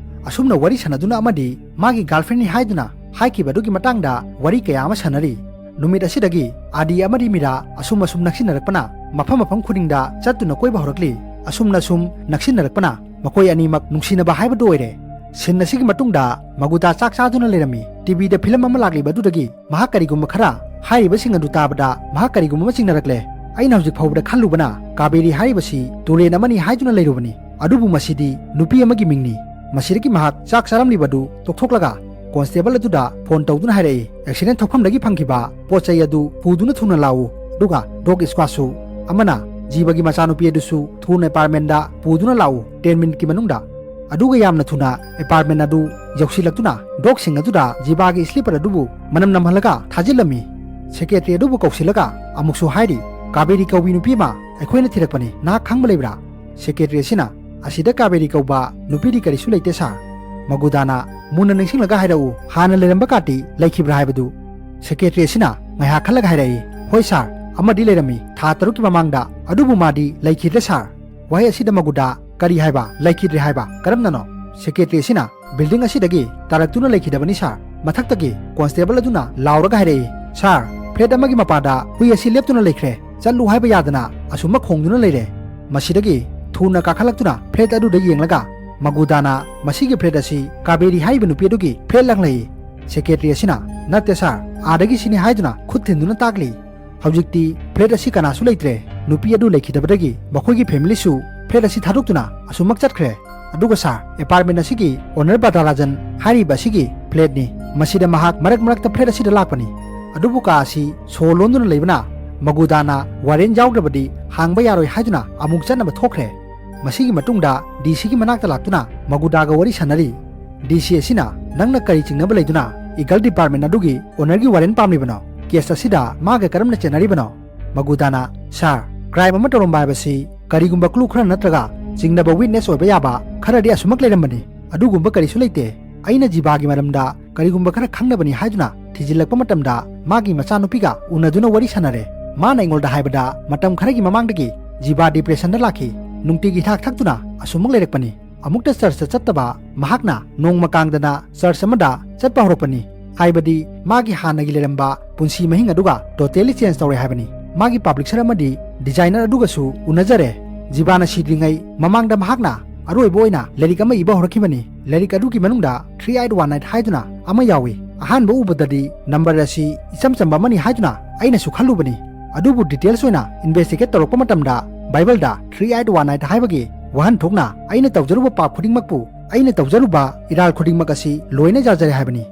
ꯑꯁꯨꯝꯅ ꯋꯥꯔꯤ ꯁꯥꯟꯅꯗꯨꯅ ꯑꯃꯗꯤ ꯃꯥꯒꯤ ꯒꯥꯔꯜꯐ꯭ꯔꯦꯟꯅꯤ ꯍꯥꯏꯗꯨꯅ ꯍꯥꯏꯈꯤꯕ ꯑꯗꯨꯒꯤ ꯃꯇꯥꯡꯗ ꯋꯥꯔꯤ ꯀꯌꯥ ꯑꯃ ꯁꯥꯟꯅꯔꯤ꯫ ꯅꯨꯃꯤꯠ ꯑꯁꯤꯗꯒꯤ ꯑꯥꯗꯤ ꯑꯃꯗꯤ ꯃꯤꯔꯥ ꯑꯁꯨꯝ ꯑꯁꯨꯝ ꯅꯛꯁꯤꯟꯅꯔꯛꯄꯅ ꯃꯐꯝ ꯃꯐꯝ ꯈꯨꯗꯤꯡꯗ ꯆꯠꯇꯨꯅ ꯀꯣꯏꯕ ꯍꯧꯔꯛꯂꯤ꯫ ꯑꯁꯨꯝꯅ ꯁꯨꯝ ꯅꯛꯁꯤꯟꯅꯔꯛꯄꯅ ꯃꯈꯣꯏ ꯑꯅꯤꯃꯛ ꯅꯨꯡꯁꯤꯅꯕ ꯍꯥꯏꯕꯗꯨ ꯑꯣꯏꯔꯦ꯫ ꯁꯤꯟ ꯑꯁꯤꯒꯤ ꯃꯇꯨꯡꯗ ꯃꯒꯨꯗꯥ ꯆꯥꯛ ꯆꯥꯗꯨꯅ ꯂꯩꯔꯝꯃꯤ꯫ ꯇꯤꯚꯤꯗ ꯐꯤꯂꯝ ꯑꯃ ꯂꯥꯛꯂꯤꯕ ꯑꯗꯨꯗꯒꯤ ꯃꯍꯥꯛ ꯀꯔꯤꯒꯨꯝꯕ ꯈꯔ ꯍꯥꯏꯔꯤꯕꯁꯤꯡ ꯑꯗꯨ ꯇꯥꯕꯗ ꯃꯍꯥꯛ ꯀꯔꯤꯒꯨꯝꯕ ꯑꯃ ꯆꯤꯡꯅꯔꯛꯂꯦ꯫ ꯑꯩꯅ ꯍꯧꯖꯤꯛ ꯐꯥꯎꯕꯗ ꯈꯜꯂꯨꯕꯅ ꯀꯥꯕꯦꯔꯤ ꯍꯥꯏꯔꯤꯕꯁꯤ ꯇꯨꯔꯦꯟ ꯑꯃꯅꯤ ꯍꯥꯏꯗꯨꯅ ꯂꯩꯔꯨꯕꯅꯤ, ꯑꯗꯨꯕꯨ ꯃꯁꯤꯗꯤ ꯅꯨꯄꯤ ꯑꯃꯒꯤ ꯃꯤꯡꯅꯤ꯫ ꯃꯁꯤꯗꯒꯤ ꯃꯍꯥꯛ ꯆꯥꯛ ꯆꯥꯔꯝꯂꯤꯕ ꯑꯗꯨ ꯇꯣꯛꯊꯣꯛꯂꯒ ꯀꯣꯟꯁꯇꯦꯕꯜ ꯑꯗꯨꯗ ꯐꯣꯟ ꯇꯧꯗꯨꯅ ꯍꯥꯏꯔꯛꯏ, "ꯑꯦꯛꯁꯤꯗꯦꯟ ꯊꯣꯛꯐꯝꯗꯒꯤ ꯐꯪꯈꯤꯕ ꯄꯣꯠ ꯆꯩ ꯑꯗꯨ ꯄꯨꯗꯨꯅ ꯊꯨꯅ ꯂꯥꯛꯎ, ꯑꯗꯨꯒ ꯗꯣꯒ ꯁ꯭ꯀ꯭ꯋꯥꯗꯁꯨ ꯑꯃꯅ ꯖꯤꯕꯒꯤ ꯃꯆꯥꯅꯨꯄꯤ ꯑꯗꯨꯁꯨ ꯊꯨꯅ ꯑꯦꯄꯥꯔꯠꯃꯦꯟꯗ ꯄꯨꯗꯨꯅ ꯂꯥꯛꯎ, ꯇꯦꯟ ꯃꯤꯅꯤꯠꯀꯤ ꯃꯅꯨꯡꯗ"꯫ ꯑꯗꯨꯒ ꯌꯥꯝꯅ ꯊꯨꯅ ꯑꯦꯄꯥꯔꯠꯃꯦꯟ ꯑꯗꯨ ꯌꯧꯁꯤꯜꯂꯛꯇꯨꯅ ꯗꯣꯒꯁꯤꯡ ꯑꯗꯨꯗ ꯖꯤꯕꯥꯒꯤ ꯁ꯭ꯂꯤꯄꯔ ꯑꯗꯨꯕꯨ ꯃꯅꯝ ꯅꯝꯍꯜꯂꯒ ꯊꯥꯖꯤꯜꯂꯝꯃꯤ꯫ ꯁꯦꯀ꯭ꯔꯦꯇꯔꯤ ꯑꯗꯨꯕꯨ ꯀꯧꯁꯤꯜꯂꯒ ꯑꯃꯨꯛꯁꯨ ꯍꯥꯏꯔꯤ, "ꯀꯥꯕꯦꯔꯤ ꯀꯧꯕꯤ ꯅꯨꯄꯤ ꯑꯃ ꯑꯩꯈꯣꯏꯅ ꯊꯤꯔꯛꯄꯅꯤ, ꯅꯍꯥꯛ ꯈꯪꯕ ꯂꯩꯕ꯭ꯔꯥ?" ꯁꯦꯀ꯭ꯔꯦꯇꯔꯤ ꯑꯁꯤꯅ, "ꯑꯁꯤꯗ ꯀꯥꯕꯦꯔꯤ ꯀꯧꯕ ꯅꯨꯄꯤꯗꯤ ꯀꯔꯤꯁꯨ ꯂꯩꯇꯦ ꯁꯥꯔ꯫ ꯃꯒꯨꯗꯥꯅ ꯃꯨꯟꯅ ꯅꯤꯡꯁꯤꯡꯂꯒ ꯍꯥꯏꯔꯛꯎ, ꯍꯥꯟꯅ ꯂꯩꯔꯝꯕ ꯀꯥꯔꯗꯇꯤ ꯂꯩꯈꯤꯕ꯭ꯔꯥ ꯍꯥꯏꯕꯗꯨ?" ꯁꯦꯀ꯭ꯔꯦꯇꯔꯤ ꯑꯁꯤꯅ ꯉꯥꯏꯍꯥꯛ ꯈꯜꯂꯒ ꯍꯥꯏꯔꯛꯏ, "ꯍꯣꯏ ꯁꯥꯔ, ꯑꯃꯗꯤ ꯂꯩꯔꯝꯃꯤ ꯊꯥ ꯇꯔꯨꯛꯀꯤ ꯃꯃꯥꯡꯗ, ꯑꯗꯨꯕꯨ ꯃꯥꯗꯤ ꯂꯩꯈꯤꯗ꯭ꯔꯦ ꯁꯥꯔ"꯫ ꯋꯥꯍꯩ ꯑꯁꯤꯗ ꯃꯒꯨꯗꯥ, "ꯀꯔꯤ ꯍꯥꯏꯕ? ꯂꯩꯈꯤꯗ꯭ꯔꯦ ꯍꯥꯏꯕ? ꯀꯔꯝꯅꯅꯣ?" ꯁꯦꯀ꯭ꯔꯦꯇꯔꯤ ꯑꯁꯤꯅ, "ꯕꯤꯜꯗꯤꯡ ꯑꯁꯤꯗꯒꯤ ꯇꯥꯔꯛꯇꯨꯅ ꯂꯩꯈꯤꯗꯕꯅꯤ ꯁꯥꯔ"꯫ ꯃꯊꯛꯇꯒꯤ ꯀꯣꯟꯁꯇꯦꯕꯜ ꯑꯗꯨꯅ ꯂꯥꯎꯔꯒ ꯍꯥꯏꯔꯛꯏ, "ꯁꯥꯔ, ꯐ꯭ꯂꯦꯠ ꯑꯃꯒꯤ ꯃꯄꯥꯗ ꯍꯨꯏ ꯑꯁꯤ ꯂꯦꯞꯇꯨꯅ ꯂꯩꯈ꯭ꯔꯦ, ꯆꯠꯂꯨ ꯍꯥꯏꯕ ꯌꯥꯗꯅ ꯑꯁꯨꯝꯃꯛ ꯈꯣꯡꯗꯨꯅ ꯂꯩꯔꯦ"꯫ ꯃꯁꯤꯗꯒꯤ ꯊꯨꯅ ꯀꯥꯈꯠꯂꯛꯇꯨꯅ ꯐ꯭ꯂꯦꯠ ꯑꯗꯨꯗ ꯌꯦꯡꯂꯒ ꯃꯒꯨꯗꯥꯅ ꯃꯁꯤꯒꯤ ꯐ꯭ꯂꯦꯠ ꯑꯁꯤ ꯀꯥꯕꯦꯔꯤ ꯍꯥꯏꯔꯤꯕ ꯅꯨꯄꯤ ꯑꯗꯨꯒꯤ ꯐ꯭ꯂꯦꯠ ꯂꯪꯂꯛꯏ꯫ ꯁꯦꯀ꯭ꯔꯦꯇꯔꯤ ꯑꯁꯤꯅ, "ꯅꯠꯇꯦ ꯁꯥꯔ, ꯑꯥꯗꯒꯤ ꯁꯤꯅꯤ" ꯍꯥꯏꯗꯨꯅ ꯈꯨꯠ ꯊꯤꯟꯗꯨꯅ ꯇꯥꯛꯂꯤ꯫ ꯍꯧꯖꯤꯛꯇꯤ ꯐ꯭ꯂꯦꯠ ꯑꯁꯤ ꯀꯅꯥꯁꯨ ꯂꯩꯇ꯭ꯔꯦ꯫ ꯅꯨꯄꯤ ꯑꯗꯨ ꯂꯩꯈꯤꯗꯕꯗꯒꯤ ꯃꯈꯣꯏꯒꯤ ꯐꯦꯃꯤꯂꯤꯁꯨ ꯐ꯭ꯂꯦꯠ ꯑꯁꯤ ꯊꯥꯗꯣꯛꯇꯨꯅ ꯑꯁꯨꯝꯃꯛ ꯆꯠꯈ꯭ꯔꯦ꯫ ꯑꯗꯨꯒ ꯁꯥꯔ, ꯑꯦꯄꯥꯔꯠꯃꯦꯟ ꯑꯁꯤꯒꯤ ꯑꯣꯅꯔ ꯕꯗꯥꯔꯥꯖꯟ ꯍꯥꯏꯔꯤꯕ ꯑꯁꯤꯒꯤ ꯐ꯭ꯂꯦꯠꯅꯤ꯫ ꯃꯁꯤꯗ ꯃꯍꯥꯛ ꯃꯔꯛ ꯃꯔꯛꯇ ꯐ꯭ꯂꯦꯠ ꯑꯁꯤꯗ ꯂꯥꯛꯄꯅꯤ꯫ ꯑꯗꯨꯕꯨ ꯀꯥ ꯑꯁꯤ ꯁꯣ ꯂꯣꯟꯗꯨꯅ ꯂꯩꯕꯅ ꯃꯒꯨꯗꯥꯅ ꯋꯥꯔꯦꯟ ꯌꯥꯎꯗ꯭ꯔꯕꯗꯤ ꯍꯥꯡꯕ ꯌꯥꯔꯣꯏ ꯍꯥꯏꯗꯨꯅ ꯑꯃꯨꯛ ꯆꯠꯅꯕ ꯊꯣꯛꯈ꯭ꯔꯦ꯫ ꯃꯁꯤꯒꯤ ꯃꯇꯨꯡꯗ ꯗꯤ ꯁꯤꯒꯤ ꯃꯅꯥꯛꯇ ꯂꯥꯛꯇꯨꯅ ꯃꯒꯨꯗꯥꯒ ꯋꯥꯔꯤ ꯁꯥꯟꯅꯔꯤ꯫ ꯗꯤ ꯁꯤ ꯑꯁꯤꯅ, "ꯅꯪꯅ ꯀꯔꯤ ꯆꯤꯡꯅꯕ ꯂꯩꯗꯨꯅ ꯏꯒꯜ ꯗꯤꯄꯥꯔꯠꯃꯦꯟ ꯑꯗꯨꯒꯤ ꯑꯣꯅꯔꯒꯤ ꯋꯥꯔꯦꯟ ꯄꯥꯝꯂꯤꯕꯅꯣ? ꯀꯦꯁ ꯑꯁꯤꯗ ꯃꯥꯒ ꯀꯔꯝꯅ ꯆꯦꯟꯅꯔꯤꯕꯅꯣ?" ꯃꯒꯨꯗꯥꯅ, "ꯁꯥꯔ, ꯀ꯭ꯔꯥꯏꯝ ꯑꯃ ꯇꯧꯔꯝꯕ ꯍꯥꯏꯕꯁꯤ ꯀꯔꯤꯒꯨꯝꯕ ꯀ꯭ꯂꯨ ꯈꯔ ꯅꯠꯇ꯭ꯔꯒ ꯆꯤꯡꯅꯕ ꯋꯤꯠꯅꯦꯁ ꯑꯣꯏꯕ ꯌꯥꯕ ꯈꯔꯗꯤ ꯑꯁꯨꯃꯛ ꯂꯩꯔꯝꯕꯅꯤ꯫ ꯑꯗꯨꯒꯨꯝꯕ ꯀꯔꯤꯁꯨ ꯂꯩꯇꯦ꯫ ꯑꯩꯅ ꯖꯤꯕꯥꯒꯤ ꯃꯔꯝꯗ ꯀꯔꯤꯒꯨꯝꯕ ꯈꯔ ꯈꯪꯅꯕꯅꯤ ꯍꯥꯏꯗꯨꯅ ꯊꯤꯖꯤꯜꯂꯛꯄ ꯃꯇꯝꯗ ꯃꯥꯒꯤ ꯃꯆꯥꯅꯨꯄꯤꯒ ꯎꯅꯗꯨꯅ ꯋꯥꯔꯤ ꯁꯥꯟꯅꯔꯦ꯫ ꯃꯥꯅ ꯑꯩꯉꯣꯟꯗ ꯍꯥꯏꯕꯗ ꯃꯇꯝ ꯈꯔꯒꯤ ꯃꯃꯥꯡꯗꯒꯤ ꯖꯤꯕꯥ ꯗꯤꯄ꯭ꯔꯦꯁꯟꯗ ꯂꯥꯛꯈꯤ꯫ ꯅꯨꯡꯇꯤꯒꯤ ꯍꯤꯗꯥꯛ ꯊꯛꯇꯨꯅ ꯑꯁꯨꯃꯛ ꯂꯩꯔꯛꯄꯅꯤ꯫ ꯑꯃꯨꯛꯇ ꯆꯔꯆꯇ ꯆꯠꯇꯕ ꯃꯍꯥꯛꯅ ꯅꯣꯡꯃ ꯀꯥꯡꯗꯅ ꯆꯔꯆ ꯑꯃꯗ ꯆꯠꯄ ꯍꯧꯔꯛꯄꯅꯤ꯫ ꯍꯥꯏꯕꯗꯤ ꯃꯥꯒꯤ ꯍꯥꯟꯅꯒꯤ ꯂꯩꯔꯝꯕ ꯄꯨꯟꯁꯤ ꯃꯍꯤꯡ ꯑꯗꯨꯒ ꯇꯣꯇꯦꯂꯤ ꯆꯦꯟꯖ ꯇꯧꯔꯦ ꯍꯥꯏꯕꯅꯤ꯫ ꯃꯥꯒꯤ ꯄꯕ꯭ꯂꯤꯁꯔ ꯑꯃꯗꯤ ꯗꯤꯖꯥꯏꯅꯔ ꯑꯗꯨꯒꯁꯨ ꯎꯅꯖꯔꯦ꯫ ꯖꯤꯕꯥꯅ ꯁꯤꯗ꯭ꯔꯤꯉꯩ ꯃꯃꯥꯡꯗ ꯃꯍꯥꯛꯅ ꯑꯔꯣꯏꯕ ꯑꯣꯏꯅ ꯂꯥꯏꯔꯤꯛ ꯑꯃ ꯏꯕ ꯍꯧꯔꯛꯈꯤꯕꯅꯤ꯫ ꯂꯥꯏꯔꯤꯛ ꯑꯗꯨꯒꯤ ꯃꯅꯨꯡꯗ Three Eyed One Eyed ꯍꯥꯏꯗꯨꯅ ꯑꯃ ꯌꯥꯎꯏ꯫ ꯑꯍꯥꯟꯕ ꯎꯕꯗꯗꯤ ꯅꯝꯕꯔ ꯑꯁꯤ ꯏꯆꯝ ꯆꯝꯕ ꯑꯃꯅꯤ ꯍꯥꯏꯗꯨꯅ ꯑꯩꯅꯁꯨ ꯈꯜꯂꯨꯕꯅꯤ꯫ ꯑꯗꯨꯕꯨ details ꯑꯣꯏꯅ investigate ꯇꯧꯔꯛꯄ ꯃꯇꯝꯗ Bible ꯗ Three Eyed One Eyed ꯍꯥꯏꯕꯒꯤ ꯋꯥꯍꯟꯊꯣꯛꯅ ꯑꯩꯅ ꯇꯧꯖꯔꯨꯕ ꯄꯥꯞ ꯈꯨꯗꯤꯡꯃꯛꯄꯨ, ꯑꯩꯅ ꯇꯧꯖꯔꯨꯕ ꯏꯔꯥꯜ ꯈꯨꯗꯤꯡꯃꯛ ꯑꯁꯤ ꯂꯣꯏꯅ ꯌꯥꯖꯔꯦ ꯍꯥꯏꯕꯅꯤ꯫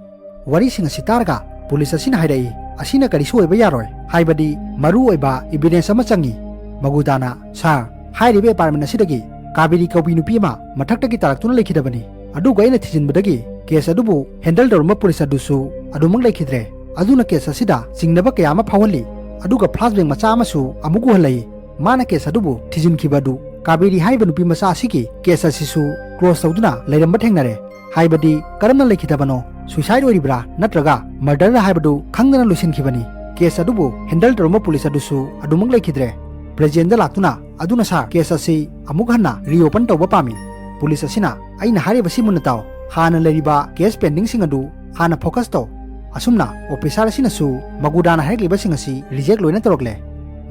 ꯋꯥꯔꯤꯁꯤꯡ ꯑꯁꯤ ꯇꯥꯔꯒ ꯄꯨꯂꯤꯁ ꯑꯁꯤꯅ ꯍꯥꯏꯔꯛꯏ, ꯑꯁꯤꯅ ꯀꯔꯤꯁꯨ ꯑꯣꯏꯕ ꯌꯥꯔꯣꯏ, ꯍꯥꯏꯕꯗꯤ ꯃꯔꯨ ꯑꯣꯏꯕ evidence ꯑꯃ ꯆꯪꯏ꯫ ꯃꯒꯨꯗꯥꯅ, "ꯁꯥꯔ, ꯍꯥꯏꯔꯤꯕ apartment ꯑꯁꯤꯗꯒꯤ ꯀꯥꯕꯦꯔꯤ ꯀꯧꯕꯤ ꯅꯨꯄꯤ ꯑꯃ ꯃꯊꯛꯇꯒꯤ ꯇꯥꯔꯛꯇꯨꯅ ꯂꯩꯈꯤꯗꯕꯅꯤ꯫ ꯑꯗꯨꯒ ꯑꯩꯅ ꯊꯤꯖꯤꯟꯕꯗꯒꯤ case ꯑꯗꯨꯕꯨ handle ꯇꯧꯔꯝꯕ ꯄꯨꯂꯤꯁ ꯑꯗꯨꯁꯨ ꯑꯗꯨꯃꯛ ꯂꯩꯈꯤꯗ꯭ꯔꯦ꯫ ꯑꯗꯨꯅ case ꯑꯁꯤꯗ ꯆꯤꯡꯅꯕ ꯀꯌꯥ ꯑꯃ ꯐꯥꯎꯍꯜꯂꯤ꯫ ꯑꯗꯨꯒ flashback ꯃꯆꯥ ꯑꯃꯁꯨ ꯑꯃꯨꯛ ꯎꯍꯜꯂꯛꯏ꯫ ꯃꯥꯅ case ꯑꯗꯨꯕꯨ ꯊꯤꯖꯤꯟꯈꯤꯕ ꯑꯗꯨ ꯀꯥꯕꯦꯔꯤ ꯍꯥꯏꯔꯤꯕ ꯅꯨꯄꯤ ꯃꯆꯥ ꯑꯁꯤꯒꯤ case ꯑꯁꯤꯁꯨ close ꯇꯧꯗꯨꯅ ꯂꯩꯔꯝꯕ ꯊꯦꯡꯅꯔꯦ꯫ ꯍꯥꯏꯕꯗꯤ ꯀꯔꯝꯅ ꯂꯩꯈꯤꯗꯕꯅꯣ? Suicide ꯑꯣꯏꯔꯤꯕ꯭ꯔꯥ ꯅꯠꯇ꯭ꯔꯒ murder ꯔ ꯍꯥꯏꯕꯗꯨ ꯈꯪꯗꯅ ꯂꯣꯏꯁꯤꯟꯈꯤꯕꯅꯤ꯫ Case ꯑꯗꯨꯕꯨ handle ꯇꯧꯔꯝꯕ ꯄꯨꯂꯤꯁ ꯑꯗꯨꯁꯨ ꯑꯗꯨꯃꯛ ꯂꯩꯈꯤꯗ꯭ꯔꯦ꯫ Present ꯗ ꯂꯥꯛꯇꯨꯅ, ꯑꯗꯨꯅ ꯁꯥꯔ, case ꯑꯁꯤ ꯑꯃꯨꯛ ꯍꯟꯅ reopen ꯇꯧꯕ ꯄꯥꯝꯃꯤ꯫ ꯄꯨꯂꯤꯁ ꯑꯁꯤꯅ, ꯑꯩꯅ ꯍꯥꯏꯔꯤꯕꯁꯤ ꯃꯨꯟꯅ ꯇꯥꯎ, ꯍꯥꯟꯅ ꯂꯩꯔꯤꯕ case pending ꯁꯤꯡ ꯑꯗꯨ ꯍꯥꯟꯅ focus ꯇꯧ꯫ ꯑꯁꯨꯝꯅ officer ꯑꯁꯤꯅꯁꯨ ꯃꯒꯨꯗꯥꯅ ꯍꯥꯏꯔꯛꯂꯤꯕꯁꯤꯡ ꯑꯁꯤ reject ꯂꯣꯏꯅ ꯇꯧꯔꯛꯂꯦ꯫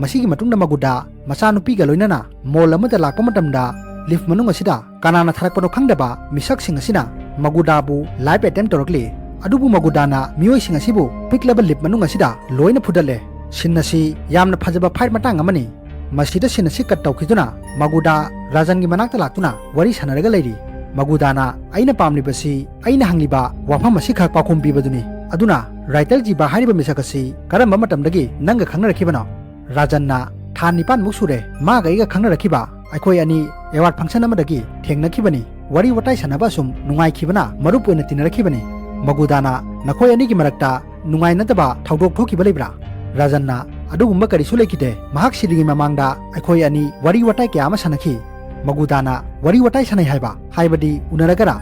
ꯃꯁꯤꯒꯤ ꯃꯇꯨꯡꯗ ꯃꯒꯨꯗꯥ ꯃꯆꯥꯅꯨꯄꯤꯒ ꯂꯣꯏꯅꯅ mall ꯑꯃꯗ ꯂꯥꯛꯄ ꯃꯇꯝꯗ lift ꯃꯅꯨꯡ ꯑꯁꯤꯗ ꯀꯅꯥꯅ ꯊꯥꯔꯛꯄꯅꯣ ꯈꯪꯗꯕ ꯃꯤꯁꯛꯁꯤꯡ ꯑꯁꯤꯅ ꯃꯒꯨꯗꯥꯕꯨ live attempt ꯇꯧꯔꯛꯂꯤ꯫ ꯑꯗꯨꯕꯨ ꯃꯒꯨꯗꯥꯅ ꯃꯤꯑꯣꯏꯁꯤꯡ ꯑꯁꯤꯕꯨ ꯄꯤꯛꯂꯕ lift ꯃꯅꯨꯡ ꯑꯁꯤꯗ ꯂꯣꯏꯅ ꯐꯨꯗꯠꯂꯦ꯫ Scene ꯑꯁꯤ ꯌꯥꯝꯅ ꯐꯖꯕ fight ꯃꯇꯥꯡ ꯑꯃꯅꯤ꯫ ꯃꯁꯤꯗ scene ꯑꯁꯤ cut ꯇꯧꯈꯤꯗꯨꯅ ꯃꯒꯨꯗꯥ ꯔꯥꯖꯟꯒꯤ ꯃꯅꯥꯛꯇ ꯂꯥꯛꯇꯨꯅ ꯋꯥꯔꯤ ꯁꯥꯟꯅꯔꯒ ꯂꯩꯔꯤ꯫ ꯃꯒꯨꯗꯥꯅ, ꯑꯩꯅ ꯄꯥꯝꯂꯤꯕꯁꯤ ꯑꯩꯅ ꯍꯪꯂꯤꯕ ꯋꯥꯐꯝ ꯑꯁꯤꯈꯛ ꯄꯥꯎꯈꯨꯝ ꯄꯤꯕꯗꯨꯅꯤ꯫ ꯑꯗꯨꯅ writer ꯖꯤꯕꯥ ꯍꯥꯏꯔꯤꯕ ꯃꯤꯁꯛ ꯑꯁꯤ ꯀꯔꯝꯕ ꯃꯇꯝꯗꯒꯤ ꯅꯪꯒ ꯈꯪꯅꯔꯛꯈꯤꯕꯅꯣ? ꯔꯥꯖꯟꯅ, ꯊꯥ ꯅꯤꯄꯥꯟꯃꯨꯛ ꯁꯨꯔꯦ ꯃꯥꯒ ꯑꯩꯒ ꯈꯪꯅꯔꯛꯈꯤꯕ꯫ ꯑꯩꯈꯣꯏ ꯑꯅꯤ award function ꯑꯃꯗꯒꯤ ꯊꯦꯡꯅꯈꯤꯕꯅꯤ꯫ ꯋꯥꯔꯤ ꯋꯥꯇꯥꯏ ꯁꯥꯟꯅꯕ ꯑꯁꯨꯝ ꯅꯨꯡꯉꯥꯏꯈꯤꯕꯅ ꯃꯔꯨꯞ ꯑꯣꯏꯅ ꯇꯤꯟꯅꯔꯛꯈꯤꯕꯅꯤ꯫ ꯃꯒꯨꯗꯥꯅ, ꯅꯈꯣꯏ ꯑꯅꯤꯒꯤ ꯃꯔꯛꯇ ꯅꯨꯡꯉꯥꯏꯅꯗꯕ ꯊꯧꯗꯣꯛ ꯊꯣꯛꯈꯤꯕ ꯂꯩꯕ꯭ꯔꯥ? ꯔꯥꯖꯟꯅ, ꯑꯗꯨꯒꯨꯝꯕ ꯀꯔꯤꯁꯨ ꯂꯩꯈꯤꯗꯦ꯫ ꯃꯍꯥꯛ ꯁꯤꯗ꯭ꯔꯤꯉꯩ ꯃꯃꯥꯡꯗ ꯑꯩꯈꯣꯏ ꯑꯅꯤ ꯋꯥꯔꯤ ꯋꯥꯇꯥꯏ ꯀꯌꯥ ꯑꯃ ꯁꯥꯟꯅꯈꯤ꯫ ꯃꯒꯨꯗꯥꯅ, ꯋꯥꯔꯤ ꯋꯥꯇꯥꯏ ꯁꯥꯟꯅꯩ ꯍꯥꯏꯕ? ꯍꯥꯏꯕꯗꯤ ꯎꯅꯔꯒꯔꯥ?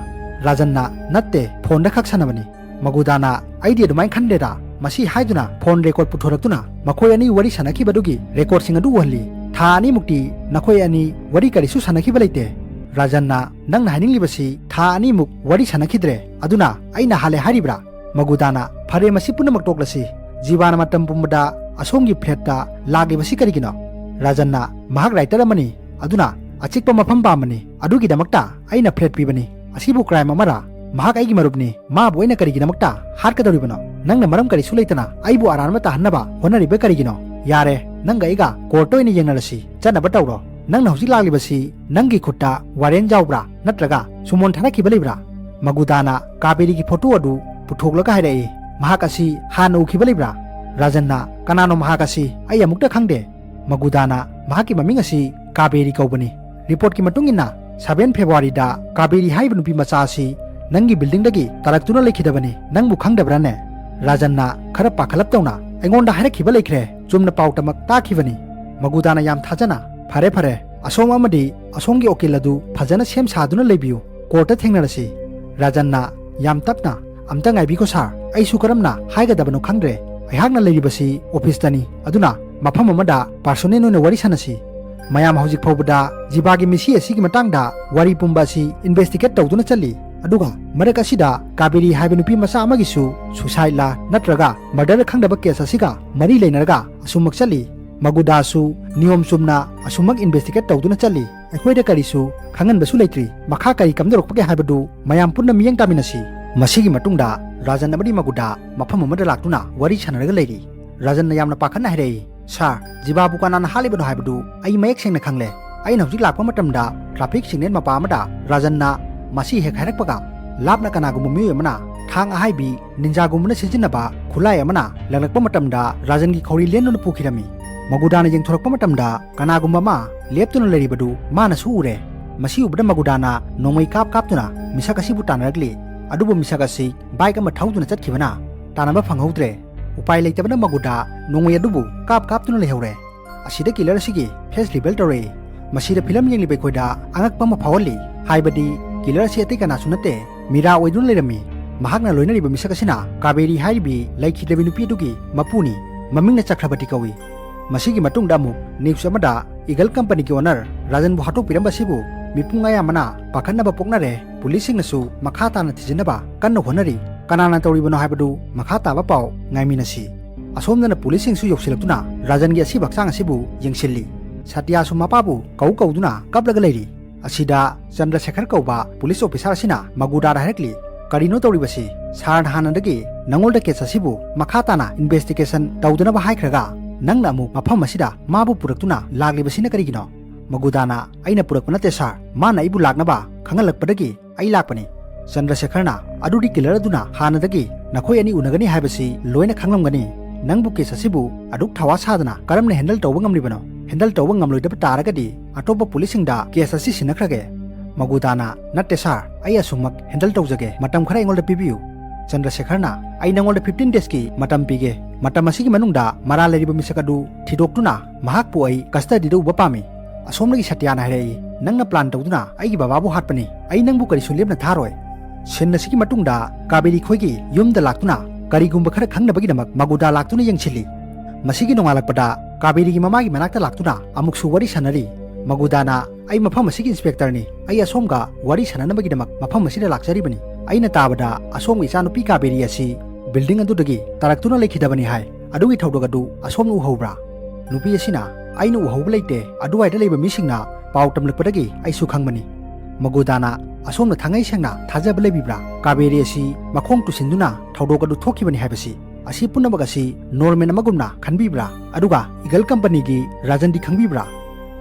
ꯔꯥꯖꯟꯅ, ꯅꯠꯇꯦ, phone ꯗ ꯈꯛ ꯁꯥꯟꯅꯕꯅꯤ꯫ ꯃꯒꯨꯗꯥꯅ, ꯑꯩꯗꯤ ꯑꯗꯨꯃꯥꯏꯅ ꯈꯟꯗꯦꯗ꯫ ꯃꯁꯤ ꯍꯥꯏꯗꯨꯅ phone record ꯄꯨꯊꯣꯔꯛꯇꯨꯅ ꯃꯈꯣꯏ ꯑꯅꯤ ꯋꯥꯔꯤ ꯁꯥꯟꯅꯈꯤꯕꯗꯨꯒꯤ record ꯁꯤꯡ ꯑꯗꯨ ꯎꯍꯜꯂꯤ꯫ ꯊꯥ ꯑꯅꯤꯃꯨꯛꯇꯤ ꯅꯈꯣꯏ ꯑꯅꯤ ꯋꯥꯔꯤ ꯀꯔꯤꯁꯨ ꯁꯥꯟꯅꯈꯤꯕ ꯂꯩꯇꯦ꯫ ꯔꯥꯖꯟꯅ, ꯅꯪꯅ ꯍꯥꯏꯅꯤꯡꯂꯤꯕꯁꯤ ꯊꯥ ꯑꯅꯤꯃꯨꯛ ꯋꯥꯔꯤ ꯁꯥꯟꯅꯈꯤꯗ꯭ꯔꯦ, ꯑꯗꯨꯅ ꯑꯩꯅ ꯍꯥꯜꯂꯦ ꯍꯥꯏꯔꯤꯕ꯭ꯔꯥ? ꯃꯒꯨꯗꯥꯅ, ꯐꯔꯦ, ꯃꯁꯤ ꯄꯨꯝꯅꯃꯛ ꯇꯣꯛꯂꯁꯤ꯫ ꯖꯤꯕꯥꯅ ꯃꯇꯝ ꯄꯨꯝꯕꯗ ꯑꯁꯣꯝꯒꯤ flat ꯇ ꯂꯥꯛꯂꯤꯕꯁꯤ ꯀꯔꯤꯒꯤꯅꯣ? ꯔꯥꯖꯟꯅ, ꯃꯍꯥꯛ writer ꯑꯃꯅꯤ꯫ ꯑꯗꯨꯅ ꯑꯆꯤꯛꯄ ꯃꯐꯝ ꯄꯥꯝꯕꯅꯤ꯫ ꯑꯗꯨꯒꯤꯗꯃꯛꯇ ꯑꯩꯅ flat ꯄꯤꯕꯅꯤ꯫ ꯑꯁꯤꯕꯨ crime ꯑꯃꯔꯥ? ꯃꯍꯥꯛ ꯑꯩꯒꯤ ꯃꯔꯨꯞꯅꯤ꯫ ꯃꯥꯕꯨ ꯑꯩꯅ ꯀꯔꯤꯒꯤꯗꯃꯛꯇ ꯍꯥꯠꯀꯗꯧꯔꯤꯕꯅꯣ? ꯅꯪꯅ ꯃꯔꯝ ꯀꯔꯤꯁꯨ ꯂꯩꯇꯅ ꯑꯩꯕꯨ ꯑꯔꯥꯟꯕ ꯇꯥꯍꯟꯅꯕ ꯍꯣꯠꯅꯔꯤꯕ ꯀꯔꯤꯒꯤꯅꯣ? ꯌꯥꯔꯦ, ꯅꯪꯒ ꯑꯩꯒ courtꯇ ꯑꯣꯏꯅ ꯌꯦꯡꯅꯔꯁꯤ꯫ ꯆꯠꯅꯕ ꯇꯧꯔꯣ꯫ ꯅꯪꯅ ꯍꯧꯖꯤꯛ ꯂꯥꯛꯂꯤꯕꯁꯤ ꯅꯪꯒꯤ ꯈꯨꯠꯇ warrant ꯌꯥꯎꯕ꯭ꯔꯥ? ꯅꯠꯇ꯭ꯔꯒ summon ꯊꯥꯔꯛꯈꯤꯕ ꯂꯩꯕ꯭ꯔꯥ? ꯃꯒꯨꯗꯥꯅ ꯀꯥꯕꯦꯔꯤꯒꯤ photo ꯑꯗꯨ ꯄꯨꯊꯣꯛꯂꯒ ꯍꯥꯏꯔꯛꯏ, "ꯃꯍꯥꯛ ꯑꯁꯤ ꯍꯥꯟꯅ ꯎꯈꯤꯕ ꯂꯩꯕ꯭ꯔꯥ?" ꯔꯥꯖꯟꯅ, "ꯀꯅꯥꯅꯣ ꯃꯍꯥꯛ ꯑꯁꯤ? ꯑꯩ ꯑꯃꯨꯛꯇ ꯈꯪꯗꯦ꯫" ꯃꯒꯨꯗꯥꯅ, "ꯃꯍꯥꯛꯀꯤ ꯃꯃꯤꯡ ꯑꯁꯤ ꯀꯥꯕꯦꯔꯤ ꯀꯧꯕꯅꯤ꯫ Reportꯀꯤ ꯃꯇꯨꯡ ꯏꯟꯅ seven Februaryꯗ ꯀꯥꯕꯦꯔꯤ ꯍꯥꯏꯔꯤꯕ ꯅꯨꯄꯤ ꯃꯆꯥ ꯑꯁꯤ ꯅꯪꯒꯤ buildingꯗꯒꯤ ꯇꯥꯔꯛꯇꯨꯅ ꯂꯩꯈꯤꯗꯕꯅꯤ꯫ ꯅꯪꯕꯨ ꯈꯪꯗꯕ꯭ꯔꯥꯅꯦ?" ꯔꯥꯖꯟꯅ ꯈꯔ ꯄꯥꯈꯠꯂꯞ ꯇꯧꯅ, "ꯑꯩꯉꯣꯟꯗ ꯍꯥꯏꯔꯛꯈꯤꯕ ꯂꯩꯈ꯭ꯔꯦ꯫ ꯆꯨꯝꯅ ꯄꯥꯎ ꯇꯃꯛ ꯇꯥꯈꯤꯕꯅꯤ꯫" ꯃꯒꯨꯗꯥꯅ ꯌꯥꯝ ꯊꯥꯖꯅ, "ꯐꯔꯦ, ꯐꯔꯦ, ꯑꯁꯣꯝ ꯑꯃꯗꯤ ꯑꯁꯣꯝꯒꯤ ꯎꯀꯤꯜ ꯑꯗꯨ ꯐꯖꯅ ꯁꯦꯝ ꯁꯥꯗꯨꯅ ꯂꯩꯕꯤꯌꯨ꯫ Courtꯇ ꯊꯦꯡꯅꯔꯁꯤ꯫" ꯔꯥꯖꯟꯅ ꯌꯥꯝ ꯇꯞꯅ, "ꯑꯝꯇ ꯉꯥꯏꯕꯤꯈꯣ sir, ꯑꯩꯁꯨ ꯀꯔꯝꯅ ꯍꯥꯏꯒꯗꯕꯅꯣ ꯈꯪꯗ꯭ꯔꯦ꯫ ꯑꯩꯍꯥꯛꯅ ꯂꯩꯔꯤꯕꯁꯤ officeꯇꯅꯤ, ꯑꯗꯨꯅ ꯃꯐꯝ ꯑꯃꯗ personal ꯑꯣꯏꯅ ꯋꯥꯔꯤ ꯁꯥꯟꯅꯁꯤ꯫ ꯃꯌꯥꯝ ꯍꯧꯖꯤꯛ ꯐꯥꯎꯕꯗ ꯖꯤꯕꯥꯒꯤ ꯃꯤꯁꯤ ꯑꯁꯤꯒꯤ ꯃꯇꯥꯡꯗ ꯋꯥꯔꯤ ꯄꯨꯝꯕ ꯑꯁꯤ investigate ꯇꯧꯗꯨꯅ ꯆꯠꯂꯤ, ꯑꯗꯨꯒ ꯃꯔꯛ ꯑꯁꯤꯗ ꯀꯥꯕꯦꯔꯤ ꯍꯥꯏꯕ ꯅꯨꯄꯤ ꯃꯆꯥ ꯑꯃꯒꯤꯁꯨ suicideꯂꯥ ꯅꯠꯇ꯭ꯔꯒ murder ꯈꯪꯗꯕ case ꯑꯁꯤꯒ ꯃꯔꯤ ꯂꯩꯅꯔꯒ ꯑꯁꯨꯝꯃꯛ ꯆꯠꯂꯤ꯫ ꯃꯒꯨꯗꯥꯁꯨ ꯅꯤꯌꯣꯝ ꯆꯨꯝꯅ ꯑꯁꯨꯝꯃꯛ investigate ꯇꯧꯗꯨꯅ ꯆꯠꯂꯤ꯫ ꯑꯩꯈꯣꯏꯗ ꯀꯔꯤꯁꯨ ꯈꯪꯍꯟꯕꯁꯨ ꯂꯩꯇ꯭ꯔꯤ꯫ ꯃꯈꯥ ꯀꯔꯤ ꯀꯝꯗꯧꯔꯛꯄꯒꯦ ꯍꯥꯏꯕꯗꯨ ꯃꯌꯥꯝ ꯄꯨꯟꯅ ꯃꯤꯠꯌꯦꯡ ꯇꯥꯃꯤꯟꯅꯁꯤ꯫" ꯃꯁꯤꯒꯤ ꯃꯇꯨꯡꯗ ꯔꯥꯖꯟ ꯑꯃꯗꯤ ꯃꯒꯨꯗꯥ ꯃꯐꯝ ꯑꯃꯗ ꯂꯥꯛꯇꯨꯅ ꯋꯥꯔꯤ ꯁꯥꯟꯅꯔꯒ ꯂꯩꯔꯤ꯫ ꯔꯥꯖꯟꯅ ꯌꯥꯝꯅ ꯄꯥꯈꯠꯅ ꯍꯥꯏꯔꯛꯏ, "Sir, ꯖꯤꯕꯥꯕꯨ ꯀꯅꯥꯅ ꯍꯥꯠꯂꯤꯕꯅꯣ ꯍꯥꯏꯕꯗꯨ ꯑꯩ ꯃꯌꯦꯛ ꯁꯦꯡꯅ ꯈꯪꯂꯦ꯫ ꯑꯩꯅ ꯍꯧꯖꯤꯛ ꯂꯥꯛꯄ ꯃꯇꯝꯗ traffic signal ꯃꯄꯥ ꯑꯃꯗ ꯔꯥꯖꯟꯅ ꯃꯁꯤ ꯍꯦꯛ ꯍꯥꯏꯔꯛꯄꯒ, ꯂꯥꯞꯅ ꯀꯅꯥꯒꯨꯝꯕ ꯃꯤꯑꯣꯏ ꯑꯃꯅ ꯊꯥꯡ ꯑꯍꯥꯏꯕꯤ ninjaꯒꯨꯝꯕꯅ ꯁꯤꯖꯤꯟꯅꯕ ꯈꯨꯠꯂꯥꯏ ꯑꯃꯅ ꯂꯪꯂꯛꯄ ꯃꯇꯝꯗ ꯔꯥꯖꯟꯒꯤ ꯈꯧꯔꯤ ꯂꯦꯟꯗꯨꯅ ꯄꯨꯈꯤꯔꯝꯃꯤ꯫" ꯃꯒꯨꯗꯥꯅ ꯌꯦꯡꯊꯣꯔꯛꯄ ꯃꯇꯝꯗ ꯀꯅꯥꯒꯨꯝꯕ ꯑꯃ ꯂꯦꯞꯇꯨꯅ ꯂꯩꯔꯤꯕꯗꯨ ꯃꯥꯅꯁꯨ ꯎꯔꯦ꯫ ꯃꯁꯤ ꯎꯕꯗ ꯃꯒꯨꯗꯥꯅ ꯅꯣꯡꯃꯩ ꯀꯥꯞ ꯀꯥꯞꯇꯨꯅ ꯃꯤꯁꯛ ꯑꯁꯤꯕꯨ ꯇꯥꯟꯅꯔꯛꯂꯤ꯫ ꯑꯗꯨꯕꯨ ꯃꯤꯁꯛ ꯑꯁꯤ bike ꯑꯃ ꯊꯧꯗꯨꯅ ꯆꯠꯈꯤꯕꯅ ꯇꯥꯟꯅꯕ ꯐꯪꯍꯧꯗ꯭ꯔꯦ꯫ ꯎꯄꯥꯏ ꯂꯩꯇꯕꯅ ꯃꯒꯨꯗꯥ ꯅꯣꯡꯃꯩ ꯑꯗꯨꯕꯨ ꯀꯥꯞ ꯀꯥꯞꯇꯨꯅ ꯂꯩꯍꯧꯔꯦ꯫ ꯑꯁꯤꯗ killer ꯑꯁꯤꯒꯤ face reveal ꯇꯧꯔꯛꯏ꯫ ꯃꯁꯤꯗ film ꯌꯦꯡꯂꯤꯕ ꯑꯩꯈꯣꯏꯗ ꯑꯉꯛꯄ ꯑꯃ ꯐꯥꯎꯍꯜꯂꯤ꯫ ꯍꯥꯏꯕꯗꯤ killer ꯑꯁꯤ ꯑꯇꯩ ꯀꯅꯥꯁꯨ ꯅꯠꯇꯦ, ꯃꯤꯔꯥ ꯑꯣꯏꯗꯨꯅ ꯂꯩꯔꯝꯃꯤ꯫ ꯃꯍꯥꯛꯅ ꯂꯣꯏꯅꯔꯤꯕ ꯃꯤꯁꯛ ꯑꯁꯤꯅ ꯀꯥꯕꯦꯔꯤ ꯍꯥꯏꯔꯤꯕꯤ ꯂꯩꯈꯤꯗ꯭ꯔꯕꯤ ꯅꯨꯄꯤ ꯑꯗꯨꯒꯤ ꯃꯄꯨꯅꯤ꯫ ꯃꯃꯤꯡꯅ ꯆꯀ꯭ꯔꯕꯇꯤ ꯀꯧꯏ꯫ ꯃꯁꯤꯒꯤ ꯃꯇꯨꯡꯗ ꯑꯃꯨꯛ news ꯑꯃꯗ Eagle companyꯒꯤ owner ꯔꯥꯖꯟꯕꯨ ꯍꯥꯠꯇꯣꯛꯄꯤꯔꯝꯕ ꯑꯁꯤꯕꯨ ꯃꯤꯄꯨꯝ ꯑꯌꯥꯝꯕꯅ ꯄꯥꯈꯠꯅꯕ ꯄꯣꯛꯅꯔꯦ꯫ Policeꯁꯤꯡꯅꯁꯨ ꯃꯈꯥ ꯇꯥꯅ ꯊꯤꯖꯤꯟꯅꯕ ꯀꯟꯅ ꯍꯣꯠꯅꯔꯤ꯫ ꯀꯅꯥꯅ ꯇꯧꯔꯤꯕꯅꯣ ꯍꯥꯏꯕꯗꯨ ꯃꯈꯥ ꯇꯥꯕ ꯄꯥꯎ ꯉꯥꯏꯃꯤꯟꯅꯁꯤ꯫ ꯑꯁꯣꯝꯗꯅ policeꯁꯤꯡꯁꯨ ꯌꯧꯁꯤꯜꯂꯛꯇꯨꯅ ꯔꯥꯖꯟꯒꯤ ꯑꯁꯤꯕ ꯍꯛꯆꯥꯡ ꯑꯁꯤꯕꯨ ꯌꯦꯡꯁꯤꯜꯂꯤ꯫ ꯁꯇ꯭ꯌꯥꯁꯨ ꯃꯄꯥꯕꯨ ꯀꯧ ꯀꯧꯗꯨꯅ ꯀꯞꯂꯒ ꯂꯩꯔꯤ꯫ ꯑꯁꯤꯗ ꯆꯟꯗ꯭ꯔꯁꯦꯈꯔ ꯀꯧꯕ ꯄꯨꯂꯤꯁ ꯑꯣꯐꯤꯁꯥꯔ ꯑꯁꯤꯅ ꯃꯒꯨꯗꯥꯗ ꯍꯥꯏꯔꯛꯂꯤ, "ꯀꯔꯤꯅꯣ ꯇꯧꯔꯤꯕꯁꯤ? ꯁꯥꯔꯅ ꯍꯥꯟꯅꯗꯒꯤ ꯅꯉꯣꯟꯗ ꯀꯦꯁ ꯑꯁꯤꯕꯨ ꯃꯈꯥ ꯇꯥꯅ ꯏꯟꯚꯦꯁꯇꯤꯒꯦꯁꯟ ꯇꯧꯗꯅꯕ ꯍꯥꯏꯈ꯭ꯔꯒ, ꯅꯪꯅ ꯑꯃꯨꯛ ꯃꯐꯝ ꯑꯁꯤꯗ ꯃꯥꯕꯨ ꯄꯨꯔꯛꯇꯨꯅ ꯂꯥꯛꯂꯤꯕꯁꯤꯅ ꯀꯔꯤꯒꯤꯅꯣ?" ꯃꯒꯨꯗꯥꯅ, "ꯑꯩꯅ ꯄꯨꯔꯛꯄ ꯅꯠꯇꯦ ꯁꯥꯔ, ꯃꯥꯅ ꯑꯩꯕꯨ ꯂꯥꯛꯅꯕ ꯈꯪꯍꯜꯂꯛꯄꯗꯒꯤ ꯑꯩ ꯂꯥꯛꯄꯅꯤ꯫" ꯆꯟꯗ꯭ꯔꯁꯦꯈꯔꯅ, "ꯑꯗꯨꯗꯤ ꯀꯤꯂꯔ ꯑꯗꯨꯅ ꯍꯥꯟꯅꯗꯒꯤ ꯅꯈꯣꯏ ꯑꯅꯤ ꯎꯅꯒꯅꯤ ꯍꯥꯏꯕꯁꯤ ꯂꯣꯏꯅ ꯈꯪꯂꯝꯒꯅꯤ꯫ ꯅꯪꯕꯨ ꯀꯦꯁ ꯑꯁꯤꯕꯨ ꯑꯗꯨꯛ ꯊꯋꯥ ꯁꯥꯗꯅ ꯀꯔꯝꯅ ꯍꯦꯟꯗꯜ ꯇꯧꯕ ꯉꯝꯂꯤꯕꯅꯣ? ꯍꯦꯟꯗꯜ ꯇꯧꯕ ꯉꯝꯂꯣꯏꯗꯕ ꯇꯥꯔꯒꯗꯤ ꯑꯇꯣꯞꯄ ꯄꯨꯂꯤꯁꯁꯤꯡꯗ ꯀꯦꯁ ꯑꯁꯤ ꯁꯤꯟꯅꯈ꯭ꯔꯒꯦ꯫" ꯃꯒꯨꯗꯥꯅ, "ꯅꯠꯇꯦ ꯁꯥꯔ, ꯑꯩ ꯑꯁꯨꯃꯛ ꯍꯦꯟꯗꯜ ꯇꯧꯖꯒꯦ, ꯃꯇꯝ ꯈꯔ ꯑꯩꯉꯣꯟꯗ ꯄꯤꯕꯤꯌꯨ꯫" ꯆꯟꯗ꯭ꯔꯁꯦꯈꯔꯅ, "ꯑꯩ ꯅꯉꯣꯟꯗ fifteen days ꯀꯤ ꯃꯇꯝ ꯄꯤꯒꯦ꯫ ꯃꯇꯝ ꯑꯁꯤꯒꯤ ꯃꯅꯨꯡꯗ ꯃꯔꯥꯜ ꯂꯩꯔꯤꯕ ꯃꯤꯁꯛ ꯑꯗꯨ ꯊꯤꯗꯣꯛꯇꯨꯅ ꯃꯍꯥꯛꯄꯨ ꯑꯩ ꯀꯁꯇꯗꯤꯗ ꯎꯕ ꯄꯥꯝꯃꯤ꯫" ꯑꯁꯣꯝꯗꯒꯤ ꯁꯇ꯭ꯌꯥꯅ ꯍꯥꯏꯔꯛꯏ, "ꯅꯪꯅ ꯄ꯭ꯂꯥꯟ ꯇꯧꯗꯨꯅ ꯑꯩꯒꯤ ꯕꯕꯥꯕꯨ ꯍꯥꯠꯄꯅꯤ꯫ ꯑꯩ ꯅꯪꯕꯨ ꯀꯔꯤꯁꯨ ꯂꯦꯝꯅ ꯊꯥꯔꯣꯏ꯫" ꯁꯤꯟ ꯑꯁꯤꯒꯤ ꯃꯇꯨꯡꯗ ꯀꯥꯕꯦꯔꯤ ꯈꯣꯏꯒꯤ ꯌꯨꯝꯗ ꯂꯥꯛꯇꯨꯅ ꯀꯔꯤꯒꯨꯝꯕ ꯈꯔ ꯈꯪꯅꯕꯒꯤꯗꯃꯛ ꯃꯒꯨꯗꯥ ꯂꯥꯛꯇꯨꯅ ꯌꯦꯡꯁꯤꯜꯂꯤ꯫ ꯃꯁꯤꯒꯤ ꯅꯣꯡꯉꯥꯜꯂꯛꯄꯗ ꯀꯥꯕꯦꯔꯤꯒꯤ ꯃꯃꯥꯒꯤ ꯃꯅꯥꯛꯇ ꯂꯥꯛꯇꯨꯅ ꯑꯃꯨꯛꯁꯨ ꯋꯥꯔꯤ ꯁꯥꯟꯅꯔꯤ꯫ ꯃꯒꯨꯗꯥꯅ, "ꯑꯩ ꯃꯐꯝ ꯑꯁꯤꯒꯤ ꯏꯟꯁꯄꯦꯛꯇꯔꯅꯤ꯫ ꯑꯩ ꯑꯁꯣꯝꯒ ꯋꯥꯔꯤ ꯁꯥꯟꯅꯅꯕꯒꯤꯗꯃꯛ ꯃꯐꯝ ꯑꯁꯤꯗ ꯂꯥꯛꯆꯔꯤꯕꯅꯤ꯫ ꯑꯩꯅ ꯇꯥꯕꯗ ꯑꯁꯣꯝꯒꯤ ꯏꯆꯥꯅꯨꯄꯤ ꯀꯥꯕꯦꯔꯤ ꯑꯁꯤ ꯕꯤꯜꯗꯤꯡ ꯑꯗꯨꯗꯒꯤ ꯇꯥꯔꯛꯇꯨꯅ ꯂꯩꯈꯤꯗꯕꯅꯤ ꯍꯥꯏ꯫ ꯑꯗꯨꯒꯤ ꯊꯧꯗꯣꯛ ꯑꯗꯨ ꯑꯁꯣꯝꯅ ꯎꯍꯧꯕ꯭ꯔꯥ?" ꯅꯨꯄꯤ ꯑꯁꯤꯅ, "ꯑꯩꯅ ꯎꯍꯧꯕ ꯂꯩꯇꯦ, ꯑꯗꯨꯋꯥꯏꯗ ꯂꯩꯕ ꯃꯤꯁꯤꯡꯅ ꯄꯥꯎ ꯇꯝꯂꯛꯄꯗꯒꯤ ꯑꯩꯁꯨ ꯈꯪꯕꯅꯤ꯫" ꯃꯒꯨꯗꯥꯅ, "ꯑꯁꯣꯝꯅ ꯊꯥꯡꯉꯩ ꯁꯦꯡꯅ ꯊꯥꯖꯕ ꯂꯩꯕꯤꯕ꯭ꯔꯥ? ꯀꯥꯕꯦꯔꯤ ꯑꯁꯤ ꯃꯈꯣꯡ ꯇꯨꯁꯤꯟꯗꯨꯅ ꯊꯧꯗꯣꯛ ꯑꯗꯨ ꯊꯣꯛꯈꯤꯕꯅꯤ ꯍꯥꯏꯕꯁꯤ꯫ ꯑꯁꯤ ꯄꯨꯝꯅꯃꯛ ꯑꯁꯤ ꯅꯣꯔꯃꯦꯟ ꯑꯃꯒꯨꯝꯅ ꯈꯟꯕꯤꯕ꯭ꯔꯥ? ꯑꯗꯨꯒ ꯏꯒꯜ ꯀꯝꯄꯅꯤꯒꯤ ꯔꯥꯖꯟꯗꯤ ꯈꯪꯕꯤꯕ꯭ꯔꯥ?"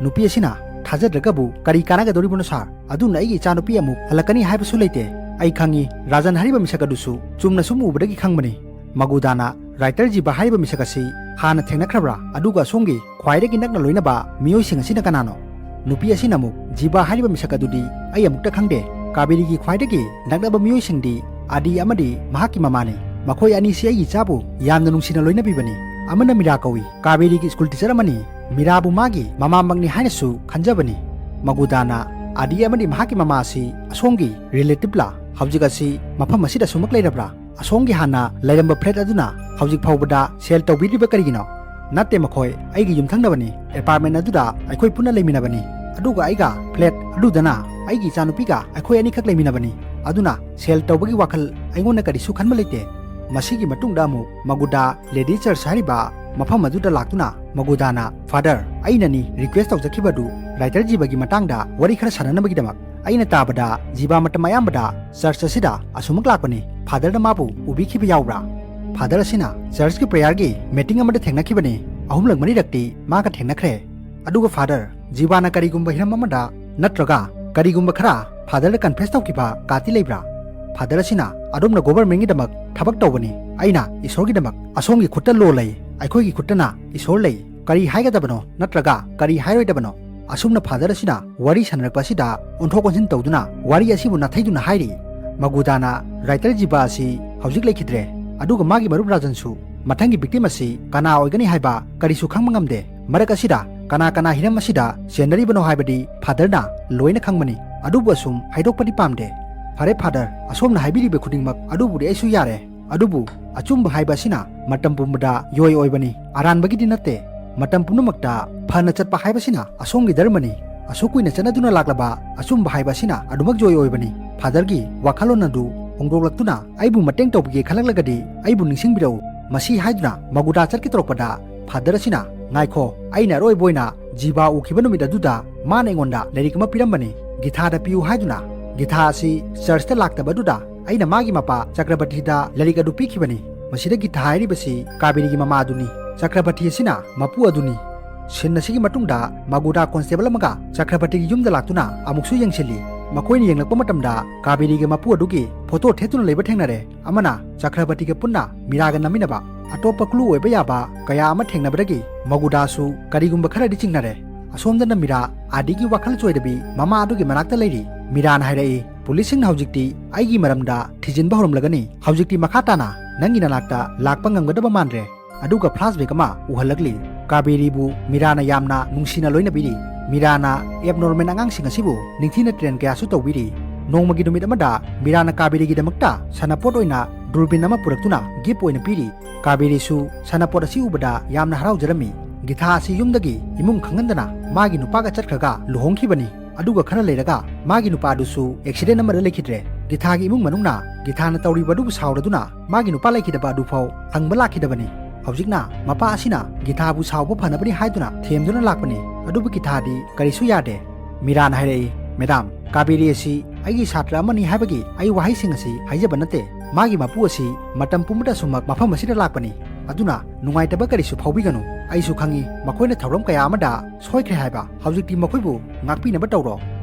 ꯅꯨꯄꯤ ꯑꯁꯤꯅ, "ꯊꯥꯖꯗ꯭ꯔꯒꯕꯨ ꯀꯔꯤ ꯀꯥꯟꯅꯒꯗꯧꯔꯤꯕꯅꯣ ꯁꯥꯔ? ꯑꯗꯨꯅ ꯑꯩꯒꯤ ꯏꯆꯥꯅꯨꯄꯤ ꯑꯃꯨꯛ ꯍꯜꯂꯛꯀꯅꯤ ꯍꯥꯏꯕꯁꯨ ꯂꯩꯇꯦ꯫ ꯑꯩ ꯈꯪꯉꯤ, ꯔꯥꯖꯟ ꯍꯥꯏꯔꯤꯕ ꯃꯤꯁꯛ ꯑꯗꯨꯁꯨ ꯆꯨꯝꯅ ꯁꯨꯝ ꯎꯕꯗꯒꯤ ꯈꯪꯕꯅꯤ꯫" ꯃꯒꯨꯗꯥꯅ, "ꯔꯥꯏꯇꯔ ꯖꯤꯕꯥ ꯍꯥꯏꯔꯤꯕ ꯃꯤꯁꯛ ꯑꯁꯤ ꯍꯥꯟꯅ ꯊꯦꯡꯅꯈ꯭ꯔꯕ꯭ꯔꯥ? ꯑꯗꯨꯒ ꯑꯁꯣꯝꯒꯤ ꯈ꯭ꯋꯥꯏꯗꯒꯤ ꯅꯛꯅ ꯂꯣꯏꯅꯕ ꯃꯤꯑꯣꯏꯁꯤꯡ ꯑꯁꯤꯅ ꯀꯅꯥꯅꯣ?" ꯅꯨꯄꯤ ꯑꯁꯤꯅ ꯑꯃꯨꯛ, "ꯖꯤꯕꯥ ꯍꯥꯏꯔꯤꯕ ꯃꯤꯁꯛ ꯑꯗꯨꯗꯤ ꯑꯩ ꯑꯃꯨꯛꯇ ꯈꯪꯗꯦ꯫ ꯀꯥꯕꯦꯔꯤꯒꯤ ꯈ꯭ꯋꯥꯏꯗꯒꯤ ꯅꯛꯅꯕ ꯃꯤꯑꯣꯏꯁꯤꯡꯗꯤ ꯑꯥꯗꯤ ꯑꯃꯗꯤ ꯃꯍꯥꯛꯀꯤ ꯃꯃꯥꯅꯤ꯫ ꯃꯈꯣꯏ ꯑꯅꯤꯁꯤ ꯑꯩꯒꯤ ꯏꯆꯥꯕꯨ ꯌꯥꯝꯅ ꯅꯨꯡꯁꯤꯅ ꯂꯣꯏꯅꯕꯤꯕꯅꯤ꯫ ꯑꯃꯅ ꯃꯤꯔꯥ ꯀꯧꯏ, ꯀꯥꯕꯦꯔꯤꯒꯤ ꯁ꯭ꯀꯨꯜ ꯇꯤꯆꯔ ꯑꯃꯅꯤ꯫ ꯃꯤꯔꯥꯕꯨ ꯃꯥꯒꯤ ꯃꯃꯥꯃꯛꯅꯤ ꯍꯥꯏꯅꯁꯨ ꯈꯟꯖꯕꯅꯤ꯫" ꯃꯒꯨꯗꯥꯅ, "ꯑꯥꯗꯤ ꯑꯃꯗꯤ ꯃꯍꯥꯛꯀꯤ ꯃꯃꯥ ꯑꯁꯤ ꯑꯁꯣꯝꯒꯤ ꯔꯤꯂꯦꯇꯤꯚꯂꯥ? ꯍꯧꯖꯤꯛ ꯑꯁꯤ ꯃꯐꯝ ꯑꯁꯤꯗ ꯑꯁꯨꯃꯛ ꯂꯩꯔꯕ꯭ꯔꯥ? ꯑꯁꯣꯝꯒꯤ ꯍꯥꯟꯅ ꯂꯩꯔꯝꯕ ꯐ꯭ꯂꯦꯠ ꯑꯗꯨꯅ ꯍꯧꯖꯤꯛ ꯐꯥꯎꯕꯗ ꯁꯦꯜ ꯇꯧꯕꯤꯗ꯭ꯔꯤꯕ ꯀꯔꯤꯒꯤꯅꯣ?" "ꯅꯠꯇꯦ, ꯃꯈꯣꯏ ꯑꯩꯒꯤ ꯌꯨꯝꯊꯪꯅꯕꯅꯤ꯫ ꯑꯦꯄꯥꯔꯠꯃꯦꯟ ꯑꯗꯨꯗ ꯑꯩꯈꯣꯏ ꯄꯨꯟꯅ ꯂꯩꯃꯤꯟꯅꯕꯅꯤ꯫ ꯑꯗꯨꯒ ꯑꯩꯒ ꯐ꯭ꯂꯦꯠ ꯑꯗꯨꯗꯅ ꯑꯩꯒꯤ ꯏꯆꯥꯅꯨꯄꯤꯒ ꯑꯩꯈꯣꯏ ꯑꯅꯤꯈꯛ ꯂꯩꯃꯤꯟꯅꯕꯅꯤ꯫ ꯑꯗꯨꯅ ꯁꯦꯜ ꯇꯧꯕꯒꯤ ꯋꯥꯈꯜ ꯑꯩꯉꯣꯟꯗ ꯀꯔꯤꯁꯨ ꯈꯟꯕ ꯂꯩꯇꯦ꯫" ꯃꯁꯤꯒꯤ ꯃꯇꯨꯡꯗ ꯑꯃꯨꯛ ꯃꯒꯨꯗꯥ ꯂꯦꯗꯤ ꯆꯔꯆ ꯍꯥꯏꯔꯤꯕ ꯃꯐꯝ ꯑꯗꯨꯗ ꯂꯥꯛꯇꯨꯅ ꯃꯒꯨꯗꯥꯅ, "ꯐꯥꯗꯔ, ꯑꯩꯅꯅꯤ ꯔꯤꯀ꯭ꯋꯦꯁ ꯇꯧꯖꯈꯤꯕꯗꯨ ꯔꯥꯏꯇꯔ ꯖꯤꯕꯒꯤ ꯃꯇꯥꯡꯗ ꯋꯥꯔꯤ ꯈꯔ ꯁꯥꯟꯅꯅꯕꯒꯤꯗꯃꯛ꯫ ꯑꯩꯅ ꯇꯥꯕꯗ ꯖꯤꯕꯥ ꯃꯇꯝ ꯑꯌꯥꯝꯕꯗ ꯆꯔꯆ ꯑꯁꯤꯗ ꯑꯁꯨꯃꯛ ꯂꯥꯛꯄꯅꯤ꯫ ꯐꯥꯗꯔꯅ ꯃꯥꯕꯨ ꯎꯕꯤꯈꯤꯕ ꯌꯥꯎꯕ꯭ꯔꯥ?" ꯐꯥꯗꯔ ꯑꯁꯤꯅ, "ꯆꯔꯆꯀꯤ ꯄ꯭ꯔꯦꯌꯔꯒꯤ ꯃꯤꯇꯤꯡ ꯑꯃꯗ ꯊꯦꯡꯅꯈꯤꯕꯅꯤ꯫ ꯑꯍꯨꯝꯂꯛ ꯃꯔꯤꯔꯛꯇꯤ ꯃꯥꯒ ꯊꯦꯡꯅꯈ꯭ꯔꯦ꯫ ꯑꯗꯨꯒ ꯐꯥꯗꯔ, ꯖꯤꯕꯥꯅ ꯀꯔꯤꯒꯨꯝꯕ ꯍꯤꯔꯝ ꯑꯃꯗ ꯅꯠꯇ꯭ꯔꯒ ꯀꯔꯤꯒꯨꯝꯕ ꯈꯔ ꯐꯥꯗꯔꯗ ꯀꯟꯐꯦꯁ ꯇꯧꯈꯤꯕ ꯀꯥꯇꯤ ꯂꯩꯕ꯭ꯔꯥ?" ꯐꯥꯗꯔ ꯑꯁꯤꯅ, "ꯑꯗꯣꯝꯅ ꯒꯣꯚꯔꯟꯃꯦꯟꯠꯀꯤꯗꯃꯛ ꯊꯕꯛ ꯇꯧꯕꯅꯤ, ꯑꯩꯅ ꯏꯁꯣꯔꯒꯤꯗꯃꯛ꯫ ꯑꯁꯣꯝꯒꯤ ꯈꯨꯠꯇ ꯂꯣ ꯂꯩ, ꯑꯩꯈꯣꯏꯒꯤ ꯈꯨꯠꯇꯅ ꯏꯁꯣꯔ ꯂꯩ꯫ ꯀꯔꯤ ꯍꯥꯏꯒꯗꯕꯅꯣ ꯅꯠꯇ꯭ꯔꯒ ꯀꯔꯤ ꯍꯥꯏꯔꯣꯏꯗꯕꯅꯣ?" ꯑꯁꯨꯝꯅ ꯐꯥꯗꯔ ꯑꯁꯤꯅ ꯋꯥꯔꯤ ꯁꯥꯟꯅꯔꯛꯄ ꯑꯁꯤꯗ ꯑꯣꯟꯊꯣꯛ ꯑꯣꯟꯁꯤꯟ ꯇꯧꯗꯨꯅ ꯋꯥꯔꯤ ꯑꯁꯤꯕꯨ ꯅꯥꯊꯩꯗꯨꯅ ꯍꯥꯏꯔꯤ꯫ ꯃꯒꯨꯗꯥꯅ, "ꯔꯥꯏꯇꯔ ꯖꯤꯕꯥ ꯑꯁꯤ ꯍꯧꯖꯤꯛ ꯂꯩꯈꯤꯗ꯭ꯔꯦ, ꯑꯗꯨꯒ ꯃꯥꯒꯤ ꯃꯔꯨꯞ ꯔꯥꯖꯟꯁꯨ꯫ ꯃꯊꯪꯒꯤ ꯚꯤꯛꯇꯤꯝ ꯑꯁꯤ ꯀꯅꯥ ꯑꯣꯏꯒꯅꯤ ꯍꯥꯏꯕ ꯀꯔꯤꯁꯨ ꯈꯪꯕ ꯉꯝꯗꯦ꯫ ꯃꯔꯛ ꯑꯁꯤꯗ ꯀꯅꯥ ꯀꯅꯥ ꯍꯤꯔꯝ ꯑꯁꯤꯗ ꯆꯦꯟꯅꯔꯤꯕꯅꯣ ꯍꯥꯏꯕꯗꯤ ꯐꯥꯗꯔꯅ ꯂꯣꯏꯅ ꯈꯪꯕꯅꯤ꯫ ꯑꯗꯨꯕꯨ ꯑꯁꯨꯝ ꯍꯥꯏꯗꯣꯛꯄꯗꯤ ꯄꯥꯝꯗꯦ꯫ ꯐꯔꯦ ꯐꯥꯗꯔ, ꯑꯁꯣꯝꯅ ꯍꯥꯏꯕꯤꯔꯤꯕ ꯈꯨꯗꯤꯡꯃꯛ ꯑꯗꯨꯕꯨꯗꯤ ꯑꯩꯁꯨ ꯌꯥꯔꯦ꯫ ꯑꯗꯨꯕꯨ ꯑꯆꯨꯝꯕ ꯍꯥꯏꯕ ꯑꯁꯤꯅ ꯃꯇꯝ ꯄꯨꯝꯕꯗ ꯌꯣꯏ ꯑꯣꯏꯕꯅꯤ, ꯑꯔꯥꯟꯕꯒꯤꯗꯤ ꯅꯠꯇꯦ꯫ ꯃꯇꯝ ꯄꯨꯝꯅꯃꯛꯇ ꯐꯅ ꯆꯠꯄ ꯍꯥꯏꯕꯁꯤꯅ ꯑꯁꯣꯝꯒꯤ ꯙꯔꯃꯅꯤ꯫ ꯑꯁꯨꯛ ꯀꯨꯏꯅ ꯆꯠꯅꯗꯨꯅ ꯂꯥꯛꯂꯕ ꯑꯆꯨꯝꯕ ꯍꯥꯏꯕ ꯑꯁꯤꯅ ꯑꯗꯨꯃꯛ ꯖꯣꯏ ꯑꯣꯏꯕꯅꯤ꯫" ꯐꯥꯗꯔꯒꯤ ꯋꯥꯈꯜꯂꯣꯟ ꯑꯗꯨ ꯍꯣꯡꯗꯣꯛꯂꯛꯇꯨꯅ, "ꯑꯩꯕꯨ ꯃꯇꯦꯡ ꯇꯧꯕꯤꯒꯦ ꯈꯜꯂꯛꯂꯒꯗꯤ ꯑꯩꯕꯨ ꯅꯤꯡꯁꯤꯡꯕꯤꯔꯛꯎ꯫" ꯃꯁꯤ ꯍꯥꯏꯗꯨꯅ ꯃꯒꯨꯗꯥ ꯆꯠꯀꯦ ꯇꯧꯔꯛꯄꯗ, ꯐꯥꯗꯔ ꯑꯁꯤꯅ, "ꯉꯥꯏꯈꯣ, ꯑꯩꯅ ꯑꯔꯣꯏꯕ ꯑꯣꯏꯅ ꯖꯤꯕꯥ ꯎꯈꯤꯕ ꯅꯨꯃꯤꯠ ꯑꯗꯨꯗ ꯃꯥꯅ ꯑꯩꯉꯣꯟꯗ ꯂꯥꯏꯔꯤꯛ ꯑꯃ ꯄꯤꯔꯝꯕꯅꯤ, ꯒꯤꯊꯥꯗ ꯄꯤꯌꯨ ꯍꯥꯏꯗꯨꯅ꯫ ꯒꯤꯊꯥ ꯑꯁꯤ ꯆꯔꯆꯇ ꯂꯥꯛꯇꯕ ꯑꯗꯨꯗ ꯑꯩꯅ ꯃꯥꯒꯤ ꯃꯄꯥ ꯆꯀ꯭ꯔꯕꯔꯇꯤꯗ ꯂꯥꯏꯔꯤꯛ ꯑꯗꯨ ꯄꯤꯈꯤꯕꯅꯤ꯫" ꯃꯁꯤꯗ ꯒꯤꯊꯥ ꯍꯥꯏꯔꯤꯕꯁꯤ ꯀꯥꯕꯦꯔꯤꯒꯤ ꯃꯃꯥ ꯑꯗꯨꯅꯤ꯫ ꯆꯀ꯭ꯔꯕꯔꯇꯤ ꯑꯁꯤꯅ ꯃꯄꯨ ꯑꯗꯨꯅꯤ꯫ ꯁꯤꯟ ꯑꯁꯤꯒꯤ ꯃꯇꯨꯡꯗ ꯃꯒꯨꯗꯥ ꯀꯣꯟꯁꯇꯦꯕꯜ ꯑꯃꯒ ꯆꯀ꯭ꯔꯕꯔꯇꯤꯒꯤ ꯌꯨꯝꯗ ꯂꯥꯛꯇꯨꯅ ꯑꯃꯨꯛꯁꯨ ꯌꯦꯡꯁꯤꯜꯂꯤ꯫ ꯃꯈꯣꯏꯅ ꯌꯦꯡꯂꯛꯄ ꯃꯇꯝꯗ ꯀꯥꯕꯦꯔꯤꯒꯤ ꯃꯄꯨ ꯑꯗꯨꯒꯤ ꯐꯣꯇꯣ ꯊꯦꯠꯇꯨꯅ ꯂꯩꯕ ꯊꯦꯡꯅꯔꯦ꯫ ꯑꯃꯅ ꯆꯀ꯭ꯔꯕꯔꯇꯤꯒ ꯄꯨꯟꯅ ꯃꯤꯔꯥꯒ ꯅꯝꯃꯤꯟꯅꯕ꯫ ꯑꯇꯣꯞꯄ ꯀ꯭ꯂꯨ ꯑꯣꯏꯕ ꯌꯥꯕ ꯀꯌꯥ ꯑꯃ ꯊꯦꯡꯅꯕꯗꯒꯤ ꯃꯒꯨꯗꯥꯁꯨ ꯀꯔꯤꯒꯨꯝꯕ ꯈꯔꯗꯤ ꯆꯤꯡꯅꯔꯦ꯫ ꯑꯁꯣꯝꯗꯅ ꯃꯤꯔꯥ ꯑꯥꯗꯤꯒꯤ ꯋꯥꯈꯜ ꯆꯣꯏꯗꯕꯤ ꯃꯃꯥ ꯑꯗꯨꯒꯤ ꯃꯅꯥꯛꯇ ꯂꯩꯔꯤ꯫ ꯃꯤꯔꯥꯅ ꯍꯥꯏꯔꯛꯏ, "ꯄꯨꯂꯤꯁꯁꯤꯡꯅ ꯍꯧꯖꯤꯛꯇꯤ ꯑꯩꯒꯤ ꯃꯔꯝꯗ ꯊꯤꯖꯤꯟꯕ ꯍꯧꯔꯝꯂꯒꯅꯤ꯫ ꯍꯧꯖꯤꯛꯇꯤ ꯃꯈꯥ ꯇꯥꯅ ꯅꯪꯒꯤ ꯅꯅꯥꯛꯇ ꯂꯥꯛꯄ ꯉꯝꯒꯗꯕ ꯃꯥꯟꯗ꯭ꯔꯦ꯫" ꯑꯗꯨꯒ ꯐ꯭ꯂꯥꯁꯕꯦꯛ ꯑꯃ ꯎꯍꯜꯂꯛꯂꯤ꯫ ꯀꯥꯕꯦꯔꯤꯕꯨ ꯃꯤꯔꯥꯅ ꯌꯥꯝꯅ ꯅꯨꯡꯁꯤꯅ ꯂꯣꯏꯅꯕꯤꯔꯤ꯫ ꯃꯤꯔꯥꯅ ꯑꯦꯕꯅꯣꯔꯃꯦꯜ ꯑꯉꯥꯡꯁꯤꯡ ꯑꯁꯤꯕꯨ ꯅꯤꯡꯊꯤꯅ ꯇ꯭ꯔꯦꯟ ꯀꯌꯥꯁꯨ ꯇꯧꯕꯤꯔꯤ꯫ ꯅꯣꯡꯃꯒꯤ ꯅꯨꯃꯤꯠ ꯑꯃꯗ ꯃꯤꯔꯥꯅ ꯀꯥꯕꯦꯔꯤꯒꯤꯗꯃꯛꯇ ꯁꯥꯟꯅꯄꯣꯠ ꯑꯣꯏꯅ ꯗꯨꯔꯕꯤꯟ ꯑꯃ ꯄꯨꯔꯛꯇꯨꯅ ꯒꯤꯐ ꯑꯣꯏꯅ ꯄꯤꯔꯤ꯫ ꯀꯥꯕꯦꯔꯤꯁꯨ ꯁꯥꯟꯅꯄꯣꯠ ꯑꯁꯤ ꯎꯕꯗ ꯌꯥꯝꯅ ꯍꯔꯥꯎꯖꯔꯝꯃꯤ꯫ ꯒꯤꯊꯥ ꯑꯁꯤ ꯌꯨꯝꯗꯒꯤ ꯏꯃꯨꯡ ꯈꯪꯍꯟꯗꯅ ꯃꯥꯒꯤ ꯅꯨꯄꯥꯒ ꯆꯠꯈ꯭ꯔꯒ ꯂꯨꯍꯣꯡꯈꯤꯕꯅꯤ꯫ ꯑꯗꯨꯒ ꯈꯔ ꯂꯩꯔꯒ ꯃꯥꯒꯤ ꯅꯨꯄꯥꯗꯨꯁꯨ ꯑꯦꯛꯁꯤꯗꯦꯟ ꯑꯃꯗ ꯂꯩꯈꯤꯗ꯭ꯔꯦ꯫ ꯒꯤꯊꯥꯒꯤ ꯏꯃꯨꯡ ꯃꯅꯨꯡꯅ ꯒꯤꯊꯥꯅ ꯇꯧꯔꯤꯕ ꯑꯗꯨꯕꯨ ꯁꯥꯎꯔꯗꯨꯅ ꯃꯥꯒꯤ ꯅꯨꯄꯥ ꯂꯩꯈꯤꯗꯕ ꯑꯗꯨꯐꯥꯎ ꯍꯪꯕ ꯂꯥꯛꯈꯤꯗꯕꯅꯤ꯫ ꯍꯧꯖꯤꯛꯅ ꯃꯄꯥ ꯑꯁꯤꯅ ꯒꯤꯊꯥꯕꯨ ꯁꯥꯎꯕ ꯐꯅꯕꯅꯤ ꯍꯥꯏꯗꯨꯅ ꯊꯦꯝꯗꯨꯅ ꯂꯥꯛꯄꯅꯤ꯫ ꯑꯗꯨꯕꯨ ꯒꯤꯊꯥꯗꯤ ꯀꯔꯤꯁꯨ ꯌꯥꯗꯦ꯫ ꯃꯤꯔꯥꯅ ꯍꯥꯏꯔꯛꯏ, "ꯃꯦꯗꯥꯝ, ꯀꯥꯕꯦꯔꯤ ꯑꯁꯤ ꯑꯩꯒꯤ ꯁꯥꯇ꯭ꯔ ꯑꯃꯅꯤ ꯍꯥꯏꯕꯒꯤ ꯑꯩ ꯋꯥꯍꯩꯁꯤꯡ ꯑꯁꯤ ꯍꯥꯏꯖꯕ ꯅꯠꯇꯦ꯫ ꯃꯥꯒꯤ ꯃꯄꯨ ꯑꯁꯤ ꯃꯇꯝ ꯄꯨꯝꯕꯗ ꯑꯁꯨꯝꯃꯛ ꯃꯐꯝ ꯑꯁꯤꯗ ꯂꯥꯛꯄꯅꯤ꯫ ꯑꯗꯨꯅ ꯅꯨꯡꯉꯥꯏꯇꯕ ꯀꯔꯤꯁꯨ ꯐꯥꯎꯕꯤꯒꯅꯨ꯫ ꯑꯩꯁꯨ ꯈꯪꯏ ꯃꯈꯣꯏꯅ ꯊꯧꯔꯝ ꯀꯌꯥ ꯑꯃꯗ ꯁꯣꯏꯈ꯭ꯔꯦ ꯍꯥꯏꯕ꯫ ꯍꯧꯖꯤꯛꯇꯤ ꯃꯈꯣꯏꯕꯨ ꯉꯥꯛꯄꯤꯅꯕ ꯇꯧꯔꯣ꯫"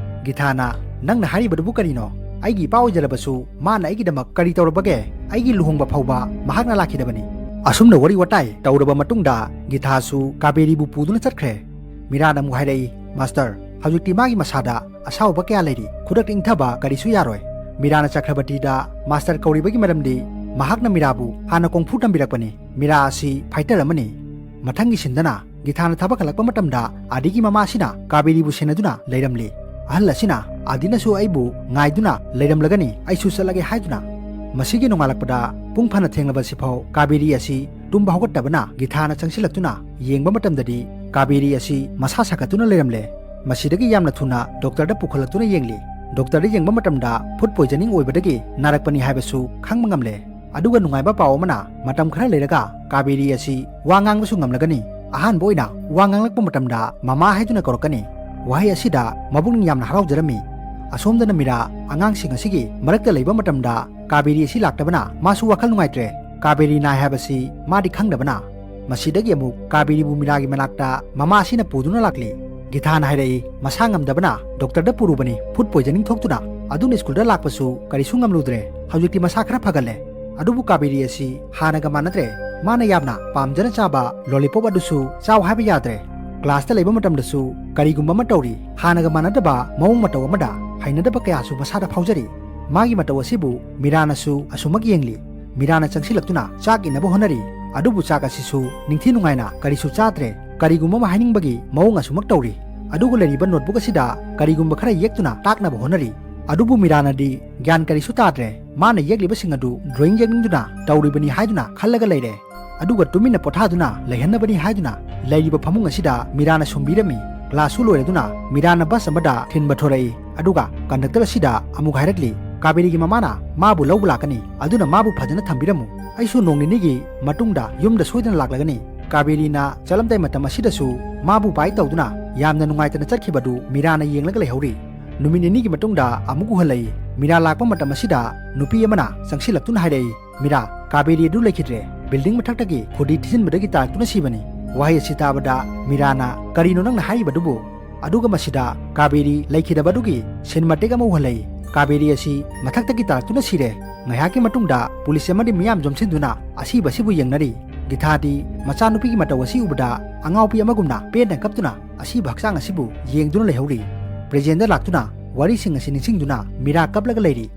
ꯒꯤꯊꯥꯅ, "ꯅꯪꯅ ꯍꯥꯏꯔꯤꯕꯗꯨꯕꯨ ꯀꯔꯤꯅꯣ? ꯑꯩꯒꯤ ꯏꯄꯥ ꯑꯣꯏꯖꯔꯕꯁꯨ ꯃꯥꯅ ꯑꯩꯒꯤꯗꯃꯛ ꯀꯔꯤ ꯇꯧꯔꯕꯒꯦ? ꯑꯩꯒꯤ ꯂꯨꯍꯣꯡꯕ ꯐꯥꯎꯕ ꯃꯍꯥꯛꯅ ꯂꯥꯛꯈꯤꯗꯕꯅꯤ꯫" ꯑꯁꯨꯝꯅ ꯋꯥꯔꯤ ꯋꯥꯇꯥꯏ ꯇꯧꯔꯕ ꯃꯇꯨꯡꯗ ꯒꯤꯊꯥꯁꯨ ꯀꯥꯕꯦꯔꯤꯕꯨ ꯄꯨꯗꯨꯅ ꯆꯠꯈ꯭ꯔꯦ꯫ ꯃꯤꯔꯥꯅ ꯑꯃꯨꯛ ꯍꯥꯏꯔꯛꯏ, "ꯃꯥꯁꯇꯔ, ꯍꯧꯖꯤꯛꯇꯤ ꯃꯥꯒꯤ ꯃꯁꯥꯗ ꯑꯁꯥꯎꯕ ꯀꯌꯥ ꯂꯩꯔꯤ꯫ ꯈꯨꯗꯛꯇ ꯏꯪꯊꯕ ꯀꯔꯤꯁꯨ ꯌꯥꯔꯣꯏ꯫" ꯃꯤꯔꯥꯅ ꯆꯀ꯭ꯔꯕꯇꯤꯗ ꯃꯥꯁꯇꯔ ꯀꯧꯔꯤꯕꯒꯤ ꯃꯔꯝꯗꯤ ꯃꯍꯥꯛꯅ ꯃꯤꯔꯥꯕꯨ ꯍꯥꯟꯅ ꯀꯣꯡꯐꯨ ꯇꯝꯕꯤꯔꯛꯄꯅꯤ꯫ ꯃꯤꯔꯥ ꯑꯁꯤ ꯐꯥꯏꯇꯔ ꯑꯃꯅꯤ꯫ ꯃꯊꯪꯒꯤ ꯁꯤꯟꯗꯅ ꯒꯤꯊꯥꯅ ꯊꯕꯛ ꯍꯜꯂꯛꯄ ꯃꯇꯝꯗ ꯑꯥꯗꯤꯒꯤ ꯃꯃꯥꯁꯤꯅ ꯀꯥꯕꯦꯔꯤꯕꯨ ꯁꯦꯟꯅꯗꯨꯅ ꯂꯩꯔꯝꯂꯤ꯫ ꯑꯍꯜ ꯑꯁꯤꯅ ꯑꯥꯗꯤꯅꯁꯨ ꯑꯩꯕꯨ ꯉꯥꯏꯗꯨꯅ ꯂꯩꯔꯝꯂꯒꯅꯤ, ꯑꯩꯁꯨ ꯆꯠꯂꯒꯦ ꯍꯥꯏꯗꯨꯅ꯫ ꯃꯁꯤꯒꯤ ꯅꯣꯡꯉꯥꯜꯂꯛꯄꯗ ꯄꯨꯡ ꯐꯅ ꯊꯦꯡꯂꯕꯁꯤꯐꯥꯎ ꯀꯥꯕꯦꯔꯤ ꯑꯁꯤ ꯇꯨꯝꯕ ꯍꯧꯒꯠꯇꯕꯅ ꯒꯤꯊꯥꯅ ꯆꯪꯁꯤꯜꯂꯛꯇꯨꯅ ꯌꯦꯡꯕ ꯃꯇꯝꯗꯗꯤ ꯀꯥꯕꯦꯔꯤ ꯑꯁꯤ ꯃꯁꯥ ꯁꯥꯒꯠꯇꯨꯅ ꯂꯩꯔꯝꯂꯦ꯫ ꯃꯁꯤꯗꯒꯤ ꯌꯥꯝꯅ ꯊꯨꯅ ꯗꯣꯛꯇꯔꯗ ꯄꯨꯈꯠꯂꯛꯇꯨꯅ ꯌꯦꯡꯂꯤ꯫ ꯗꯣꯛꯇꯔꯗ ꯌꯦꯡꯕ ꯃꯇꯝꯗ ꯐꯨꯗ ꯄꯣꯏꯖꯅꯤꯡ ꯑꯣꯏꯕꯗꯒꯤ ꯅꯥꯔꯛꯄꯅꯤ ꯍꯥꯏꯕꯁꯨ ꯈꯪꯕ ꯉꯝꯂꯦ꯫ ꯑꯗꯨꯒ ꯅꯨꯡꯉꯥꯏꯕ ꯄꯥꯎ ꯑꯃꯅ, ꯃꯇꯝ ꯈꯔ ꯂꯩꯔꯒ ꯀꯥꯕꯦꯔꯤ ꯑꯁꯤ ꯋꯥ ꯉꯥꯡꯕꯁꯨ ꯉꯝꯂꯒꯅꯤ꯫ ꯑꯍꯥꯟꯕ ꯑꯣꯏꯅ ꯋꯥ ꯉꯥꯡꯂꯛꯄ ꯃꯇꯝꯗ ꯃꯃꯥ ꯍꯥꯏꯗꯨꯅ ꯀꯧꯔꯛꯀꯅꯤ꯫ ꯋꯥꯍꯩ ꯑꯁꯤꯗ ꯃꯄꯨꯛꯅꯤꯡ ꯌꯥꯝꯅ ꯍꯔꯥꯎꯖꯔꯝꯃꯤ꯫ ꯑꯁꯣꯝꯗꯅ ꯃꯤꯔꯥ ꯑꯉꯥꯡꯁꯤꯡ ꯑꯁꯤꯒꯤ ꯃꯔꯛꯇ ꯂꯩꯕ ꯃꯇꯝꯗ ꯀꯥꯕꯦꯔꯤ ꯑꯁꯤ ꯂꯥꯛꯇꯕꯅ ꯃꯥꯁꯨ ꯋꯥꯈꯜ ꯅꯨꯡꯉꯥꯏꯇ꯭ꯔꯦ꯫ ꯀꯥꯕꯦꯔꯤ ꯅꯥꯏ ꯍꯥꯏꯕꯁꯤ ꯃꯥꯗꯤ ꯈꯪꯗꯕꯅ꯫ ꯃꯁꯤꯗꯒꯤ ꯑꯃꯨꯛ ꯀꯥꯕꯦꯔꯤꯕꯨ ꯃꯤꯔꯥꯒꯤ ꯃꯅꯥꯛꯇ ꯃꯃꯥ ꯑꯁꯤꯅ ꯄꯨꯗꯨꯅ ꯂꯥꯛꯂꯤ꯫ ꯒꯤꯊꯥꯅ ꯍꯥꯏꯔꯛꯏ, "ꯃꯁꯥ ꯉꯝꯗꯕꯅ ꯗꯣꯛꯇꯔꯗ ꯄꯨꯔꯨꯕꯅꯤ, ꯐꯨꯗ ꯄꯣꯏꯖꯅꯤꯡ ꯊꯣꯛꯇꯨꯅ꯫ ꯑꯗꯨꯅ ꯁ꯭ꯀꯨꯜꯗ ꯂꯥꯛꯄꯁꯨ ꯀꯔꯤꯁꯨ ꯉꯝꯂꯨꯗ꯭ꯔꯦ꯫ ꯍꯧꯖꯤꯛꯇꯤ ꯃꯁꯥ ꯈꯔ ꯐꯒꯠꯂꯦ꯫" ꯑꯗꯨꯕꯨ ꯀꯥꯕꯦꯔꯤ ꯑꯁꯤ ꯍꯥꯟꯅꯒ ꯃꯥꯟꯅꯗ꯭ꯔꯦ꯫ ꯃꯥꯅ ꯌꯥꯝꯅ ꯄꯥꯝꯖꯅ ꯆꯥꯕ ꯂꯣꯂꯤꯄꯣꯞ ꯑꯗꯨꯁꯨ ꯆꯥꯎ ꯍꯥꯏꯕ ꯌꯥꯗ꯭ꯔꯦ꯫ ꯀ꯭ꯂꯥꯁꯇ ꯂꯩꯕ ꯃꯇꯝꯗꯁꯨ ꯀꯔꯤꯒꯨꯝꯕ ꯑꯃ ꯇꯧꯔꯤ꯫ ꯍꯥꯟꯅꯒ ꯃꯥꯟꯅꯗꯕ ꯃꯑꯣꯡ ꯃꯇꯧ ꯑꯃꯗ ꯍꯩꯅꯗꯕ ꯀꯌꯥꯁꯨ ꯃꯁꯥꯗ ꯐꯥꯎꯖꯔꯤ꯫ ꯃꯥꯒꯤ ꯃꯇꯧ ꯑꯁꯤꯕꯨ ꯃꯤꯔꯥꯅꯁꯨ ꯑꯁꯨꯃꯛ ꯌꯦꯡꯂꯤ꯫ ꯃꯤꯔꯥꯅ ꯆꯪꯁꯤꯜꯂꯛꯇꯨꯅ ꯆꯥꯛ ꯏꯟꯅꯕ ꯍꯣꯠꯅꯔꯤ꯫ ꯑꯗꯨꯕꯨ ꯆꯥꯛ ꯑꯁꯤꯁꯨ ꯅꯤꯡꯊꯤ ꯅꯨꯡꯉꯥꯏꯅ ꯀꯔꯤꯁꯨ ꯆꯥꯗ꯭ꯔꯦ꯫ ꯀꯔꯤꯒꯨꯝꯕ ꯑꯃ ꯍꯥꯏꯅꯤꯡꯕꯒꯤ ꯃꯑꯣꯡ ꯑꯁꯨꯃꯛ ꯇꯧꯔꯤ꯫ ꯑꯗꯨꯒ ꯂꯩꯔꯤꯕ ꯅꯣꯠꯕꯨꯛ ꯑꯁꯤꯗ ꯀꯔꯤꯒꯨꯝꯕ ꯈꯔ ꯌꯦꯛꯇꯨꯅ ꯇꯥꯛꯅꯕ ꯍꯣꯠꯅꯔꯤ꯫ ꯑꯗꯨꯕꯨ ꯃꯤꯔꯥꯅꯗꯤ ꯒ꯭ꯌꯥꯟ ꯀꯔꯤꯁꯨ ꯇꯥꯗ꯭ꯔꯦ꯫ ꯃꯥꯅ ꯌꯦꯛꯂꯤꯕꯁꯤꯡ ꯑꯗꯨ ꯗ꯭ꯔꯣꯌꯤꯡ ꯌꯦꯛꯅꯤꯡꯗꯨꯅ ꯇꯧꯔꯤꯕꯅꯤ ꯍꯥꯏꯗꯨꯅ ꯈꯜꯂꯒ ꯂꯩꯔꯦ꯫ ꯑꯗꯨꯒ ꯇꯨꯃꯤꯟꯅ ꯄꯣꯊꯥꯗꯨꯅ ꯂꯩꯍꯟꯅꯕꯅꯤ ꯍꯥꯏꯗꯨꯅ ꯂꯩꯔꯤꯕ ꯐꯃꯨꯡ ꯑꯁꯤꯗ ꯃꯤꯔꯥꯅ ꯁꯨꯝꯕꯤꯔꯝꯃꯤ꯫ ꯀ꯭ꯂꯥꯁꯁꯨ ꯂꯣꯏꯔꯗꯨꯅ ꯃꯤꯔꯥꯅ ꯕꯁ ꯑꯃꯗ ꯊꯤꯟꯕ ꯊꯣꯔꯛꯏ꯫ ꯑꯗꯨꯒ ꯀꯟꯗꯛꯇꯔ ꯑꯁꯤꯗ ꯑꯃꯨꯛ ꯍꯥꯏꯔꯛꯂꯤ, ꯀꯥꯕꯦꯔꯤꯒꯤ ꯃꯃꯥꯅ ꯃꯥꯕꯨ ꯂꯧꯕ ꯂꯥꯛꯀꯅꯤ, ꯑꯗꯨꯅ ꯃꯥꯕꯨ ꯐꯖꯅ ꯊꯝꯕꯤꯔꯝꯃꯨ꯫ ꯑꯩꯁꯨ ꯅꯣꯡ ꯅꯤꯅꯤꯒꯤ ꯃꯇꯨꯡꯗ ꯌꯨꯝꯗ ꯁꯣꯏꯗꯅ ꯂꯥꯛꯂꯒꯅꯤ꯫ ꯀꯥꯕꯦꯔꯤꯅ ꯆꯠꯂꯝꯗꯥꯏ ꯃꯇꯝ ꯑꯁꯤꯗꯁꯨ ꯃꯥꯕꯨ ꯄꯥꯏ ꯇꯧꯗꯨꯅ ꯌꯥꯝꯅ ꯅꯨꯡꯉꯥꯏꯇꯅ ꯆꯠꯈꯤꯕꯗꯨ ꯃꯤꯔꯥꯅ ꯌꯦꯡꯂꯒ ꯂꯩꯍꯧꯔꯤ꯫ ꯅꯨꯃꯤꯠ ꯅꯤꯅꯤꯒꯤ ꯃꯇꯨꯡꯗ ꯑꯃꯨꯛ ꯎꯍꯜꯂꯛꯏ꯫ ꯃꯤꯔꯥ ꯂꯥꯛꯄ ꯃꯇꯝ ꯑꯁꯤꯗ ꯅꯨꯄꯤ ꯑꯃꯅ ꯆꯪꯁꯤꯜꯂꯛꯇꯨꯅ ꯍꯥꯏꯔꯛꯏ, "ꯃꯤꯔꯥ, ꯀꯥꯕꯦꯔꯤ ꯑꯗꯨ ꯂꯩꯈꯤꯗ꯭ꯔꯦ꯫ ꯕꯤꯜꯗꯤꯡ ꯃꯊꯛꯇꯒꯤ ꯈꯨꯗꯤ ꯊꯤꯖꯤꯟꯕꯗꯒꯤ ꯇꯥꯔꯛꯇꯨꯅ ꯁꯤꯕꯅꯤ꯫" ꯋꯥꯍꯩ ꯑꯁꯤ ꯇꯥꯕꯗ ꯃꯤꯔꯥꯅ, "ꯀꯔꯤꯅꯣ ꯅꯪꯅ ꯍꯥꯏꯔꯤꯕꯗꯨꯕꯨ?" ꯑꯗꯨꯒ ꯃꯁꯤꯗ ꯀꯥꯕꯦꯔꯤ ꯂꯩꯈꯤꯗꯕꯗꯨꯒꯤ ꯁꯤꯟ ꯃꯇꯦꯛ ꯑꯃ ꯎꯍꯜꯂꯛꯏ꯫ ꯀꯥꯕꯦꯔꯤ ꯑꯁꯤ ꯃꯊꯛꯇꯒꯤ ꯇꯥꯔꯛꯇꯨꯅ ꯁꯤꯔꯦ꯫ ꯉꯥꯏꯍꯥꯛꯀꯤ ꯃꯇꯨꯡꯗ ꯄꯨꯂꯤꯁ ꯑꯃꯗꯤ ꯃꯤꯌꯥꯝ ꯌꯣꯝꯁꯤꯟꯗꯨꯅ ꯑꯁꯤꯕ ꯑꯁꯤꯕꯨ ꯌꯦꯡꯅꯔꯤ꯫ ꯒꯤꯊꯥꯗꯤ ꯃꯆꯥꯅꯨꯄꯤꯒꯤ ꯃꯇꯧ ꯑꯁꯤ ꯎꯕꯗ ꯑꯉꯥꯎꯄꯤ ꯑꯃꯒꯨꯝꯅ ꯄꯦꯟꯅ ꯀꯞꯇꯨꯅ ꯑꯁꯤꯕ ꯍꯛꯆꯥꯡ ꯑꯁꯤꯕꯨ ꯌꯦꯡꯗꯨꯅ ꯂꯩꯍꯧꯔꯤ꯫ ꯄ꯭ꯔꯦꯖꯦꯟꯗ ꯂꯥꯛꯇꯨꯅ ꯋꯥꯔꯤꯁꯤꯡ ꯑꯁꯤ ꯅꯤꯡꯁꯤꯡꯗꯨꯅ ꯃꯤꯔꯥ ꯀꯞꯂꯒ ꯂꯩꯔꯤ꯫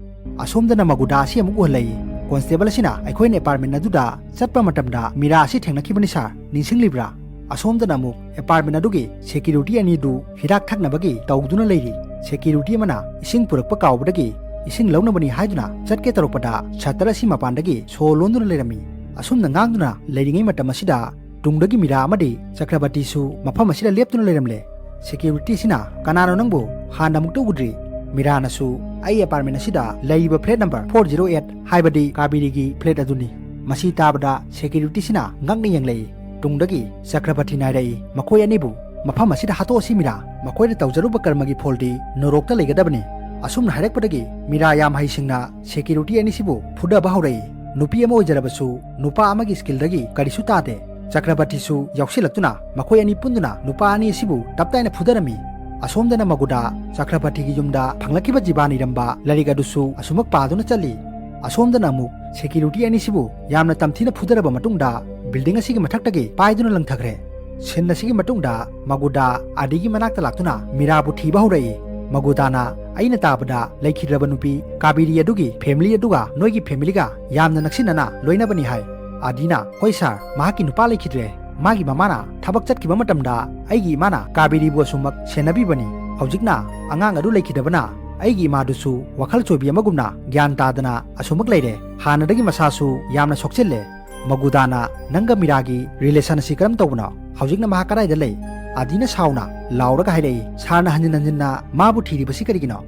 ꯑꯁꯣꯝꯗꯅ ꯃꯒꯨꯗꯥ ꯑꯁꯤ ꯑꯃꯨꯛ ꯎꯍꯜꯂꯛꯏ꯫ ꯀꯣꯟꯁꯇꯦꯕꯜ ꯑꯁꯤꯅ ꯑꯩꯈꯣꯏꯅ ꯑꯦꯄꯥꯔꯠꯃꯦꯟ ꯑꯗꯨꯗ ꯆꯠꯄ ꯃꯇꯝꯗ ꯃꯤꯔꯥ ꯑꯁꯤ ꯊꯦꯡꯅꯈꯤꯕꯅꯤ ꯁꯥꯔ, ꯅꯤꯡꯁꯤꯡꯂꯤꯕ꯭ꯔꯥ? ꯑꯁꯣꯝꯗꯅ ꯑꯃꯨꯛ ꯑꯦꯄꯥꯔꯠꯃꯦꯟ ꯑꯗꯨꯒꯤ ꯁꯦꯀ꯭ꯌꯨꯔꯤꯇꯤ ꯑꯅꯤꯗꯨ ꯍꯤꯗꯥꯛ ꯊꯛꯅꯕꯒꯤ ꯇꯧꯗꯨꯅ ꯂꯩꯔꯤ꯫ ꯁꯦꯀ꯭ꯌꯨꯔꯤꯇꯤ ꯑꯃꯅ ꯏꯁꯤꯡ ꯄꯨꯔꯛꯄ ꯀꯥꯎꯕꯗꯒꯤ ꯏꯁꯤꯡ ꯂꯧꯅꯕꯅꯤ ꯍꯥꯏꯗꯨꯅ ꯆꯠꯀꯦ ꯇꯧꯔꯛꯄꯗ ꯁꯇꯔ ꯑꯁꯤ ꯃꯄꯥꯟꯗꯒꯤ ꯁꯣ ꯂꯣꯟꯗꯨꯅ ꯂꯩꯔꯝꯃꯤ꯫ ꯑꯁꯨꯝꯅ ꯉꯥꯡꯗꯨꯅ ꯂꯩꯔꯤꯉꯩ ꯃꯇꯝ ꯑꯁꯤꯗ ꯇꯨꯡꯗꯒꯤ ꯃꯤꯔꯥ ꯑꯃꯗꯤ ꯆꯀ꯭ꯔꯕꯔꯇꯤꯁꯨ ꯃꯐꯝ ꯑꯁꯤꯗ ꯂꯦꯞꯇꯨꯅ ꯂꯩꯔꯝꯂꯦ꯫ ꯁꯦꯀ꯭ꯌꯨꯔꯤꯇꯤꯁꯤꯅ, "ꯀꯅꯥꯅꯣ ꯅꯪꯕꯨ? ꯍꯥꯟꯅ ꯑꯃꯨꯛꯇ ꯎꯗ꯭ꯔꯤ꯫" ꯃꯤꯔꯥꯅꯁꯨ, "ꯑꯩ ꯑꯦꯄꯥꯔꯠꯃꯦꯟ ꯑꯁꯤꯗ ꯂꯩꯔꯤꯕ flat number four zero eight, ꯍꯥꯏꯕꯗꯤ ꯀꯥꯕꯦꯔꯤꯒꯤ ꯐ꯭ꯂꯦꯠ ꯑꯗꯨꯅꯤ꯫" ꯃꯁꯤ ꯇꯥꯕꯗ ꯁꯦꯀ꯭ꯌꯨꯔꯤꯇꯤꯁꯤꯅ ꯉꯛꯅ ꯌꯦꯡꯂꯛꯏ꯫ ꯇꯨꯡꯗꯒꯤ ꯆꯀ꯭ꯔꯕꯔꯇꯤꯅ ꯍꯥꯏꯔꯛꯏ, "ꯃꯈꯣꯏ ꯑꯅꯤꯕꯨ ꯃꯐꯝ ꯑꯁꯤꯗ ꯍꯥꯠꯇꯣꯛꯑꯁꯤ ꯃꯤꯔꯥ꯫ ꯃꯈꯣꯏꯅ ꯇꯧꯖꯔꯨꯕ ꯀꯔꯃꯒꯤ ꯐꯣꯜꯗꯤ ꯅꯣꯔꯣꯛꯇ ꯂꯩꯒꯗꯕꯅꯤ꯫" ꯑꯁꯨꯝꯅ ꯍꯥꯏꯔꯛꯄꯗꯒꯤ ꯃꯤꯔꯥ ꯌꯥꯝ ꯍꯩꯁꯤꯡꯅ ꯁꯦꯀ꯭ꯌꯨꯔꯤꯇꯤ ꯑꯅꯤꯁꯤꯕꯨ ꯐꯨꯗꯕ ꯍꯧꯔꯛꯏ꯫ ꯅꯨꯄꯤ ꯑꯃ ꯑꯣꯏꯖꯔꯕꯁꯨ ꯅꯨꯄꯥ ꯑꯃꯒꯤ ꯁ꯭ꯀꯤꯜꯗꯒꯤ ꯀꯔꯤꯁꯨ ꯇꯥꯗꯦ꯫ ꯆꯀ꯭ꯔꯕꯔꯇꯤꯁꯨ ꯌꯥꯎꯁꯤꯜꯂꯛꯇꯨꯅ ꯃꯈꯣꯏ ꯑꯅꯤ ꯄꯨꯟꯗꯨꯅ ꯅꯨꯄꯥ ꯑꯅꯤ ꯑꯁꯤꯕꯨ ꯇꯞ ꯇꯥꯏꯅ ꯐꯨꯗꯔꯝꯃꯤ꯫ ꯑꯁꯣꯝꯗꯅ ꯃꯒꯨꯗꯥ ꯆꯀ꯭ꯔꯕꯔꯇꯤꯒꯤ ꯌꯨꯝꯗ ꯐꯪꯂꯛꯈꯤꯕ ꯖꯤꯕꯥꯟ ꯏꯔꯝꯕ ꯂꯥꯏꯔꯤꯛ ꯑꯗꯨꯁꯨ ꯑꯁꯨꯃꯛ ꯄꯥꯗꯨꯅ ꯆꯠꯂꯤ꯫ ꯑꯁꯣꯝꯗꯅ ꯑꯃꯨꯛ ꯁꯦꯀ꯭ꯌꯨꯔꯤꯇꯤ ꯑꯅꯤꯁꯤꯕꯨ ꯌꯥꯝꯅ ꯇꯝꯊꯤꯅ ꯐꯨꯗꯔꯕ ꯃꯇꯨꯡꯗ ꯕꯤꯜꯗꯤꯡ ꯑꯁꯤꯒꯤ ꯃꯊꯛꯇꯒꯤ ꯄꯥꯏꯗꯨꯅ ꯂꯪꯊꯈ꯭ꯔꯦ꯫ ꯁꯤꯟ ꯑꯁꯤꯒꯤ ꯃꯇꯨꯡꯗ ꯃꯒꯨꯗꯥ ꯑꯥꯗꯤꯒꯤ ꯃꯅꯥꯛꯇ ꯂꯥꯛꯇꯨꯅ ꯃꯤꯔꯥꯕꯨ ꯊꯤꯕ ꯍꯧꯔꯛꯏ꯫ ꯃꯒꯨꯗꯥꯅ, "ꯑꯩꯅ ꯇꯥꯕꯗ ꯂꯩꯈꯤꯗ꯭ꯔꯕ ꯅꯨꯄꯤ ꯀꯥꯕꯦꯔꯤ ꯑꯗꯨꯒꯤ ꯐꯦꯃꯤꯂꯤ ꯑꯗꯨꯒ ꯅꯣꯏꯒꯤ ꯐꯦꯃꯤꯂꯤꯒ ꯌꯥꯝꯅ ꯅꯛꯁꯤꯟꯅꯅ ꯂꯣꯏꯅꯕꯅꯤ" ꯍꯥꯏ꯫ ꯑꯥꯗꯤꯅ, "ꯍꯣꯏ ꯁꯥꯔ, ꯃꯍꯥꯛꯀꯤ ꯅꯨꯄꯥ ꯂꯩꯈꯤꯗ꯭ꯔꯦ꯫ ꯃꯥꯒꯤ ꯃꯃꯥꯅ ꯊꯕꯛ ꯆꯠꯈꯤꯕ ꯃꯇꯝꯗ ꯑꯩꯒꯤ ꯏꯃꯥꯅ ꯀꯥꯕꯦꯔꯤꯕꯨ ꯑꯁꯨꯃꯛ ꯁꯦꯟꯅꯕꯤꯕꯅꯤ꯫ ꯍꯧꯖꯤꯛꯅ ꯑꯉꯥꯡ ꯑꯗꯨ ꯂꯩꯈꯤꯗꯕꯅ ꯑꯩꯒꯤ ꯏꯃꯥꯗꯨꯁꯨ ꯋꯥꯈꯜ ꯆꯣꯏꯕꯤ ꯑꯃꯒꯨꯝꯅ ꯒ꯭ꯌꯥꯟ ꯇꯥꯗꯅ ꯑꯁꯨꯃꯛ ꯂꯩꯔꯦ꯫ ꯍꯥꯟꯅꯗꯒꯤ ꯃꯁꯥꯁꯨ ꯌꯥꯝꯅ ꯁꯣꯛꯆꯤꯜꯂꯦ꯫" ꯃꯒꯨꯗꯥꯅ, "ꯅꯪꯒ ꯃꯤꯔꯥꯒꯤ ꯔꯤꯂꯦꯁꯟ ꯑꯁꯤ ꯀꯔꯝ ꯇꯧꯕꯅꯣ? ꯍꯧꯖꯤꯛꯅ ꯃꯍꯥꯛ ꯀꯗꯥꯏꯗ ꯂꯩ?" ꯑꯥꯗꯤꯅ ꯁꯥꯎꯅ ꯂꯥꯎꯔꯒ ꯍꯥꯏꯔꯛꯏ, "ꯁꯥꯔꯅ ꯍꯟꯖꯤꯟ ꯍꯟꯖꯤꯟꯅ ꯃꯥꯕꯨ ꯊꯤꯔꯤꯕꯁꯤ ꯀꯔꯤꯒꯤꯅꯣ?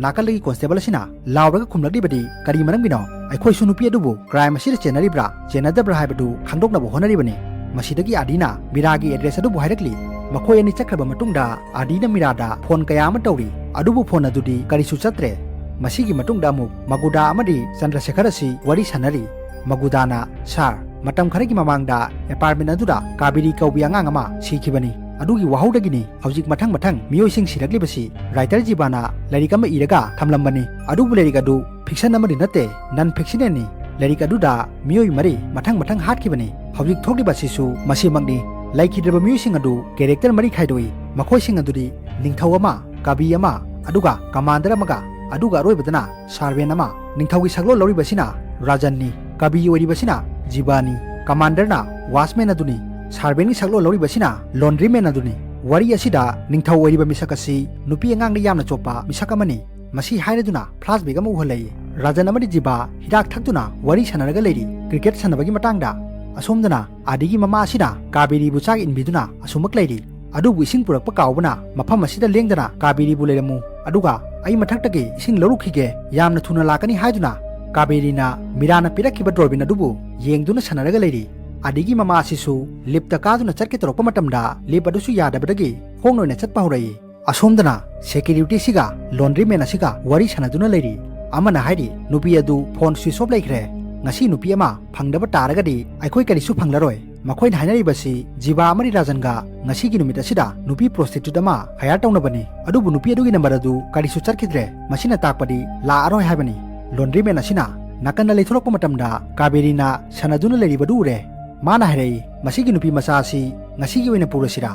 ꯅꯥꯀꯜꯗꯒꯤ ꯀꯣꯟꯁꯇꯦꯕꯜ ꯑꯁꯤꯅ ꯂꯥꯎꯔꯒ ꯈꯨꯝꯂꯛꯂꯤꯕꯗꯤ ꯀꯔꯤ ꯃꯔꯝꯒꯤꯅꯣ? ꯑꯩꯈꯣꯏꯁꯨ ꯅꯨꯄꯤ ꯑꯗꯨꯕꯨ ꯀ꯭ꯔꯥꯏꯝ ꯑꯁꯤꯗ ꯆꯦꯟꯅꯔꯤꯕ꯭ꯔꯥ, ꯆꯦꯟꯅꯗꯕ꯭ꯔꯥ ꯍꯥꯏꯕꯗꯨ ꯈꯪꯗꯣꯛꯅꯕ ꯍꯣꯠꯅꯔꯤꯕꯅꯤ꯫ ꯃꯁꯤꯗꯒꯤ ꯑꯥꯔꯗꯤꯅ ꯃꯤꯔꯥꯒꯤ ꯑꯦꯗ꯭ꯔꯦꯁ ꯑꯗꯨꯕꯨ ꯍꯥꯏꯔꯛꯂꯤ꯫ ꯃꯈꯣꯏ ꯑꯅꯤ ꯆꯠꯈ꯭ꯔꯕ ꯃꯇꯨꯡꯗ ꯑꯥꯔꯗꯤꯅ ꯃꯤꯔꯥꯗ ꯐꯣꯟ ꯀꯌꯥ ꯑꯃ ꯇꯧꯔꯤ, ꯑꯗꯨꯕꯨ ꯐꯣꯟ ꯑꯗꯨꯗꯤ ꯀꯔꯤꯁꯨ ꯆꯠꯇ꯭ꯔꯦ꯫ ꯃꯁꯤꯒꯤ ꯃꯇꯨꯡꯗ ꯑꯃꯨꯛ ꯃꯒꯨꯗꯥ ꯑꯃꯗꯤ ꯆꯟꯗ꯭ꯔꯁꯦꯈꯔ ꯑꯁꯤ ꯋꯥꯔꯤ ꯁꯥꯟꯅꯔꯤ꯫ ꯃꯒꯨꯗꯥꯅ, "ꯁꯥꯔ, ꯃꯇꯝ ꯈꯔꯒꯤ ꯃꯃꯥꯡꯗ ꯑꯦꯄꯥꯔꯠꯃꯦꯟ ꯑꯗꯨꯗ ꯀꯥꯕꯦꯔꯤ ꯀꯧꯕꯤ ꯑꯉꯥꯡ ꯑꯃ ꯁꯤꯈꯤꯕꯅꯤ꯫ ꯑꯗꯨꯒꯤ ꯋꯥꯍꯧꯗꯒꯤꯅꯤ ꯍꯧꯖꯤꯛ ꯃꯊꯪ ꯃꯊꯪ ꯃꯤꯑꯣꯏꯁꯤꯡ ꯁꯤꯔꯛꯂꯤꯕꯁꯤ꯫ ꯔꯥꯏꯇꯔ ꯖꯤꯕꯥꯅ ꯂꯥꯏꯔꯤꯛ ꯑꯃ ꯏꯔꯒ ꯊꯝꯂꯝꯕꯅꯤ꯫ ꯑꯗꯨꯕꯨ ꯂꯥꯏꯔꯤꯛ ꯑꯗꯨ ꯐꯤꯛꯁꯟ ꯑꯃꯗꯤ ꯅꯠꯇꯦ, ꯅꯟ ꯐꯤꯛꯁꯅꯦꯜꯅꯤ꯫ ꯂꯥꯏꯔꯤꯛ ꯑꯗꯨꯗ ꯃꯤꯑꯣꯏ ꯃꯔꯤ ꯃꯊꯪ ꯃꯊꯪ ꯍꯥꯠꯈꯤꯕꯅꯤ꯫ ꯍꯧꯖꯤꯛ ꯊꯣꯛꯂꯤꯕ ꯑꯁꯤꯁꯨ ꯃꯁꯤꯃꯛꯅꯤ꯫ ꯂꯩꯈꯤꯗ꯭ꯔꯕ ꯃꯤꯑꯣꯏꯁꯤꯡ ꯑꯗꯨ ꯀꯦꯔꯦꯛꯇꯔ ꯃꯔꯤ ꯈꯥꯏꯗꯣꯛꯏ꯫ ꯃꯈꯣꯏꯁꯤꯡ ꯑꯗꯨꯗꯤ ꯅꯤꯡꯊꯧ ꯑꯃ, ꯀꯕꯤ ꯑꯃ, ꯑꯗꯨꯒ ꯀꯃꯥꯟꯗꯔ ꯑꯃꯒ, ꯑꯗꯨꯒ ꯑꯔꯣꯏꯕꯗꯅ ꯁꯥꯔꯚꯦꯟ ꯑꯃ꯫ ꯅꯤꯡꯊꯧꯒꯤ ꯁꯛꯂꯣꯟ ꯂꯧꯔꯤꯕꯁꯤꯅ ꯔꯥꯖꯟꯅꯤ, ꯀꯕꯤ ꯑꯣꯏꯔꯤꯕꯁꯤꯅ ꯖꯤꯕꯥꯅꯤ, ꯀꯃꯥꯟꯗꯔꯅ ꯋꯥꯆꯃꯦꯟ ꯑꯗꯨꯅꯤ, ꯁꯥꯔꯚꯦꯟꯒꯤ ꯁꯛꯂꯣꯟ ꯂꯧꯔꯤꯕꯁꯤꯅ ꯂꯣꯟꯗ꯭ꯔꯤꯃꯦꯟ ꯑꯗꯨꯅꯤ꯫ ꯋꯥꯔꯤ ꯑꯁꯤꯗ ꯅꯤꯡꯊꯧ ꯑꯣꯏꯔꯤꯕ ꯃꯤꯁꯛ ꯑꯁꯤ ꯅꯨꯄꯤ ꯑꯉꯥꯡꯗ ꯌꯥꯝꯅ ꯆꯣꯞꯄ ꯃꯤꯁꯛ ꯑꯃꯅꯤ꯫ ꯃꯁꯤ ꯍꯥꯏꯔꯗꯨꯅ ꯐ꯭ꯂꯥꯁꯕꯦꯛ ꯑꯃ ꯎꯍꯜꯂꯛꯏ꯫ ꯔꯥꯖꯟ ꯑꯃꯗꯤ ꯖꯤꯕꯥ ꯍꯤꯗꯥꯛ ꯊꯛꯇꯨꯅ ꯋꯥꯔꯤ ꯁꯥꯟꯅꯔꯒ ꯂꯩꯔꯤ, ꯀ꯭ꯔꯤꯀꯦꯠ ꯁꯥꯟꯅꯕꯒꯤ ꯃꯇꯥꯡꯗ꯫ ꯑꯁꯣꯝꯗꯅ ꯑꯥꯔꯗꯤꯒꯤ ꯃꯃꯥ ꯑꯁꯤꯅ ꯀꯥꯕꯦꯔꯤꯕꯨ ꯆꯥꯛ ꯏꯟꯕꯤꯗꯨꯅ ꯑꯁꯨꯃꯛ ꯂꯩꯔꯤ꯫ ꯑꯗꯨꯕꯨ ꯏꯁꯤꯡ ꯄꯨꯔꯛꯄ ꯀꯥꯎꯕꯅ ꯃꯐꯝ ꯑꯁꯤꯗ ꯂꯦꯡꯗꯅ "ꯀꯥꯕꯦꯔꯤꯕꯨ ꯂꯩꯔꯝꯃꯨ, ꯑꯗꯨꯒ ꯑꯩ ꯃꯊꯛꯇꯒꯤ ꯏꯁꯤꯡ ꯂꯧꯔꯨꯈꯤꯒꯦ, ꯌꯥꯝꯅ ꯊꯨꯅ ꯂꯥꯛꯀꯅꯤ" ꯍꯥꯏꯗꯨꯅ ꯀꯥꯕꯦꯔꯤꯅ ꯃꯤꯔꯥꯅ ꯄꯤꯔꯛꯈꯤꯕ ꯗꯣꯔꯕꯤꯟ ꯑꯗꯨꯕꯨ ꯌꯦꯡꯗꯨꯅ ꯁꯥꯟꯅꯔꯒ ꯂꯩꯔꯤ꯫ ꯑꯥꯔꯗꯤꯒꯤ ꯃꯃꯥ ꯑꯁꯤꯁꯨ ꯂꯤꯞꯇ ꯀꯥꯗꯨꯅ ꯆꯠꯀꯦ ꯇꯧꯔꯛꯄ ꯃꯇꯝꯗ ꯂꯤꯞ ꯑꯗꯨꯁꯨ ꯌꯥꯗꯕꯗꯒꯤ ꯈꯣꯡꯅ ꯑꯣꯏꯅ ꯆꯠꯄ ꯍꯧꯔꯛꯏ꯫ ꯑꯁꯣꯝꯗꯅ ꯁꯦꯀ꯭ꯌꯨꯔꯤꯇꯤꯁꯤꯒ ꯂꯣꯟꯗ꯭ꯔꯤꯃꯦꯟ ꯑꯁꯤꯒ ꯋꯥꯔꯤ ꯁꯥꯟꯅꯗꯨꯅ ꯂꯩꯔꯤ꯫ ꯑꯃꯅ ꯍꯥꯏꯔꯤ, "ꯅꯨꯄꯤ ꯑꯗꯨ ꯐꯣꯟ ꯁ꯭ꯋꯤꯆ ꯑꯣꯐ ꯂꯩꯈ꯭ꯔꯦ꯫ ꯉꯁꯤ ꯅꯨꯄꯤ ꯑꯃ ꯐꯪꯗꯕ ꯇꯥꯔꯒꯗꯤ ꯑꯩꯈꯣꯏ ꯀꯔꯤꯁꯨ ꯐꯪꯂꯔꯣꯏ꯫" ꯃꯈꯣꯏꯅ ꯍꯥꯏꯅꯔꯤꯕꯁꯤ ꯖꯤꯕꯥ ꯑꯃꯗꯤ ꯔꯥꯖꯟꯒ ꯉꯁꯤꯒꯤ ꯅꯨꯃꯤꯠ ꯑꯁꯤꯗ ꯅꯨꯄꯤ ꯄ꯭ꯔꯣꯁꯇꯤꯇ꯭ꯌꯨꯠ ꯑꯃ ꯍꯥꯌꯔ ꯇꯧꯅꯕꯅꯤ꯫ ꯑꯗꯨꯕꯨ ꯅꯨꯄꯤ ꯑꯗꯨꯒꯤ ꯅꯝꯕꯔ ꯑꯗꯨ ꯀꯔꯤꯁꯨ ꯆꯠꯈꯤꯗ꯭ꯔꯦ꯫ ꯃꯁꯤꯅ ꯇꯥꯛꯄꯗꯤ ꯂꯥꯛꯑꯔꯣꯏ ꯍꯥꯏꯕꯅꯤ꯫ ꯂꯣꯟꯗ꯭ꯔꯤꯃꯦꯟ ꯑꯁꯤꯅ ꯅꯥꯀꯟꯗ ꯂꯩꯊꯣꯔꯛꯄ ꯃꯇꯝꯗ ꯀꯥꯕꯦꯔꯤꯅ ꯁꯥꯟꯅꯗꯨꯅ ꯂꯩꯔꯤꯕꯗꯨ ꯎꯔꯦ꯫ ꯃꯥꯅ ꯍꯥꯏꯔꯛꯏ, "ꯃꯁꯤꯒꯤ ꯅꯨꯄꯤ ꯃꯆꯥ ꯑꯁꯤ ꯉꯁꯤꯒꯤ ꯑꯣꯏꯅ ꯄꯨꯔꯁꯤꯔꯥ?"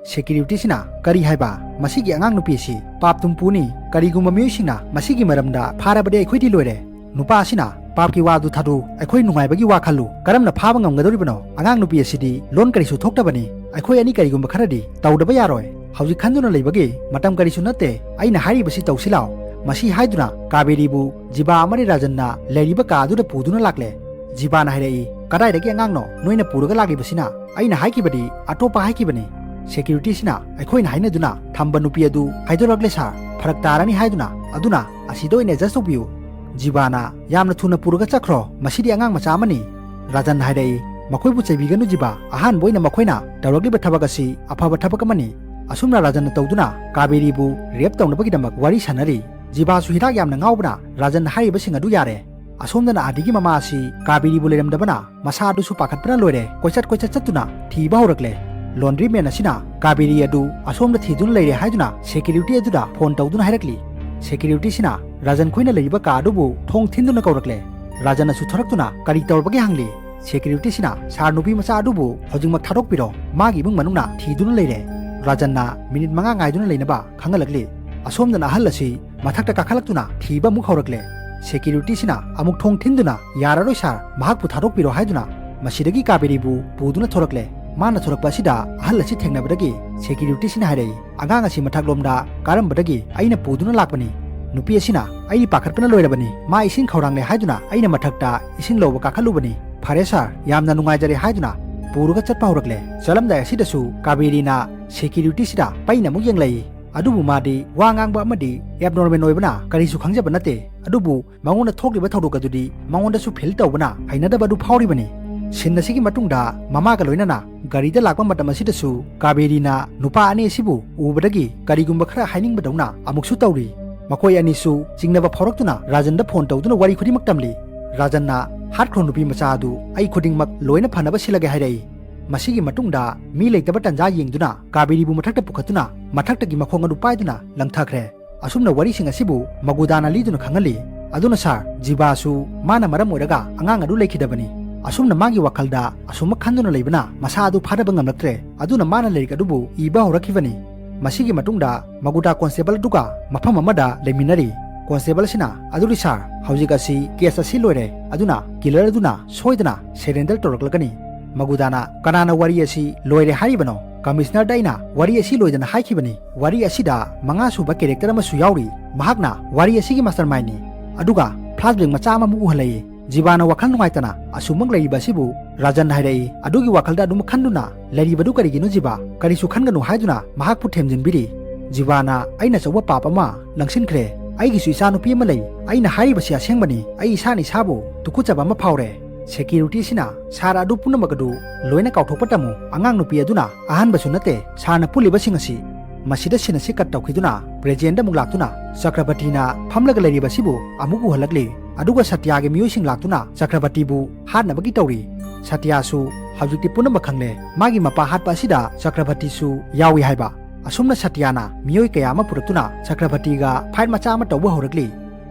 ꯁꯦꯀ꯭ꯌꯨꯔꯤꯇꯤꯁꯤꯅ, "ꯀꯔꯤ ꯍꯥꯏꯕ? ꯃꯁꯤꯒꯤ ꯑꯉꯥꯡ ꯅꯨꯄꯤ ꯑꯁꯤ ꯄꯥꯞ ꯇꯨꯝ ꯄꯨꯅꯤ꯫ ꯀꯔꯤꯒꯨꯝꯕ ꯃꯤꯑꯣꯏꯁꯤꯡꯅ ꯃꯁꯤꯒꯤ ꯃꯔꯝꯗ ꯐꯥꯔꯕꯗꯤ ꯑꯩꯈꯣꯏꯗꯤ ꯂꯣꯏꯔꯦ꯫" ꯅꯨꯄꯥ ꯑꯁꯤꯅ, "ꯄꯥꯞꯀꯤ ꯋꯥꯗꯨ ꯊꯥꯗꯣꯛꯎ, ꯑꯩꯈꯣꯏ ꯅꯨꯡꯉꯥꯏꯕꯒꯤ ꯋꯥ ꯈꯜꯂꯨ꯫ ꯀꯔꯝꯅ ꯐꯥꯕ ꯉꯝꯒꯗꯧꯔꯤꯕꯅꯣ? ꯑꯉꯥꯡ ꯅꯨꯄꯤ ꯑꯁꯤꯗꯤ ꯂꯣꯟ ꯀꯔꯤꯁꯨ ꯊꯣꯛꯇꯕꯅꯤ꯫ ꯑꯩꯈꯣꯏ ꯑꯅꯤ ꯀꯔꯤꯒꯨꯝꯕ ꯈꯔꯗꯤ ꯇꯧꯗꯕ ꯌꯥꯔꯣꯏ꯫ ꯍꯧꯖꯤꯛ ꯈꯟꯗꯨꯅ ꯂꯩꯕꯒꯤ ꯃꯇꯝ ꯀꯔꯤꯁꯨ ꯅꯠꯇꯦ꯫ ꯑꯩꯅ ꯍꯥꯏꯔꯤꯕꯁꯤ ꯇꯧꯁꯤ ꯂꯥꯎ꯫" ꯃꯁꯤ ꯍꯥꯏꯗꯨꯅ ꯀꯥꯕꯦꯔꯤꯕꯨ ꯖꯤꯕꯥ ꯑꯃꯗꯤ ꯔꯥꯖꯟꯅ ꯂꯩꯔꯤꯕ ꯀꯥ ꯑꯗꯨꯗ ꯄꯨꯗꯨꯅ ꯂꯥꯛꯂꯦ꯫ ꯖꯤꯕꯥꯅ ꯍꯥꯏꯔꯛꯏ, "ꯀꯗꯥꯏꯗꯒꯤ ꯑꯉꯥꯡꯅꯣ ꯅꯣꯏꯅ ꯄꯨꯔꯒ ꯂꯥꯛꯂꯤꯕꯁꯤꯅ? ꯑꯩꯅ ꯍꯥꯏꯈꯤꯕꯗꯤ ꯑꯇꯣꯞꯄ ꯍꯥꯏꯈꯤꯕꯅꯤ꯫ ꯁꯦꯀ꯭ꯌꯨꯔꯤꯇꯤꯁꯤꯅ ꯑꯩꯈꯣꯏꯅ ꯍꯥꯏꯅꯗꯨꯅ ꯊꯝꯕ ꯅꯨꯄꯤ ꯑꯗꯨ ꯍꯥꯏꯗꯣꯔꯛꯂꯦ ꯁꯥꯔ, ꯐꯔꯛ ꯇꯥꯔꯅꯤ ꯍꯥꯏꯗꯨꯅ, ꯑꯗꯨꯅ ꯑꯁꯤꯗ ꯑꯣꯏꯅ ꯑꯦꯗꯖꯁ ꯇꯧꯕꯤꯌꯨ꯫ ꯖꯤꯕꯥꯅ ꯌꯥꯝꯅ ꯊꯨꯅ ꯄꯨꯔꯒ ꯆꯠꯈ꯭ꯔꯣ, ꯃꯁꯤꯗꯤ ꯑꯉꯥꯡ ꯃꯆꯥ ꯑꯃꯅꯤ꯫ ꯔꯥꯖꯟ ꯍꯥꯏꯔꯛꯏ, ꯃꯈꯣꯏꯕꯨ ꯆꯩꯕꯤꯒꯅꯨ ꯖꯤꯕꯥ, ꯑꯍꯥꯟꯕ ꯑꯣꯏꯅ ꯃꯈꯣꯏꯅ ꯇꯧꯔꯛꯂꯤꯕ ꯊꯕꯛ ꯑꯁꯤ ꯑꯐꯕ ꯊꯕꯛ ꯑꯃꯅꯤ꯫ ꯑꯁꯨꯝꯅ ꯔꯥꯖꯟꯅ ꯇꯧꯗꯨꯅ ꯀꯥꯕꯦꯔꯤꯕꯨ ꯔꯦꯞ ꯇꯧꯅꯕꯒꯤꯗꯃꯛ ꯋꯥꯔꯤ ꯁꯥꯟꯅꯔꯤ꯫ ꯖꯤꯕꯥꯁꯨ ꯍꯤꯗꯥꯛ ꯌꯥꯝꯅ ꯉꯥꯎꯕꯅ ꯔꯥꯖꯟꯅ ꯍꯥꯏꯔꯤꯕꯁꯤꯡ ꯑꯗꯨ ꯌꯥꯔꯦ꯫ ꯑꯁꯣꯝꯗꯅ ꯑꯥꯗꯤꯒꯤ ꯃꯃꯥ ꯑꯁꯤ ꯀꯥꯕꯦꯔꯤꯕꯨ ꯂꯩꯔꯝꯗꯕꯅ ꯃꯁꯥ ꯑꯗꯨꯁꯨ ꯄꯥꯈꯠꯄꯅ ꯂꯣꯏꯔꯦ, ꯀꯣꯏꯆꯠ ꯀꯣꯏꯆꯠ ꯆꯠꯇꯨꯅ ꯊꯤꯕ ꯍꯧꯔꯛꯂꯦ꯫ ꯂꯣꯟꯗ꯭ꯔꯤ ꯃꯦꯟ ꯑꯁꯤꯅ ꯀꯥꯕꯦꯔꯤ ꯑꯗꯨ ꯑꯁꯣꯝꯗ ꯊꯤꯗꯨꯅ ꯂꯩꯔꯦ ꯍꯥꯏꯗꯨꯅ ꯁꯦꯀ꯭ꯌꯨꯔꯤꯇꯤ ꯑꯗꯨꯗ ꯐꯣꯟ ꯇꯧꯗꯨꯅ ꯍꯥꯏꯔꯛꯂꯤ꯫ ꯁꯦꯀ꯭ꯌꯨꯔꯤꯇꯤꯁꯤꯅ ꯔꯥꯖꯟ ꯈꯣꯏꯅ ꯂꯩꯔꯤꯕ ꯀꯥ ꯑꯗꯨꯕꯨ ꯊꯣꯡ ꯊꯤꯟꯗꯨꯅ ꯀꯧꯔꯛꯂꯦ꯫ ꯔꯥꯖꯟꯅꯁꯨ ꯊꯣꯔꯛꯇꯨꯅ ꯀꯔꯤ ꯇꯧꯔꯕꯒꯦ ꯍꯪꯂꯤ꯫ ꯁꯦꯀ꯭ꯌꯨꯔꯤꯇꯤꯁꯤꯅ ꯁꯥꯔ ꯅꯨꯄꯤ ꯃꯆꯥ ꯑꯗꯨꯕꯨ ꯍꯧꯖꯤꯛꯃꯛ ꯊꯥꯗꯣꯛꯄꯤꯔꯣ, ꯃꯥꯒꯤ ꯏꯃꯨꯡ ꯃꯅꯨꯡꯅ ꯊꯤꯗꯨꯅ ꯂꯩꯔꯦ꯫ ꯔꯥꯖꯟꯅ ꯃꯤꯅꯤꯠ ꯃꯉꯥ ꯉꯥꯏꯗꯨꯅ ꯂꯩꯅꯕ ꯈꯪꯍꯜꯂꯛꯂꯤ꯫ ꯑꯁꯣꯝꯗꯅ ꯑꯍꯜ ꯑꯁꯤ ꯃꯊꯛꯇ ꯀꯥꯈꯠꯂꯛꯇꯨꯅ ꯊꯤꯕ ꯑꯃꯨꯛ ꯍꯧꯔꯛꯂꯦ꯫ ꯁꯦꯀ꯭ꯌꯨꯔꯤꯇꯤꯁꯤꯅ ꯑꯃꯨꯛ ꯊꯣꯡ ꯊꯤꯟꯗꯨꯅ ꯌꯥꯔꯔꯣꯏ ꯁꯥꯔ, ꯃꯍꯥꯛꯄꯨ ꯊꯥꯗꯣꯛꯄꯤꯔꯣ ꯍꯥꯏꯗꯨꯅ ꯃꯁꯤꯗꯒꯤ ꯀꯥꯕꯦꯔꯤꯕꯨ ꯄꯨꯗꯨꯅ ꯊꯣꯔꯛꯂꯦ꯫ ꯃꯥꯅ ꯊꯣꯔꯛꯄ ꯑꯁꯤꯗ ꯑꯍꯜ ꯑꯁꯤ ꯊꯦꯡꯅꯕꯗꯒꯤ ꯁꯦꯀ꯭ꯌꯨꯔꯤꯇꯤꯁꯤꯅ ꯍꯥꯏꯔꯛꯏ, ꯑꯉꯥꯡ ꯑꯁꯤ ꯃꯊꯛꯂꯣꯝꯗ ꯀꯥꯔꯝꯕꯗꯒꯤ ꯑꯩꯅ ꯄꯨꯗꯨꯅ ꯂꯥꯛꯄꯅꯤ꯫ ꯅꯨꯄꯤ ꯑꯁꯤꯅ ꯑꯩꯗꯤ ꯄꯥꯈꯠꯄꯅ ꯂꯣꯏꯔꯕꯅꯤ, ꯃꯥ ꯏꯁꯤꯡ ꯈꯧꯔꯥꯡꯂꯦ ꯍꯥꯏꯗꯨꯅ ꯑꯩꯅ ꯃꯊꯛꯇ ꯏꯁꯤꯡ ꯂꯧꯕ ꯀꯥꯈꯠꯂꯨꯕꯅꯤ꯫ ꯐꯔꯦ ꯁꯥꯔ, ꯌꯥꯝꯅ ꯅꯨꯡꯉꯥꯏꯖꯔꯦ ꯍꯥꯏꯗꯨꯅ ꯄꯨꯔꯒ ꯆꯠꯄ ꯍꯧꯔꯛꯂꯦ꯫ ꯆꯠꯂꯝꯗꯥꯏ ꯑꯁꯤꯗꯁꯨ ꯀꯥꯕꯦꯔꯤꯅ ꯁꯦꯀ꯭ꯌꯨꯔꯤꯇꯤꯁꯤꯗ ꯄꯩꯅ ꯑꯃꯨꯛ ꯌꯦꯡꯂꯛꯏ꯫ ꯑꯗꯨꯕꯨ ꯃꯥꯗꯤ ꯋꯥ ꯉꯥꯡꯕ ꯑꯃꯗꯤ ꯑꯦꯕꯅꯣꯔꯃꯦꯜ ꯑꯣꯏꯕꯅ ꯀꯔꯤꯁꯨ ꯈꯪꯖꯕ ꯅꯠꯇꯦ꯫ ꯑꯗꯨꯕꯨ ꯃꯉꯣꯟꯗ ꯊꯣꯛꯂꯤꯕ ꯊꯧꯗꯣꯛ ꯑꯗꯨꯗꯤ ꯃꯉꯣꯟꯗꯁꯨ ꯐꯤꯜ ꯇꯧꯕꯅ ꯍꯩꯅꯗꯕ ꯑꯗꯨ ꯐꯥꯎꯔꯤꯕꯅꯤ꯫ ꯁꯤꯟ ꯑꯁꯤꯒꯤ ꯃꯇꯨꯡꯗ ꯃꯃꯥꯒ ꯂꯣꯏꯅꯅ ꯒꯥꯔꯤꯗ ꯂꯥꯛꯄ ꯃꯇꯝ ꯑꯁꯤꯗꯁꯨ ꯀꯥꯕꯦꯔꯤꯅ ꯅꯨꯄꯥ ꯑꯅꯤ ꯑꯁꯤꯕꯨ ꯎꯕꯗꯒꯤ ꯀꯔꯤꯒꯨꯝꯕ ꯈꯔ ꯍꯥꯏꯅꯤꯡꯕꯗꯧꯅ ꯑꯃꯨꯛꯁꯨ ꯇꯧꯔꯤ꯫ ꯃꯈꯣꯏ ꯑꯅꯤꯁꯨ ꯆꯤꯡꯅꯕ ꯐꯥꯎꯔꯛꯇꯨꯅ ꯔꯥꯖꯟꯗ ꯐꯣꯟ ꯇꯧꯗꯨꯅ ꯋꯥꯔꯤ ꯈꯨꯗꯤꯡꯃꯛ ꯇꯝꯂꯤ꯫ ꯔꯥꯖꯟꯅ ꯍꯥꯠꯈ꯭ꯔꯣ ꯅꯨꯄꯤ ꯃꯆꯥ ꯑꯗꯨ, ꯑꯩ ꯈꯨꯗꯤꯡꯃꯛ ꯂꯣꯏꯅ ꯐꯅꯕ ꯁꯤꯜꯂꯒꯦ ꯍꯥꯏꯔꯛꯏ꯫ ꯃꯁꯤꯒꯤ ꯃꯇꯨꯡꯗ ꯃꯤ ꯂꯩꯇꯕ ꯇꯥꯟꯖꯥ ꯌꯦꯡꯗꯨꯅ ꯀꯥꯕꯦꯔꯤꯕꯨ ꯃꯊꯛꯇ ꯄꯨꯈꯠꯇꯨꯅ ꯃꯊꯛꯇꯒꯤ ꯃꯈꯣꯡ ꯑꯗꯨ ꯄꯥꯏꯗꯨꯅ ꯂꯪꯊꯈ꯭ꯔꯦ꯫ ꯑꯁꯨꯝꯅ ꯋꯥꯔꯤꯁꯤꯡ ꯑꯁꯤꯕꯨ ꯃꯒꯨꯗꯥꯅ ꯂꯤꯗꯨꯅ ꯈꯪꯍꯜꯂꯤ꯫ ꯑꯗꯨꯅ ꯁꯥꯔ, ꯖꯤꯕꯥꯁꯨ ꯃꯥꯅ ꯃꯔꯝ ꯑꯣꯏꯔꯒ ꯑꯉꯥꯡ ꯑꯗꯨ ꯂꯩꯈꯤꯗꯕꯅꯤ꯫ ꯑꯁꯨꯝꯅ ꯃꯥꯒꯤ ꯋꯥꯈꯜꯗ ꯑꯁꯨꯝꯕ ꯈꯟꯗꯨꯅ ꯂꯩꯕꯅ ꯃꯁꯥ ꯑꯗꯨ ꯐꯥꯗꯕ ꯉꯝꯂꯛꯇ꯭ꯔꯦ꯫ ꯑꯗꯨꯅ ꯃꯥꯅ ꯂꯥꯏꯔꯤꯛ ꯑꯗꯨꯕꯨ ꯏꯕ ꯍꯧꯔꯛꯈꯤꯕꯅꯤ꯫ ꯃꯁꯤꯒꯤ ꯃꯇꯨꯡꯗ ꯃꯒꯨꯗꯥ ꯀꯣꯟꯁꯇꯦꯕꯜ ꯑꯗꯨꯒ ꯃꯐꯝ ꯑꯃꯗ ꯂꯩꯃꯤꯟꯅꯔꯤ꯫ ꯀꯣꯟꯁꯇꯦꯕꯜꯁꯤꯅ, "ꯑꯗꯨꯗꯤ ꯁꯥꯔ, ꯍꯧꯖꯤꯛ ꯑꯁꯤ ꯀꯦꯁ ꯑꯁꯤ ꯂꯣꯏꯔꯦ, ꯑꯗꯨꯅ ꯀꯤꯂꯔ ꯑꯗꯨꯅ ꯁꯣꯏꯗꯅ ꯁꯔꯦꯟꯗꯔ ꯇꯧꯔꯛꯂꯒꯅꯤ꯫" ꯃꯒꯨꯗꯥꯅ, "ꯀꯅꯥꯅ ꯋꯥꯔꯤ ꯑꯁꯤ ꯂꯣꯏꯔꯦ ꯍꯥꯏꯔꯤꯕꯅꯣ? ꯀꯃꯤꯁꯅꯔꯗ ꯑꯩꯅ ꯋꯥꯔꯤ ꯑꯁꯤ ꯂꯣꯏꯗꯅ ꯍꯥꯏꯈꯤꯕꯅꯤ꯫ ꯋꯥꯔꯤ ꯑꯁꯤꯗ ꯃꯉꯥ ꯁꯨꯕ ꯀꯦꯔꯦꯛꯇꯔ ꯑꯃꯁꯨ ꯌꯥꯎꯔꯤ꯫ ꯃꯍꯥꯛꯅ ꯋꯥꯔꯤ ꯑꯁꯤꯒꯤ ꯃꯥꯁꯇꯔ ꯃꯥꯏꯟꯅꯤ꯫" ꯑꯗꯨꯒ ꯐ꯭ꯂꯥꯁꯕꯦꯛ ꯃꯆꯥ ꯑꯃꯃꯨꯛ ꯎꯍꯜꯂꯛꯏ꯫ ꯖꯤꯕꯥꯅ ꯋꯥꯈꯜ ꯅꯨꯡꯉꯥꯏꯇꯅ ꯑꯁꯨꯃꯛ ꯂꯩꯔꯤꯕ ꯑꯁꯤꯕꯨ ꯔꯥꯖꯟ ꯍꯥꯏꯔꯛꯏ꯫ ꯑꯗꯨꯒꯤ ꯋꯥꯈꯜꯗ ꯑꯗꯨꯝ ꯈꯟꯗꯨꯅ ꯂꯩꯔꯤꯕꯗꯨ ꯀꯔꯤꯒꯤꯅꯣ ꯖꯤꯕꯥ? ꯀꯔꯤꯁꯨ ꯈꯟꯒꯅꯨ ꯍꯥꯏꯗꯨꯅ ꯃꯍꯥꯛꯄꯨ ꯊꯦꯝꯖꯤꯟꯕꯤꯔꯤ꯫ ꯖꯤꯕꯥꯅ ꯑꯩꯅ ꯑꯆꯧꯕ ꯄꯥꯞ ꯑꯃ ꯂꯪꯁꯤꯟꯈ꯭ꯔꯦ꯫ ꯑꯩꯒꯤꯁꯨ ꯏꯆꯥꯅꯨꯄꯤ ꯑꯃ ꯂꯩ꯫ ꯑꯩꯅ ꯍꯥꯏꯔꯤꯕꯁꯤ ꯑꯁꯦꯡꯕꯅꯤ꯫ ꯑꯩ ꯏꯁꯥꯅ ꯏꯁꯥꯕꯨ ꯇꯨꯀꯨꯠꯆꯕ ꯑꯃ ꯐꯥꯎꯔꯦ꯫ ꯁꯦꯀ꯭ꯌꯨꯔꯤꯇꯤꯁꯤꯅ ꯁꯥꯔ ꯑꯗꯨ ꯄꯨꯝꯅꯃꯛ ꯑꯗꯨ ꯂꯣꯏꯅ ꯀꯥꯎꯊꯣꯛꯄ ꯇꯝꯃꯨ꯫ ꯑꯉꯥꯡ ꯅꯨꯄꯤ ꯑꯗꯨꯅ ꯑꯍꯥꯟꯕꯁꯨ ꯅꯠꯇꯦ ꯁꯥꯔꯅ ꯄꯨꯜꯂꯤꯕꯁꯤꯡ ꯑꯁꯤ꯫ ꯃꯁꯤꯗ ꯁꯤꯟ ꯑꯁꯤ ꯀꯠ ꯇꯧꯈꯤꯗꯨꯅ ꯄ꯭ꯔꯦꯖꯦꯟꯗ ꯑꯃꯨꯛ ꯂꯥꯛꯇꯨꯅ ꯆꯀ꯭ꯔꯕꯇꯤꯅ ꯐꯝꯂꯒ ꯂꯩꯔꯤꯕ ꯑꯁꯤꯕꯨ ꯑꯃꯨꯛ ꯎꯍꯜꯂꯛꯂꯤ꯫ ꯑꯗꯨꯒ ꯁꯇ꯭ꯌꯥꯒꯤ ꯃꯤꯑꯣꯏꯁꯤꯡ ꯂꯥꯛꯇꯨꯅ ꯆꯀ꯭ꯔꯕꯇꯤꯕꯨ ꯍꯥꯠꯅꯕꯒꯤ ꯇꯧꯔꯤ꯫ ꯁꯇ꯭ꯌꯥꯁꯨ ꯍꯧꯖꯤꯛꯇꯤ ꯄꯨꯝꯅꯃꯛ ꯈꯪꯂꯦ꯫ ꯃꯥꯒꯤ ꯃꯄꯥ ꯍꯥꯠꯄ ꯑꯁꯤꯗ ꯆꯀ꯭ꯔꯕꯇꯤꯁꯨ ꯌꯥꯎꯏ ꯍꯥꯏꯕ꯫ ꯑꯁꯨꯝꯅ ꯁꯇ꯭ꯌꯥꯅ ꯃꯤꯑꯣꯏ ꯀꯌꯥ ꯑꯃ ꯄꯨꯔꯛꯇꯨꯅ ꯆꯀ꯭ꯔꯕꯇꯤꯒ ꯐꯥꯏꯠ ꯃꯆꯥ ꯑꯃ ꯇꯧꯕ ꯍꯧꯔꯛꯂꯤ꯫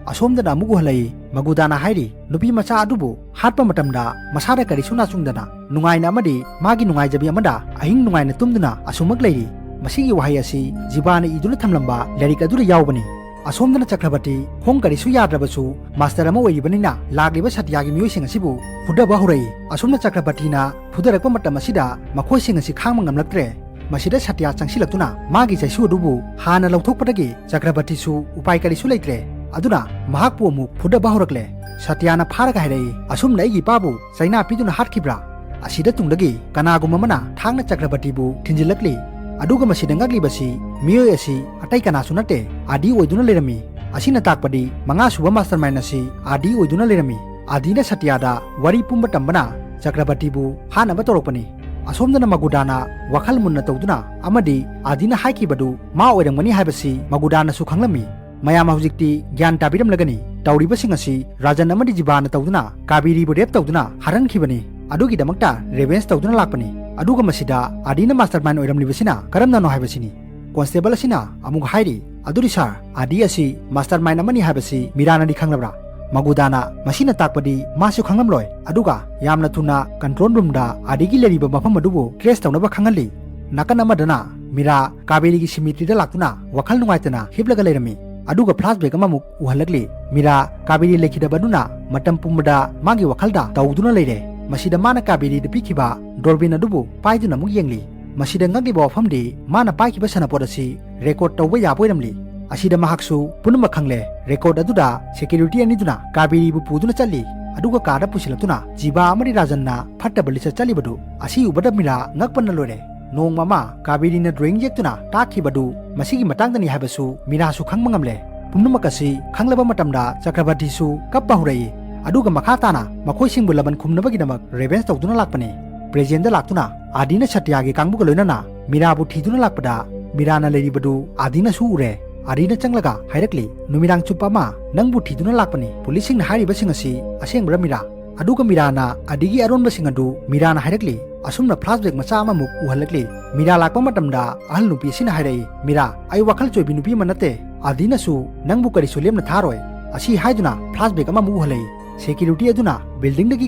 ꯑꯁꯣꯝꯗꯅ ꯑꯃꯨꯛ ꯎꯍꯜꯂꯛꯏ, ꯃꯒꯨꯗꯥꯅ ꯍꯥꯏꯔꯤ, ꯅꯨꯄꯤ ꯃꯆꯥ ꯑꯗꯨꯕꯨ ꯍꯥꯠꯄ ꯃꯇꯝꯗ ꯃꯁꯥꯗ ꯀꯔꯤꯁꯨ ꯅꯥꯆꯨꯡꯗꯅ ꯅꯨꯡꯉꯥꯏꯅ ꯑꯃꯗꯤ ꯃꯥꯒꯤ ꯅꯨꯡꯉꯥꯏꯖꯕꯤ ꯑꯃꯗ ꯑꯍꯤꯡ ꯅꯨꯡꯉꯥꯏꯅ ꯇꯨꯝꯗꯨꯅ ꯑꯁꯨꯃꯛ ꯂꯩꯔꯤ꯫ ꯃꯁꯤꯒꯤ ꯋꯥꯍꯩ ꯑꯁꯤ ꯖꯤꯕꯥꯅ ꯏꯗꯨꯅ ꯊꯝꯂꯝꯕ ꯂꯥꯏꯔꯤꯛ ꯑꯗꯨꯗ ꯌꯥꯎꯕꯅꯤ꯫ ꯑꯁꯣꯝꯗꯅ ꯆꯀ꯭ꯔꯕꯇꯤ ꯈꯣꯡ ꯀꯔꯤꯁꯨ ꯌꯥꯗ꯭ꯔꯕꯁꯨ ꯃꯥꯁꯇꯔ ꯑꯃ ꯑꯣꯏꯔꯤꯕꯅꯤꯅ ꯂꯥꯛꯂꯤꯕ ꯁꯇ꯭ꯌꯥꯒꯤ ꯃꯤꯑꯣꯏꯁꯤꯡ ꯑꯁꯤꯕꯨ ꯐꯨꯗꯕ ꯍꯧꯔꯛꯏ꯫ ꯑꯁꯨꯝꯅ ꯆꯀ꯭ꯔꯕꯇꯤꯅ ꯐꯨꯗꯔꯛꯄ ꯃꯇꯝ ꯑꯁꯤꯗ ꯃꯈꯣꯏꯁꯤꯡ ꯑꯁꯤ ꯈꯥꯡꯕ ꯉꯝꯂꯛꯇ꯭ꯔꯦ꯫ ꯃꯁꯤꯗ ꯁꯇ꯭ꯌꯥ ꯆꯪꯁꯤꯜꯂꯛꯇꯨꯅ ꯃꯥꯒꯤ ꯆꯩꯁꯨ ꯑꯗꯨꯕꯨ ꯍꯥꯟꯅ ꯂꯧꯊꯣꯛꯄꯗꯒꯤ ꯆꯀ꯭ꯔꯕꯇꯤꯁꯨ ꯎꯄꯥꯏ ꯀꯔꯤꯁꯨ ꯂꯩꯇ꯭ꯔꯦ꯫ ꯑꯗꯨꯅ ꯃꯍꯥꯛꯄꯨ ꯑꯃꯨꯛ ꯐꯨꯗꯕ ꯍꯧꯔꯛꯂꯦ꯫ ꯁꯇ꯭ꯌꯥꯅ ꯐꯥꯔꯒ ꯍꯥꯏꯔꯛꯏ, "ꯑꯁꯨꯝꯅ ꯑꯩꯒꯤ ꯏꯄꯥꯕꯨ ꯆꯩꯅꯥ ꯄꯤꯗꯨꯅ ꯍꯥꯠꯈꯤꯕ꯭ꯔꯥ?" ꯑꯁꯤꯗ ꯇꯨꯡꯗꯒꯤ ꯀꯅꯥꯒꯨꯝꯕ ꯑꯃꯅ ꯊꯥꯡꯅ ꯆꯀ꯭ꯔꯕꯇꯤꯕꯨ ꯊꯤꯟꯖꯤꯜꯂꯛꯂꯤ꯫ ꯑꯗꯨꯒ ꯃꯁꯤꯗ ꯉꯛꯂꯤꯕꯁꯤ ꯃꯤꯑꯣꯏ ꯑꯁꯤ ꯑꯇꯩ ꯀꯅꯥꯁꯨ ꯅꯠꯇꯦ, ꯑꯥꯗꯤ ꯑꯣꯏꯗꯨꯅ ꯂꯩꯔꯝꯃꯤ꯫ ꯑꯁꯤꯅ ꯇꯥꯛꯄꯗꯤ ꯃꯉꯥꯁꯨꯕ ꯃꯥꯁꯇꯔ ꯃꯥꯏꯟ ꯑꯁꯤ ꯑꯥꯗꯤ ꯑꯣꯏꯗꯨꯅ ꯂꯩꯔꯝꯃꯤ꯫ ꯑꯥꯗꯤꯅ ꯁꯇ꯭ꯌꯥꯗ ꯋꯥꯔꯤ ꯄꯨꯝꯕ ꯇꯝꯕꯅ ꯆꯀ꯭ꯔꯕꯇꯤꯕꯨ ꯍꯥꯠꯅꯕ ꯇꯧꯔꯛꯄꯅꯤ꯫ ꯑꯁꯣꯝꯗꯅ ꯃꯒꯨꯗꯥꯅ ꯋꯥꯈꯜ ꯃꯨꯟꯅ ꯇꯧꯗꯨꯅ ꯑꯃꯗꯤ ꯑꯥꯗꯤꯅ ꯍꯥꯏꯈꯤꯕꯗꯨ ꯃꯥ ꯑꯣꯏꯔꯝꯒꯅꯤ ꯍꯥꯏꯕꯁꯤ ꯃꯒꯨꯗꯥꯅꯁꯨ ꯈꯪꯂꯝꯃꯤ꯫ ꯃꯌꯥꯝ ꯍꯧꯖꯤꯛꯇꯤ ꯒ꯭ꯌꯥꯟ ꯇꯥꯕꯤꯔꯝꯂꯒꯅꯤ꯫ ꯇꯧꯔꯤꯕꯁꯤꯡ ꯑꯁꯤ ꯔꯥꯖꯟ ꯑꯃꯗꯤ ꯖꯤꯕꯥꯅ ꯇꯧꯗꯨꯅ ꯀꯥꯕꯦꯔꯤꯕꯨ ꯔꯦꯞ ꯇꯧꯗꯨꯅ ꯍꯥꯠꯍꯟꯈꯤꯕꯅꯤ꯫ ꯑꯗꯨꯒꯤꯗꯃꯛꯇ ꯔꯦꯚꯦꯟꯖ ꯇꯧꯗꯨꯅ ꯂꯥꯛꯄꯅꯤ꯫ ꯑꯗꯨꯒ ꯃꯁꯤꯗ ꯑꯥꯗꯤꯅ ꯃꯥꯁꯇꯔ ꯃꯥꯏꯟ ꯑꯣꯏꯔꯝꯂꯤꯕꯁꯤꯅ ꯀꯔꯝꯅꯅꯣ ꯍꯥꯏꯕꯁꯤꯅꯤ꯫ ꯀꯣꯟꯁꯇꯦꯕꯜ ꯑꯁꯤꯅ ꯑꯃꯨꯛ ꯍꯥꯏꯔꯤ, "ꯑꯗꯨꯗꯤ ꯁꯥꯔ, ꯑꯥꯗꯤ ꯑꯁꯤ ꯃꯥꯁꯇꯔ ꯃꯥꯏꯟ ꯑꯃꯅꯤ ꯍꯥꯏꯕꯁꯤ ꯃꯤꯔꯥꯅꯗꯤ ꯈꯪꯂꯕ꯭ꯔꯥ?" ꯃꯒꯨꯗꯥꯅ, "ꯃꯁꯤꯅ ꯇꯥꯛꯄꯗꯤ ꯃꯥꯁꯨ ꯈꯪꯂꯝꯂꯣꯏ꯫" ꯑꯗꯨꯒ ꯌꯥꯝꯅ ꯊꯨꯅ ꯀꯟꯇ꯭ꯔꯣꯜ ꯔꯨꯝꯗ ꯑꯥꯗꯤꯒꯤ ꯂꯩꯔꯤꯕ ꯃꯐꯝ ꯑꯗꯨꯕꯨ ꯇ꯭ꯔꯦꯁ ꯇꯧꯅꯕ ꯈꯪꯍꯜꯂꯤ꯫ ꯅꯥꯀꯟ ꯑꯃꯗꯅ ꯃꯤꯔꯥ ꯀꯥꯕꯦꯔꯤꯒꯤ ꯁꯤꯃꯤꯇ꯭ꯔꯤꯗ ꯂꯥꯛꯇꯨꯅ ꯋꯥꯈꯜ ꯅꯨꯡꯉꯥꯏꯇꯅ ꯍꯤꯞꯂꯒ ꯂꯩꯔꯝꯃꯤ꯫ ꯑꯗꯨꯒ ꯐ꯭ꯂꯥꯁꯕꯦꯛ ꯑꯃꯃꯨꯛ ꯎꯍꯜꯂꯛꯂꯤ꯫ ꯃꯤꯔꯥ ꯀꯥꯕꯦꯔꯤ ꯂꯩꯈꯤꯗꯕ ꯑꯗꯨꯅ ꯃꯇꯝ ꯄꯨꯝꯕꯗ ꯃꯥꯒꯤ ꯋꯥꯈꯜꯗ ꯇꯧꯗꯨꯅ ꯂꯩꯔꯦ꯫ ꯃꯁꯤꯗ ꯃꯥꯅ ꯀꯥꯕꯦꯔꯤꯗ ꯄꯤꯈꯤꯕ ꯗꯣꯔꯕꯤꯟ ꯑꯗꯨꯕꯨ ꯄꯥꯏꯗꯨꯅ ꯑꯃꯨꯛ ꯌꯦꯡꯂꯤ꯫ ꯃꯁꯤꯗ ꯉꯛꯂꯤꯕ ꯋꯥꯐꯝꯗꯤ ꯃꯥꯅ ꯄꯥꯏꯈꯤꯕ ꯁꯥꯟꯅꯄꯣꯠ ꯑꯁꯤ ꯔꯦꯀꯣꯔꯗ ꯇꯧꯕ ꯌꯥꯕ ꯑꯣꯏꯔꯝꯂꯤ꯫ ꯑꯁꯤꯗ ꯃꯍꯥꯛꯁꯨ ꯄꯨꯝꯅꯃꯛ ꯈꯪꯂꯦ꯫ ꯔꯦꯀꯣꯔꯗ ꯑꯗꯨꯗ ꯁꯦꯀ꯭ꯌꯨꯔꯤꯇꯤ ꯑꯅꯤꯗꯨꯅ ꯀꯥꯕꯦꯔꯤꯕꯨ ꯄꯨꯗꯨꯅ ꯆꯠꯂꯤ꯫ ꯑꯗꯨꯒ ꯀꯥꯗ ꯄꯨꯁꯤꯜꯂꯛꯇꯨꯅ ꯖꯤꯕꯥ ꯑꯃꯗꯤ ꯔꯥꯖꯟꯅ ꯐꯠꯇꯕ ꯂꯤꯆꯠ ꯆꯠꯂꯤꯕꯗꯨ ꯑꯁꯤ ꯎꯕꯗ ꯃꯤꯔꯥ ꯉꯛꯄꯅ ꯂꯣꯏꯔꯦ꯫ ꯅꯣꯡꯃ ꯑꯃ ꯀꯥꯕꯦꯔꯤꯅ drawing ꯌꯦꯛꯇꯨꯅ ꯇꯥꯛꯈꯤꯕꯗꯨ ꯃꯁꯤꯒꯤ ꯃꯇꯥꯡꯗꯅꯤ ꯍꯥꯏꯕꯁꯨ ꯃꯤꯔꯥꯁꯨ ꯈꯪꯕ ꯉꯝꯂꯦ꯫ ꯄꯨꯝꯅꯃꯛ ꯑꯁꯤ ꯈꯪꯂꯕ ꯃꯇꯝꯗ ꯆꯀ꯭ꯔꯕꯔꯇꯤꯁꯨ ꯀꯞꯄ ꯍꯧꯔꯛꯏ꯫ ꯑꯗꯨꯒ ꯃꯈꯥ ꯇꯥꯅ ꯃꯈꯣꯏꯁꯤꯡꯕꯨ ꯂꯃꯟ ꯈꯨꯝꯅꯕꯒꯤꯗꯃꯛ revenge ꯇꯧꯗꯨꯅ ꯂꯥꯛꯄꯅꯤ꯫ ꯄ꯭ꯔꯦꯖꯦꯟꯗ ꯂꯥꯛꯇꯨꯅ ꯑꯥꯗꯤꯅ ꯁꯇ꯭ꯌꯥꯒꯤ ꯀꯥꯡꯕꯨꯒ ꯂꯣꯏꯅꯅ ꯃꯤꯔꯥꯕꯨ ꯊꯤꯗꯨꯅ ꯂꯥꯛꯄꯗ ꯃꯤꯔꯥꯅ ꯂꯩꯔꯤꯕꯗꯨ ꯑꯥꯗꯤꯅꯁꯨ ꯎꯔꯦ꯫ ꯑꯥꯗꯤꯅ ꯆꯪꯂꯒ ꯍꯥꯏꯔꯛꯂꯤ, "ꯅꯨꯃꯤꯗꯥꯡ ꯆꯨꯞꯄ ꯑꯃ ꯅꯪꯕꯨ ꯊꯤꯗꯨꯅ ꯂꯥꯛꯄꯅꯤ꯫ ꯄꯨꯂꯤꯁꯁꯤꯡꯅ ꯍꯥꯏꯔꯤꯕꯁꯤꯡ ꯑꯁꯤ ꯑꯁꯦꯡꯕ꯭ꯔꯥ ꯃꯤꯔꯥ?" ꯑꯗꯨꯒ ꯃꯤꯔꯥꯅ ꯑꯥꯗꯤꯒꯤ ꯑꯔꯣꯟꯕꯁꯤꯡ ꯑꯗꯨ ꯃꯤꯔꯥꯅ ꯍꯥꯏꯔꯛꯂꯤ꯫ ꯑꯁꯨꯝꯅ flashback ꯃꯆꯥ ꯑꯃꯃꯨꯛ ꯎꯍꯜꯂꯛꯂꯤ꯫ ꯃꯤꯔꯥ ꯂꯥꯛꯄ ꯃꯇꯝꯗ ꯑꯍꯜ ꯅꯨꯄꯤ ꯑꯁꯤꯅ ꯍꯥꯏꯔꯛꯏ, "ꯃꯤꯔꯥ, ꯑꯩ ꯋꯥꯈꯜ ꯆꯣꯏꯕꯤ ꯅꯨꯄꯤ ꯑꯃ ꯅꯠꯇꯦ꯫ ꯑꯥꯗꯤꯅꯁꯨ ꯅꯪꯕꯨ ꯀꯔꯤꯁꯨ ꯂꯦꯝꯅ ꯊꯥꯔꯣꯏ"꯫ ꯑꯁꯤ ꯍꯥꯏꯗꯨꯅ flashback ꯑꯃꯃꯨꯛ ꯎꯍꯜꯂꯛꯏ꯫ Security ꯑꯗꯨꯅ buildingꯗꯒꯤ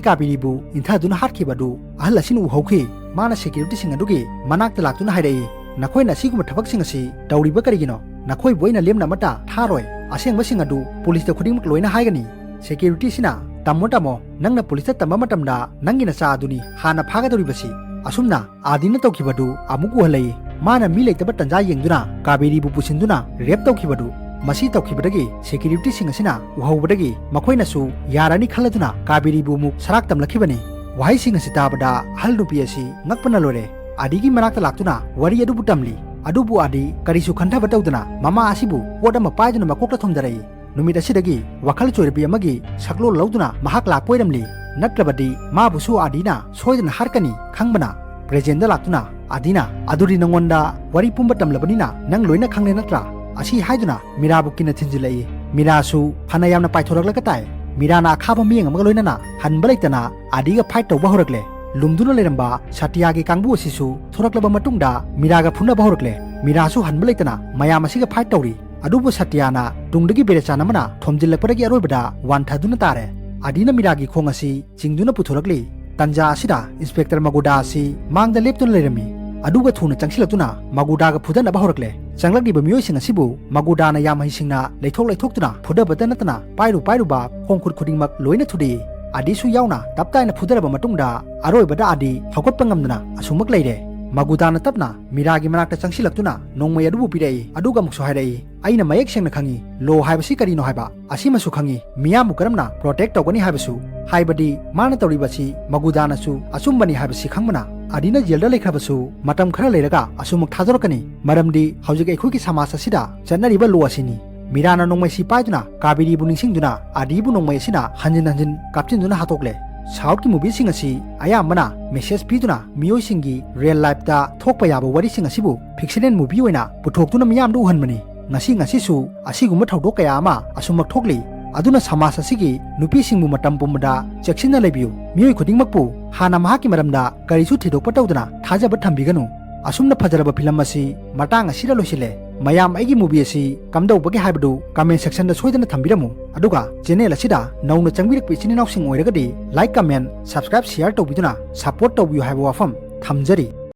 ꯀꯥꯕꯦꯔꯤꯕꯨ ꯏꯟꯊꯗꯨꯅ ꯍꯥꯠꯈꯤꯕ ꯑꯗꯨ ꯑꯍꯜ ꯑꯁꯤꯅ ꯎꯍꯧꯈꯤ꯫ ꯃꯥꯅ securityꯁꯤꯡ ꯑꯗꯨꯒꯤ ꯃꯅꯥꯛꯇ ꯂꯥꯛꯇꯨꯅ ꯍꯥꯏꯔꯛꯏ, "ꯅꯈꯣꯏꯅ ꯑꯁꯤꯒꯨꯝꯕ ꯊꯕꯛꯁꯤꯡ ꯑꯁꯤ ꯇꯧꯔꯤꯕ ꯀꯔꯤꯒꯤꯅꯣ? ꯅꯈꯣꯏꯕꯨ ꯑꯩꯅ ꯂꯦꯝꯅ ꯑꯃꯠꯇ ꯊꯥꯔꯣꯏ꯫ ꯑꯁꯦꯡꯕꯁꯤꯡ ꯑꯗꯨ ꯄꯨꯂꯤꯁꯇ ꯈꯨꯗꯤꯡꯃꯛ ꯂꯣꯏꯅ ꯍꯥꯏꯒꯅꯤ"꯫ Securityꯁꯤꯅ, "ꯇꯝꯃꯣ, ꯇꯝꯃꯣ, ꯅꯪꯅ ꯄꯨꯂꯤꯁꯇ ꯇꯝꯕ ꯃꯇꯝꯗ ꯅꯪꯒꯤ ꯅꯆꯥ ꯑꯗꯨꯅꯤ ꯍꯥꯟꯅ ꯐꯥꯒꯗꯧꯔꯤꯕꯁꯤ"꯫ ꯑꯁꯨꯝꯅ ꯑꯥꯗꯤꯅ ꯇꯧꯈꯤꯕꯗꯨ ꯑꯃꯨꯛ ꯎꯍꯜꯂꯛꯏ꯫ ꯃꯥꯅ ꯃꯤ ꯂꯩꯇꯕ ꯇꯟꯖꯥ ꯌꯦꯡꯗꯨꯅ ꯀꯥꯕꯦꯔꯤꯕꯨ ꯄꯨꯁꯤꯟꯗꯨꯅ rape ꯇꯧꯈꯤꯕꯗꯨ꯫ ꯃꯁꯤ ꯇꯧꯈꯤꯕꯗꯒꯤ securityꯁꯤꯡ ꯑꯁꯤꯅ ꯎꯍꯧꯕꯗꯒꯤ ꯃꯈꯣꯏꯅꯁꯨ ꯌꯥꯔꯅꯤ ꯈꯜꯂꯗꯨꯅ ꯀꯥꯕꯦꯔꯤꯕꯨ ꯑꯃꯨꯛ ꯁꯔꯥꯛ ꯇꯝꯂꯛꯈꯤꯕꯅꯤ꯫ ꯋꯥꯍꯩꯁꯤꯡ ꯑꯁꯤ ꯇꯥꯕꯗ ꯑꯍꯜ ꯅꯨꯄꯤ ꯑꯁꯤ ꯉꯛꯄꯅ ꯂꯣꯏꯔꯦ꯫ ꯑꯥꯗꯤꯒꯤ ꯃꯅꯥꯛꯇ ꯂꯥꯛꯇꯨꯅ ꯋꯥꯔꯤ ꯑꯗꯨꯕꯨ ꯇꯝꯂꯤ꯫ ꯑꯗꯨꯕꯨ ꯑꯥꯗꯤ ꯀꯔꯤꯁꯨ ꯈꯟꯊꯕ ꯇꯧꯗꯅ ꯃꯃꯥ ꯑꯁꯤꯕꯨ ꯄꯣꯠ ꯑꯃ ꯄꯥꯏꯗꯨꯅ ꯃꯀꯣꯛꯇ ꯊꯣꯝꯗꯔꯛꯏ꯫ ꯅꯨꯃꯤꯠ ꯑꯁꯤꯗꯒꯤ ꯋꯥꯈꯜ ꯆꯣꯏꯔꯕꯤ ꯑꯃꯒꯤ ꯁꯛꯂꯣꯟ ꯂꯧꯗꯨꯅ ꯃꯍꯥꯛ ꯂꯥꯛꯄ ꯑꯣꯏꯔꯝꯂꯤ꯫ ꯅꯠꯇ꯭ꯔꯕꯗꯤ ꯃꯥꯕꯨꯁꯨ ꯑꯥꯗꯤꯅ ꯁꯣꯏꯗꯅ ꯍꯥꯠꯀꯅꯤ ꯈꯪꯕꯅ꯫ Presentꯗ ꯂꯥꯛꯇꯨꯅ ꯑꯥꯗꯤꯅ, "ꯑꯗꯨꯗꯤ ꯅꯉꯣꯟꯗ ꯋꯥꯔꯤ ꯄꯨꯝꯕ ꯇꯝꯂꯕꯅꯤꯅ ꯅꯪ ꯂꯣꯏꯅ ꯈꯪꯂꯦ ꯅꯠꯇ꯭ꯔꯥ?" ꯑꯁꯤ ꯍꯥꯏꯗꯨꯅ ꯃꯤꯔꯥꯕꯨ ꯀꯤꯟꯅ ꯊꯤꯟꯖꯤꯜꯂꯛꯏ꯫ ꯃꯤꯔꯥꯁꯨ ꯐꯅ ꯌꯥꯝꯅ ꯄꯥꯏꯊꯣꯔꯛꯂꯒ ꯇꯥꯏ꯫ ꯃꯤꯔꯥꯅ ꯑꯈꯥꯕ ꯃꯤꯌꯦꯡ ꯑꯃꯒ ꯂꯣꯏꯅꯅ ꯍꯟꯕ ꯂꯩꯇꯅ ꯑꯥꯗꯤꯒ fight ꯇꯧꯕ ꯍꯧꯔꯛꯂꯦ꯫ ꯂꯨꯝꯗꯨꯅ ꯂꯩꯔꯝꯕ ꯁꯇꯤꯌꯥꯒꯤ ꯀꯥꯡꯕꯨ ꯑꯁꯤꯁꯨ ꯊꯣꯔꯛꯂꯕ ꯃꯇꯨꯡꯗ ꯃꯤꯔꯥꯒ ꯐꯨꯅꯕ ꯍꯧꯔꯛꯂꯦ꯫ ꯃꯤꯔꯥꯁꯨ ꯍꯟꯕ ꯂꯩꯇꯅ ꯃꯌꯥꯝ ꯑꯁꯤꯒ fight ꯇꯧꯔꯤ꯫ ꯑꯗꯨꯕꯨ ꯁꯇꯤꯌꯥꯅ ꯇꯨꯡꯗꯒꯤ ꯕꯦꯔꯦꯆꯥꯟ ꯑꯃꯅ ꯊꯣꯝꯖꯤꯜꯂꯛꯄꯗꯒꯤ ꯑꯔꯣꯏꯕꯗ ꯋꯥꯟꯊꯗꯨꯅ ꯇꯥꯔꯦ꯫ ꯑꯥꯗꯤꯅ ꯃꯤꯔꯥꯒꯤ ꯈꯣꯡ ꯑꯁꯤ ꯆꯤꯡꯗꯨꯅ ꯄꯨꯊꯣꯔꯛꯂꯤ꯫ ꯇꯟꯖꯥ ꯑꯁꯤꯗ ꯏꯟꯁꯄꯦꯛꯇꯔ ꯃꯒꯨꯗꯥ ꯑꯁꯤ ꯃꯥꯡꯗ ꯂꯦꯞꯇꯨꯅ ꯂꯩꯔꯝꯃꯤ꯫ ꯑꯗꯨꯒ ꯊꯨꯅ ꯆꯪꯁꯤꯜꯂꯛꯇꯨꯅ ꯃꯒꯨꯗꯥꯒ ꯐꯨꯗꯅꯕ ꯍꯧꯔꯛꯂꯦ꯫ ꯆꯪꯂꯛꯂꯤꯕ ꯃꯤꯑꯣꯏꯁꯤꯡ ꯑꯁꯤꯕꯨ ꯃꯒꯨꯗꯥꯅ ꯌꯥꯝ ꯍꯩꯁꯤꯡꯅ ꯂꯩꯊꯣꯛ ꯂꯩꯊꯣꯛꯇꯨꯅ ꯐꯨꯗꯕꯇ ꯅꯠꯇꯅ ꯄꯥꯏꯔꯨ ꯄꯥꯏꯔꯨꯕ ꯈꯣꯡ ꯈꯨꯠ ꯈꯨꯗꯤꯡꯃꯛ ꯂꯣꯏꯅ ꯊꯨꯗꯦꯛꯏ꯫ ꯑꯥꯗꯤꯁꯨ ꯌꯥꯎꯅ ꯇꯞ ꯇꯥꯏꯅ ꯐꯨꯗꯔꯕ ꯃꯇꯨꯡꯗ ꯑꯔꯣꯏꯕꯗ ꯑꯥꯗꯤ ꯍꯧꯒꯠꯄ ꯉꯝꯗꯅ ꯑꯁꯨꯃꯛ ꯂꯩꯔꯦ꯫ ꯃꯒꯨꯗꯥꯅ ꯇꯞꯅ ꯃꯤꯔꯥꯒꯤ ꯃꯅꯥꯛꯇ ꯆꯪꯁꯤꯜꯂꯛꯇꯨꯅ ꯅꯣꯡꯃꯩ ꯑꯗꯨꯕꯨ ꯄꯤꯔꯛꯏ꯫ ꯑꯗꯨꯒ ꯑꯃꯨꯛꯁꯨ ꯍꯥꯏꯔꯛꯏ, "ꯑꯩꯅ ꯃꯌꯦꯛ ꯁꯦꯡꯅ ꯈꯪꯏ, law ꯍꯥꯏꯕꯁꯤ ꯀꯔꯤꯅꯣ ꯍꯥꯏꯕ꯫ ꯑꯁꯤꯃꯁꯨ ꯈꯪꯏ, ꯃꯤꯌꯥꯝꯕꯨ ꯀꯔꯝꯅ protect ꯇꯧꯒꯅꯤ ꯍꯥꯏꯕꯁꯨ꯫ ꯍꯥꯏꯕꯗꯤ ꯃꯥꯅ ꯇꯧꯔꯤꯕꯁꯤ ꯃꯒꯨꯗꯥꯅꯁꯨ ꯑꯆꯨꯝꯕꯅꯤ ꯍꯥꯏꯕꯁꯤ ꯈꯪꯕꯅ ꯑꯥꯗꯤꯅ ꯖꯦꯜꯗ ꯂꯩꯈ꯭ꯔꯕꯁꯨ ꯃꯇꯝ ꯈꯔ ꯂꯩꯔꯒ ꯑꯁꯨꯝꯃꯛ ꯊꯥꯗꯣꯔꯛꯀꯅꯤ꯫ ꯃꯔꯝꯗꯤ ꯍꯧꯖꯤꯛ ꯑꯩꯈꯣꯏꯒꯤ ꯁꯃꯥꯖ ꯑꯁꯤꯗ ꯆꯠꯅꯔꯤꯕ law ꯑꯁꯤꯅꯤ꯫" ꯃꯤꯔꯥꯅ ꯅꯣꯡꯃꯩꯁꯤ ꯄꯥꯏꯗꯨꯅ ꯀꯥꯕꯦꯔꯤꯕꯨ ꯅꯤꯡꯁꯤꯡꯗꯨꯅ ꯑꯥꯗꯤꯕꯨ ꯅꯣꯡꯃꯩ ꯑꯁꯤꯅ ꯍꯟꯖꯤꯟ ꯍꯟꯖꯤꯟ ꯀꯥꯞꯆꯤꯟꯗꯨꯅ ꯍꯥꯠꯇꯣꯛꯂꯦ꯫ South ꯀꯤ movie ꯁꯤꯡ ꯑꯁꯤ ꯑꯌꯥꯝꯕꯅ message ꯄꯤꯗꯨꯅ ꯃꯤꯑꯣꯏꯁꯤꯡꯒꯤ real life ꯇ ꯊꯣꯛꯄ ꯌꯥꯕ ꯋꯥꯔꯤꯁꯤꯡ ꯑꯁꯤꯕꯨ fictional movie ꯑꯣꯏꯅ ꯄꯨꯊꯣꯛꯇꯨꯅ ꯃꯤꯌꯥꯝꯗ ꯎꯍꯟꯕꯅꯤ꯫ ꯉꯁꯤ ꯉꯁꯤꯁꯨ ꯑꯁꯤꯒꯨꯝꯕ ꯊꯧꯗꯣꯛ ꯀꯌꯥ ꯑꯃ ꯑꯁꯨꯝꯃꯛ ꯊꯣꯛꯂꯤ꯫ ꯑꯗꯨꯅ ꯁꯃꯥꯖ ꯑꯁꯤꯒꯤ ꯅꯨꯄꯤꯁꯤꯡꯕꯨ ꯃꯇꯝ ꯄꯨꯝꯕꯗ ꯆꯦꯛꯁꯤꯟꯅ ꯂꯩꯕꯤꯌꯨ꯫ ꯃꯤꯑꯣꯏ ꯈꯨꯗꯤꯡꯃꯛꯄꯨ ꯍꯥꯟꯅ ꯃꯍꯥꯛꯀꯤ ꯃꯔꯝꯗ ꯀꯔꯤꯁꯨ ꯊꯤꯗꯣꯛꯄ ꯇꯧꯗꯅ ꯊꯥꯖꯕ ꯊꯝꯕꯤꯒꯅꯨ꯫ ꯑꯁꯨꯝꯅ ꯐꯖꯔꯕ film ꯑꯁꯤ ꯃꯇꯥꯡ ꯑꯁꯤꯗ ꯂꯣꯏꯁꯤꯜꯂꯦ꯫ ꯃꯌꯥꯝ ꯑꯩꯒꯤ movie ꯑꯁꯤ ꯀꯝꯗꯧꯕꯒꯦ ꯍꯥꯏꯕꯗꯨ comment section ꯗ ꯁꯣꯏꯗꯅ ꯊꯝꯕꯤꯔꯝꯃꯨ꯫ ꯑꯗꯨꯒ channel ꯑꯁꯤꯗ ꯅꯧꯅ ꯆꯪꯕꯤꯔꯛꯄ ꯏꯆꯤꯟ ꯏꯅꯥꯎꯁꯤꯡ ꯑꯣꯏꯔꯒꯗꯤ like, comment, subscribe, share ꯇꯧꯕꯤꯗꯨꯅ support ꯇꯧꯕꯤꯌꯨ ꯍꯥꯏꯕ ꯋꯥꯐꯝ ꯊꯝꯖꯔꯤ꯫